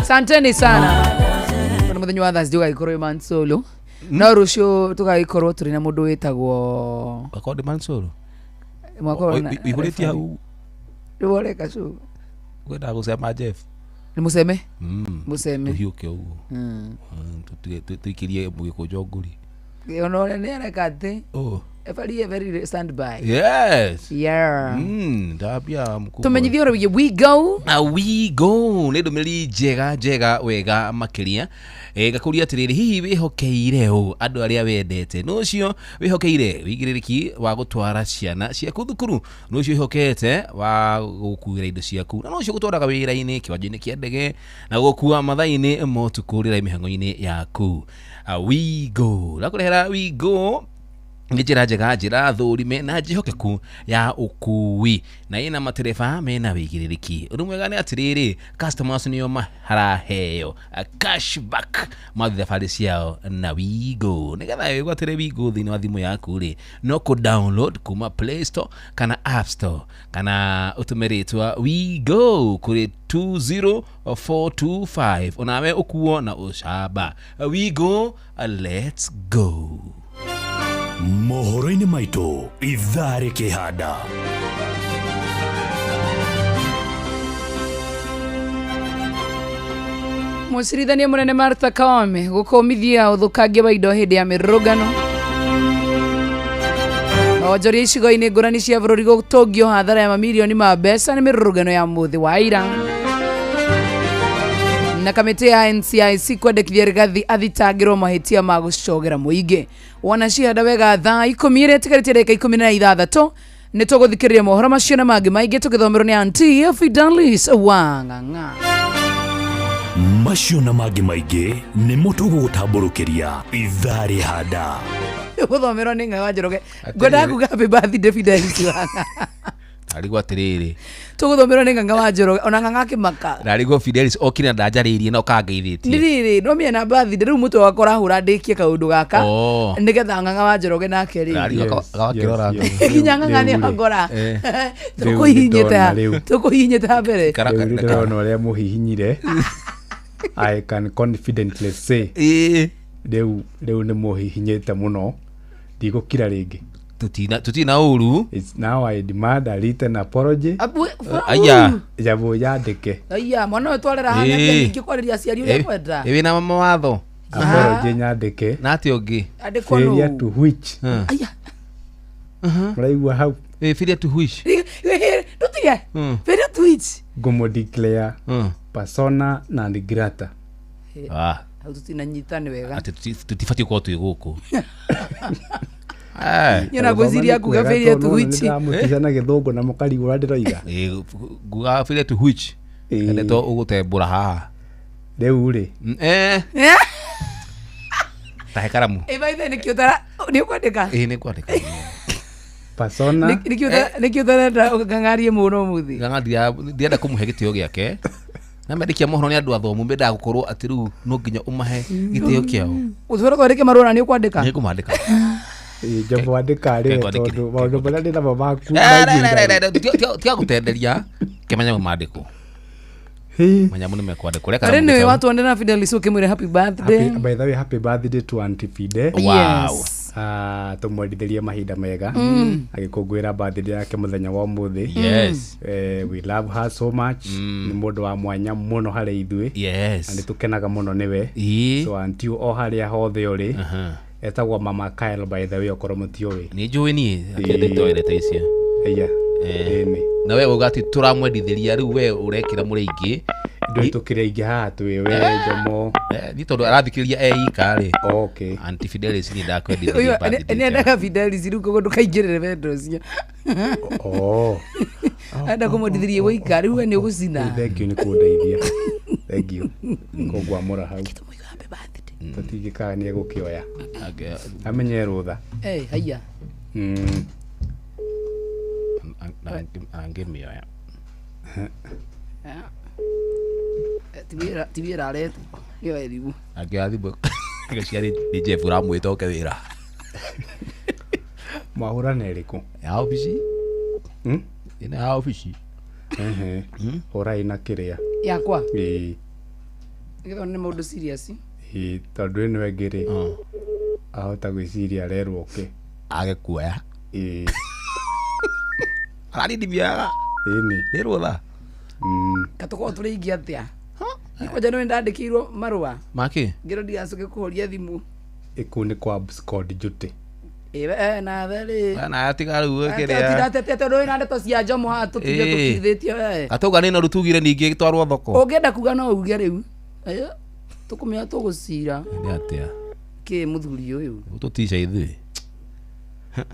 Asanteni sana. Ona mũthenya wa Thursday ũgagĩkorwo wĩ Mansolo. No rũciũ tũgagĩkorwo tũrĩ na mũndũ wĩtagwo Akorwo ndĩ Mansolo. Mwaka wa- Ũihũrĩtie hau. Rĩu ũreka cu. Kwendaga gũcema Jeff. Nĩ mũceme. Mũceme. Tũhiũke ũguo. Tũikĩrie mũgĩkũnjo ngũri. Ona ũrĩa nĩ areka atĩ. Oh. Every every stand by. Yes. Yeah. Ndambia mkubwa. Tũmenyithie ũhoro wĩgiĩ we go. A we go nä ndå mä rä ri njega njega wega makä ngakå atä rä rä, hihi wä hokeire å andå arä a wendete? Nå å cio wä hokeire wä igä rä rä ki wa gå twara ciana ciaku thukuru, nå å cio wä hokete wa gå kuä ra indo ciaku, na nå å cio gå twaraga wä ra-inä kä wanja-inä kä a ndege na gå kua mathaa-inä motukå rä ra mĩhang'o-inĩ yaku. A we go rakũrehera we go nĩ njĩra njega, njĩra thũrime na njĩhokeku ya ũkui, na ĩna matereba mena wĩigĩrĩrĩki. Ũndũ mwega nĩ atĩrĩrĩ, customers nĩo maharaheo a cashback mathiĩ thabarĩ ciao na wigo. Nĩgetha wĩgwatĩre wigo thĩinĩ wa thimũ yaku rĩ, no kũ download kuma Play Store kana App Store, kana ũtũme rĩtwa wigo kũrĩ 20425, onawe ũkuo na ũcamba. Wigo, let's go. Mohoro-inĩ maitũ ithaa rĩkĩhanda. Mũcirithania mũnene Martha Koome gũkũmithia ũthũkangia wa indo hĩndĩ ya mĩrũrũngano. Onjoria icigo-inĩ ngũrani cia bũrũri gũtũngio hathara ya mamirioni ma mbeca nĩ mĩrũrũngano ya mũthĩ wa ira. Na kamĩtĩ ya NCIC kwendekithia Rigathi athitangĩrwo mahĩtia ma gũcogera mũingĩ. Wona cihanda wega thaa 10 ĩrĩa ĩtigarĩtie ndagĩka 16 nĩ tũgũthikĩrĩria mohoro macio na mangĩ maingĩ tũgĩthomerwo nĩ Auntie Fidelis Wang'ang'a. Macio na mangĩ maingĩ nĩmo tũgũgũtambũrũkĩria ithaa rĩhanda. Gũthomerwo nĩ Ng'ang'a wa Njoroge. Ngwendaga kuga happy birthday Fidelis Wang'ang'a. Arigwo atĩrĩrĩ. Tũgũthomerwo nĩ Ng'ang'a wa Njoroge ona Ng'ang'a akĩmaka. Ndarigwo Fidelis okire na ndanjarĩirie na ũkangeithĩtie. Nĩ rĩrĩ no mĩena birthday rĩu mũtwe wakwa ũrahũra ndĩkie kaũndũ gaka. Oh. Nĩgetha Ng'ang'a wa Njoroge nake rĩ. Ndarigwo agakĩrora. Nginya Ng'ang'a nĩ angora. Eh. Tũkũhihinyĩte ha. Rĩu Tũkũhihinyĩte ha mbere. Rĩu ndĩrona ũrĩa mũhihinyire, I can confidently say rĩu nĩ mũhihinyĩte mũno, ndigũkira rĩngĩ. Tutina ũru. It's now I demand a written apology. Aya. Njambo yandĩke. Aya, mwana ũyũ twarera hana Ĩĩ. ningĩ kwarĩria aciari ũrĩa kwenda. Ĩ wĩna mawatho. Apology nyandĩke. Na atĩ ũngĩ. Andĩkwo nũ? Failure to which. Aya. Mũraigua hau? Failure to which. Ndũtige. Failure to which. Ngũmũ declare persona non grata. Ah. Hau tũtinanyitane wega. Atĩ tũtibatiĩ gũkorwo twĩ gũkũ. Niĩ ona ngwĩciria kuga failure to which. Ndĩramũtica na gĩthũngũ na mũkarigwo ũrĩa ndĩroiga. Nguga failure to which. Ndeto ũgũtembũra haha. Rĩu rĩ. Eh. Tahe karamu. Ĩ by the way, nĩkĩ ũtara nĩ ũkwandĩka? Ĩĩ nĩ ngwandĩka. Persona. Nĩkĩ ũtarenda ng'ang'arie mũno ũmũthĩ? Ng'ang'a ndirenda kũmũhe gĩtĩo gĩake. Na mandĩki a mohoro nĩ andũ athomu mendaga gũkorwo atĩ rĩu no nginya ũmahe gĩtĩo kĩao. Ũtwĩra twandĩke marũa na nĩ ũkwandĩka. Nĩ ngũmandĩka. Njomo andĩka rĩwe Ngwandĩkĩre. tondũ maũndũ marĩa ndĩ namo maku Eh, maingĩ re, re, re, ngai. re, tiga gũtenderia kĩmenya mandĩkwo. Manyamũ nĩ mekwandĩkwo. Reka Arĩ nĩwe namũgĩte- watwandĩra Fidelis ũkĩmwĩra happy birthday. Happy, by the way, happy birthday to Auntie Fide. Wow. Yes. Ah, tũmwendithĩrie mahinda mega agĩkũngũĩra birthday yake mũthenya wa ũmũthĩ. Yes. Eh, we love her so much. Nĩ mũndũ wa mwanya mũno harĩ ithuĩ. Yes. Na nĩ tũkenaga mũno nĩwe. Ĩĩ. So auntie o harĩa hothe ũrĩ. Etagwo Mama Kyle by the way okorwo mũtiũĩ. Nĩ njũĩ niĩ akĩendete toilet icio. Ĩya. Eh. Ĩni. Na we uga atĩ tũramwendithĩria rĩu we ũrekĩra mũrĩ aingĩ. Ndũĩ tũkĩrĩ aingĩ haha twĩ we Njomo. Eh, Ni tondũ arathikĩrĩria eika rĩ. Okay. Auntie Fidelis niĩ Ũyũ ndakwendithĩria birthday. nĩ endaga Fidelis rĩu koguo ndũkaingĩrĩre wendo ũcio. Oh. Enda kũmwendithĩria gũika rĩu we nĩ ũgũcina. Thank you nĩ kũndeithia. Thank you. Kũngwamũra hau. Tũtingĩkaga nĩ egũkĩoya. Amenye rũtha. Eh, haiya. Angĩmĩoya. Eh, ti wĩra aretwo. Ĩyo ĩrimũ. Angĩoya thimũ ngeciria nĩ Jeff ũramwĩta oke wĩra. Mwahũrana ĩrĩkũ? Ya obici. Ĩno ya obici. Ehe. Hũrai na kĩrĩa. Yakwa. Ĩĩ. Nĩgetha nĩ maũndũ serious. Ĩĩ tondũ ĩno ĩngĩ rĩ ahota gwĩciria arerwo oke. Age kuoya. Ĩĩ. Arani ndimĩoyaga. Ĩni. Nĩ rũtha. Katũkorwo tũrĩ aingĩ atĩa? Niĩ kwanja nĩwe ndandĩkĩirwo marũa. Makĩ? Ngĩrwo ndigacoke kũhoria thimũ. Ĩkũu nĩ kwa abscond duty. Ĩ we nawe rĩ. Na tiga rĩu kĩrĩa. Tiratete tondũ wĩna ndeto cia Njomo haha tũtinde Ĩĩ. tũkirithĩtio we. Gatũga nĩ noru tugire ningĩ twarwo thoko. Ũngĩenda kuga no uge rĩu. Ĩyo, Tũkũmenya tũgũcira. Nĩ atĩa? Kĩ mũthuri ũyũ. Tũtica ithuĩ.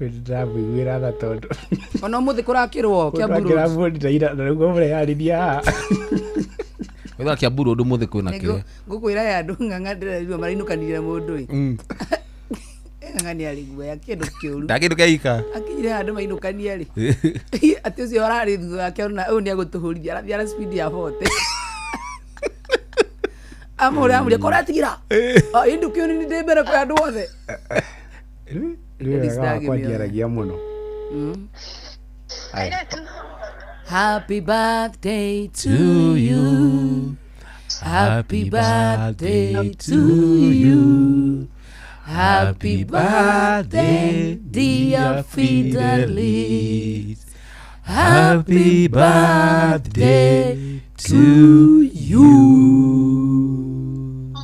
Ndĩramũiguĩra tha tondũ Ona ũmũthĩ kũrakĩrwo mũndũ Kiambu Road. angĩramuonire ira na rĩu mũreyarĩria haha. Wetha Kiambu Road ũmũthĩ kwĩna kĩ? Ngũkwĩra ya andũ ng'ang'a ndĩrerirwo marainũkanire mũndũ ĩ. Ng'ang'a nĩ arĩ guoya kĩndũ kĩũru. Nda kĩndũ kĩaika. Akinyire handũ mainũkania rĩ. Atĩ ũcio ararĩ thutha wake ona ũyũ nĩ agũtũhũrithia arathiĩ na speed ya 40. Amũre amũria ko ũratigira. Ĩ ndũkĩũni nĩ ndĩ mbere kwĩ andũ othe. Rĩu wega wakwa ndiaragia mũno. Aya. Happy birthday to you. Happy birthday to you. Happy birthday, dear Fidelis. Happy birthday to you.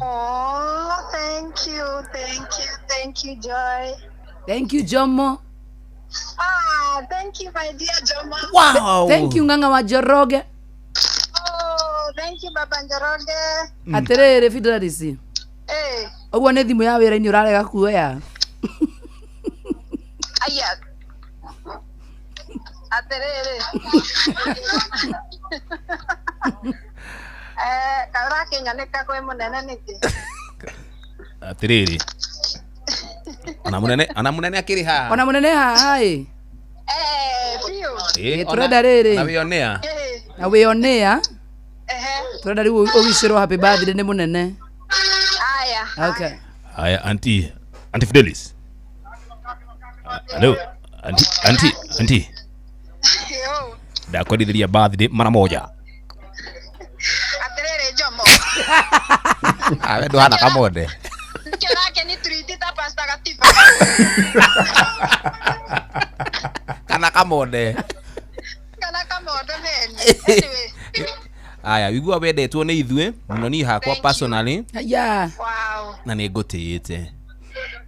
Oh, thank you, thank you, thank you, Joy. Thank you, Jomo. Ah, thank you, my dear Jomo. Wow. Thank you, Ng'ang'a wa Njoroge. Oh, thank you, Baba Njoroge. Atĩrĩrĩ Fidelis. Eh, Ũguo nĩ thimũ ya wĩra-inĩ ũrarega kuoya. aya. Atĩrĩrĩ. Eh, kaĩ ũrakĩnyanĩka kwĩ mũnene nĩkĩ? Atĩrĩrĩ. Ona mũnene, ona mũnene akĩrĩ haha. Ona mũnene haha ĩ. Eh, biũ. Ĩ, Tũrenda rĩrĩ. Na wĩonea. Na wĩonea. Tũrenda rĩu ũwicĩrwo happy birthday nĩ mũnene. Aya. Okay. Haya, auntie, auntie Fidelis. Hello, auntie, auntie, auntie. Ndakwendithĩria birthday mara moja. Atĩrĩrĩ Jomo. Ah, we ndũhana kamonde. Nĩkĩ ũrakĩnitreat ta Pastor Gatiba? Kana kamonde. Kana kamonde meni. Anyway. Aya, wigua wendetwo nĩ ithuĩ mũno niĩ hakwa personally Haya. Wow. na nĩ ngũtĩĩte.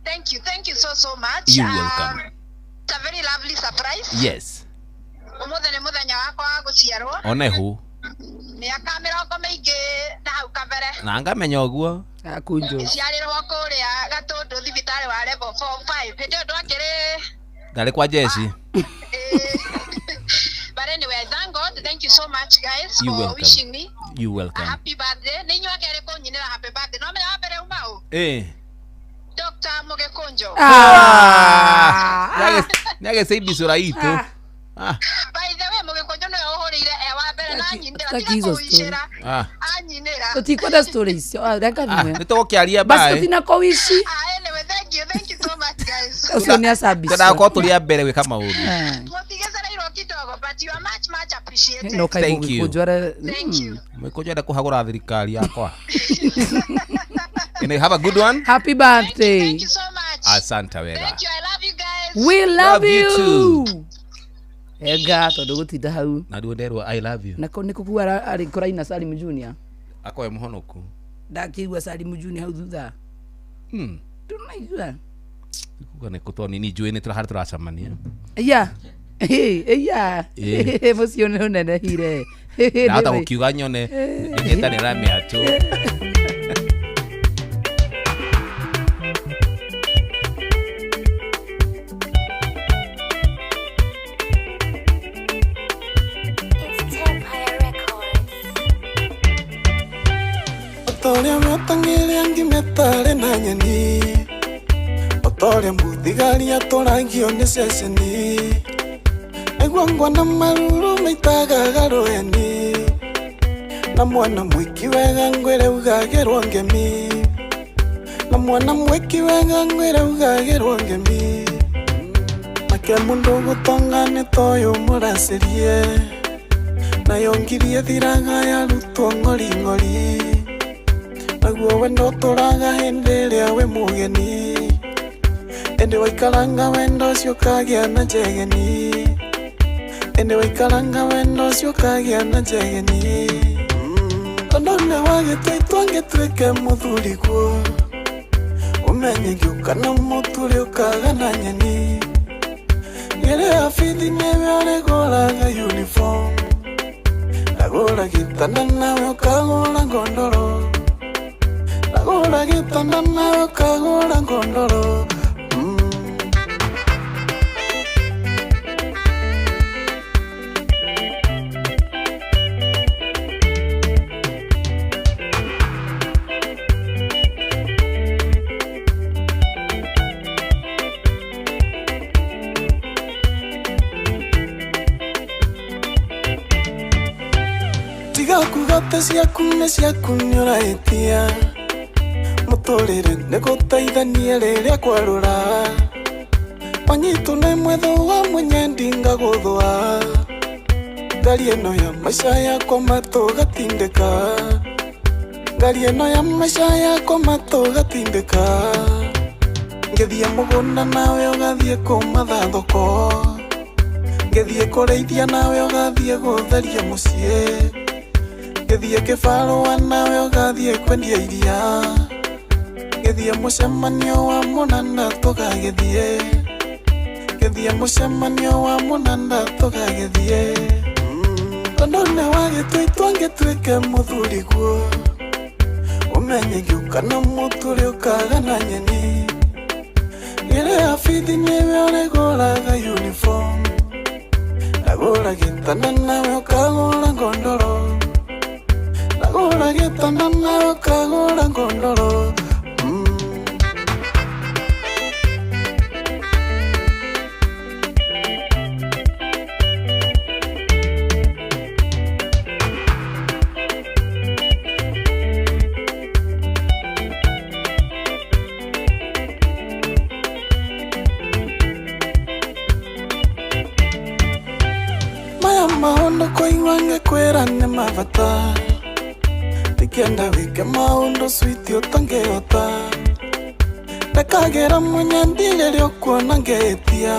Thank you, thank you so so much. You welcome. It's a very lovely surprise. Yes. Ũmũthĩ nĩ mũthenya wakwa wa gũciarwo. Onehu. Mĩaka mĩrongo mĩingĩ na hau kabere. Na ngamenya ũguo. Akunjo. Ciarĩrwo kũrĩa Gatũndũ thibitarĩ wa level 4 5. Hĩndĩ ĩyo ndwakĩrĩ Ndarĩ kwa jeci. But anyway, thank God. Thank you so much guys You for welcome. wishing me You a welcome. happy birthday. Nĩ inyuĩ akerĩ kũnyinĩra happy birthday. No menya wa mbere uma ũ? Eh. Dr. Mũgĩkũnjo. Nĩ ageceibicũra itũ. By the way, Mũgĩkũnjo nĩwe ũhũrĩire e wa mbere na Tutaki hizo story. Ah. Tutikwenda story icio. Ah, reka Ah, thimũ. nĩ tũgũkĩaria Basi bae. tutinakũwici. Ũcio nĩ acambicio. Twendaga gũkorwo tũrĩ a mbere gwĩka maũndũ. No kaĩ Thank you. mũgĩkũnjũ ara. Mũgĩkũnjũ enda kũhagũra thirikari yakwa. Anyway, have a good one. Happy birthday. Asante wega. We love Love you you. too. Ega tondũ gũtinda hau. Na ruo nderwo I love you. Na nĩ kũkua arĩ kũraina Salim Junior. Akoe mũhonoku. Ndakĩigua Salim Junior hau thutha. Ndũnaigua. Kuga nĩ kũ tondũ ni njũĩ nĩ harĩa tũracemania. Iya. Iya. Ĩ. Mũciĩ nĩ ũnenehire. Ndahota gũkiuga nyone ngĩtanĩra mĩatũ. Otoria mĩotangĩrĩa ngimĩtarĩ na nyeni otoria mũthigari atũragio nĩ ceceni nĩguo ngwana maruru maitagaga rũheni na mwana mwĩki wega ngwĩre ugagĩrwo ngemi na mwana mwĩki wega ngwĩre ugagĩrwo ngemi nake mũndũ gũtonga nĩ toyũ mũracĩrie nayo ngiri ĩthiraga yarutwo ng'ori ng'ori naguo wendo ũtũraga hĩndĩ ĩrĩa wĩ mũgeni ĩndĩ waikaranga wendo ũcio ũkagĩa na njegeni ĩndĩ waikaranga wendo ũcio ũkagĩa na njegeni tondũ nĩ wagĩtua itua ngĩtuĩke mũthuri guo ũmenye ngĩũka na mũturi ũkaga na nyeni ngĩrĩha bithi nĩwe ũrĩgũraga uniform ndagũra gĩtanda nawe ũkagũra ngondoro ndagũra gĩtanda nawe ũkagũra ngondoro. Tiga kuga te ciaku nĩ ciaku nĩũrahĩtia mũtũrĩre nĩ gũteithania rĩrĩa kwarũra wanyitwo nĩ mwetho wa mũnyendi ngagũthũa ngari ĩno ya maica yakwa matũgatindĩka ngari ĩno ya maica yakwa matũgatindĩka ngĩthiĩ mũgũnda nawe ũgathiĩ kũmatha thoko ngĩthiĩ kũrĩithia nawe ũgathiĩ gũtheria mũciĩ ngĩthiĩ kĩbarũa nawe ũgathiĩ kwendia iria ngĩthiĩ mũcemanio wa mũnanda tũgagĩthiĩ ngĩthiĩ mũcemanio wa mũnanda tũgagĩthiĩ tondũ nĩ wagĩtua itua ngĩtuĩke mũthuri guo ũmenye ngĩũka na mũturi ũkaga na nyeni ngĩrĩha bithi nĩwe ũrĩgũraga uniform ndagũra gĩtanda nawe ũkagũra ngondoro ndagũra gĩtanda nawe ũkagũra ngondoro. Maya maũndũ kũigua ngĩkwĩra nĩ mabata ndikĩenda wĩke maũndũ switi ũtangĩhota ndekagĩra mũnyendi rĩrĩa ũkuona ngĩhĩtia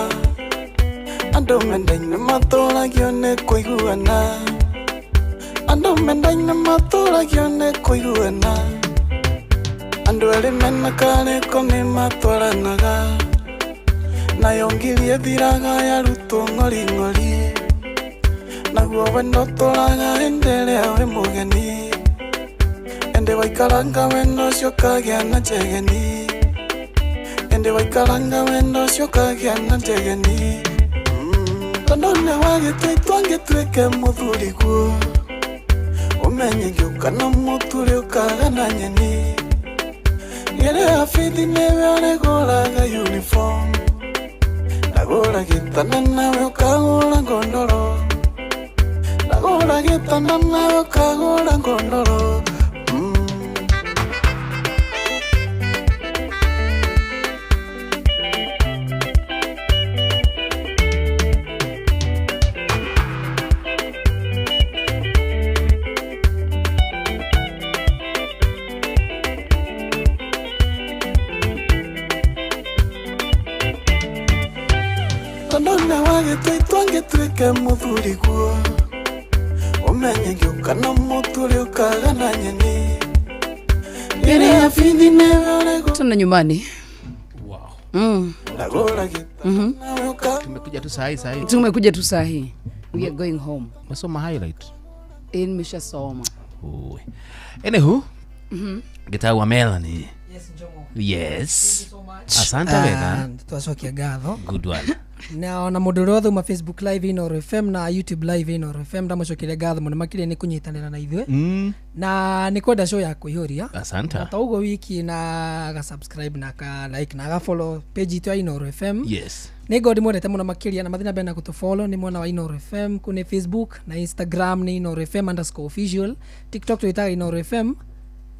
andũ mendaine matũragio nĩ kũiguana andũ mendaine matũragio nĩ kũiguana andũ erĩ mena karĩko nĩ matwaranaga nayo ngiri ĩthiraga yarutwo ng'ori ng'ori naguo wendo ũtũraga hĩndĩ ĩrĩa wĩ mũgeni ĩndĩ waikaranga wendo ũcio ũkagĩa na njegeni ĩndĩ waikaranga wendo ũcio ũkagĩa na njegeni tondũ nĩ wagĩtua itua ngĩtuĩke mũthuri guo ũmenye ngĩũka na mũturi ũkaga na nyeni ngĩrĩha bithi nĩwe ũrĩgũraga uniform ndagũra gĩtanda nawe ũkagũra ngondoro ndagũra Ndagũra gĩtanda nawe ũkagũra ngondoro. Tondũ nĩwagĩtua itua ngĩtuĩke mũthuri guo, ũmenye ngĩũka na mũtu ũrĩũkaga na nyeni. Rĩrĩa bithi nĩwe ũrĩgũ Tuna nyumbani. Ndagũra gĩtanda nawe ũka Tumekuja tu sahi sahi. Tumekuja tu saa hii. We are going home. Umesoma highlight? Eh, nimeshasoma. Oi. Anywho, gitagwa Melanie. Yes. Asante wega. Twacokia ngatho. Good one. Na ona mũndũ ũrĩa wothe uma Facebook Live Inooro FM na YouTube Live Inooro FM, ndamũcokeria ngatho mũno makĩria nĩ kũnyitanĩra na ithuĩ na nĩ kwenda show ya kũihũria. Asante. Na ta ũguo wiki na ga subscribe na ka like na ga follow page itũ ya Inooro FM. Nĩ ngoo ndĩmwendete mũno makĩria na mathiĩ na mbere na gũtũ follow nĩ mwena wa Inooro FM kũ nĩ Facebook na Instagram nĩ Inooro FM _official, TikTok twĩtaga Inooro FM,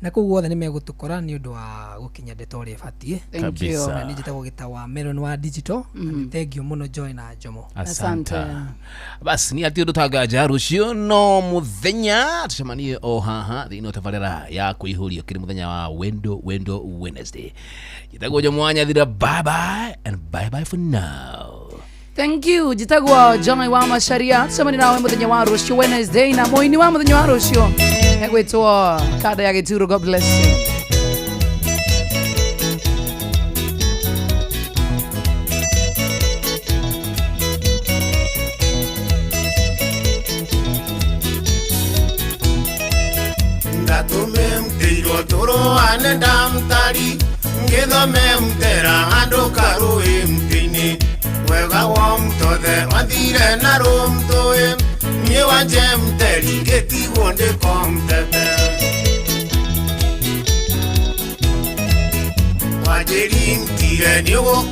na kũu guothe nĩ megũtũkora nĩ ũndũ wa gũkinya ndeto ũrĩa ĩbatiĩ. Thank you. Kabisa. Na nĩ njĩtagwo Gĩta wa Melon wa digital. Na nĩ thank you mũno Joy na Njomo. Asante. Basi ni atä å ndå tanganja rũciũ no mũthenya tũcemanie o haha thĩinĩ wa tabarĩra ya kũihũrio kĩrĩ mũthenya wa wendo wendo Wednesday. Njĩtagwo Jomo wa Nyathira. Bye bye and bye bye for now. Thank you. Njĩtagwo Joy wa Macharia. Tucemanie nawe mũthenya wa rũciũ Wednesday na mũini wa mũthenya wa rũciũ egwĩtwo Kanda ya Gĩturo. God bless you. Ndatũme mteirwo tũrũane ndamtari ngĩthome mtera handũ karũĩ mtĩ-inĩ wega wa mtothe wathire na rũmtũĩ niĩ wanje mteri ngĩtigwo ndĩko mtete wanjĩri mtire nĩũgũka.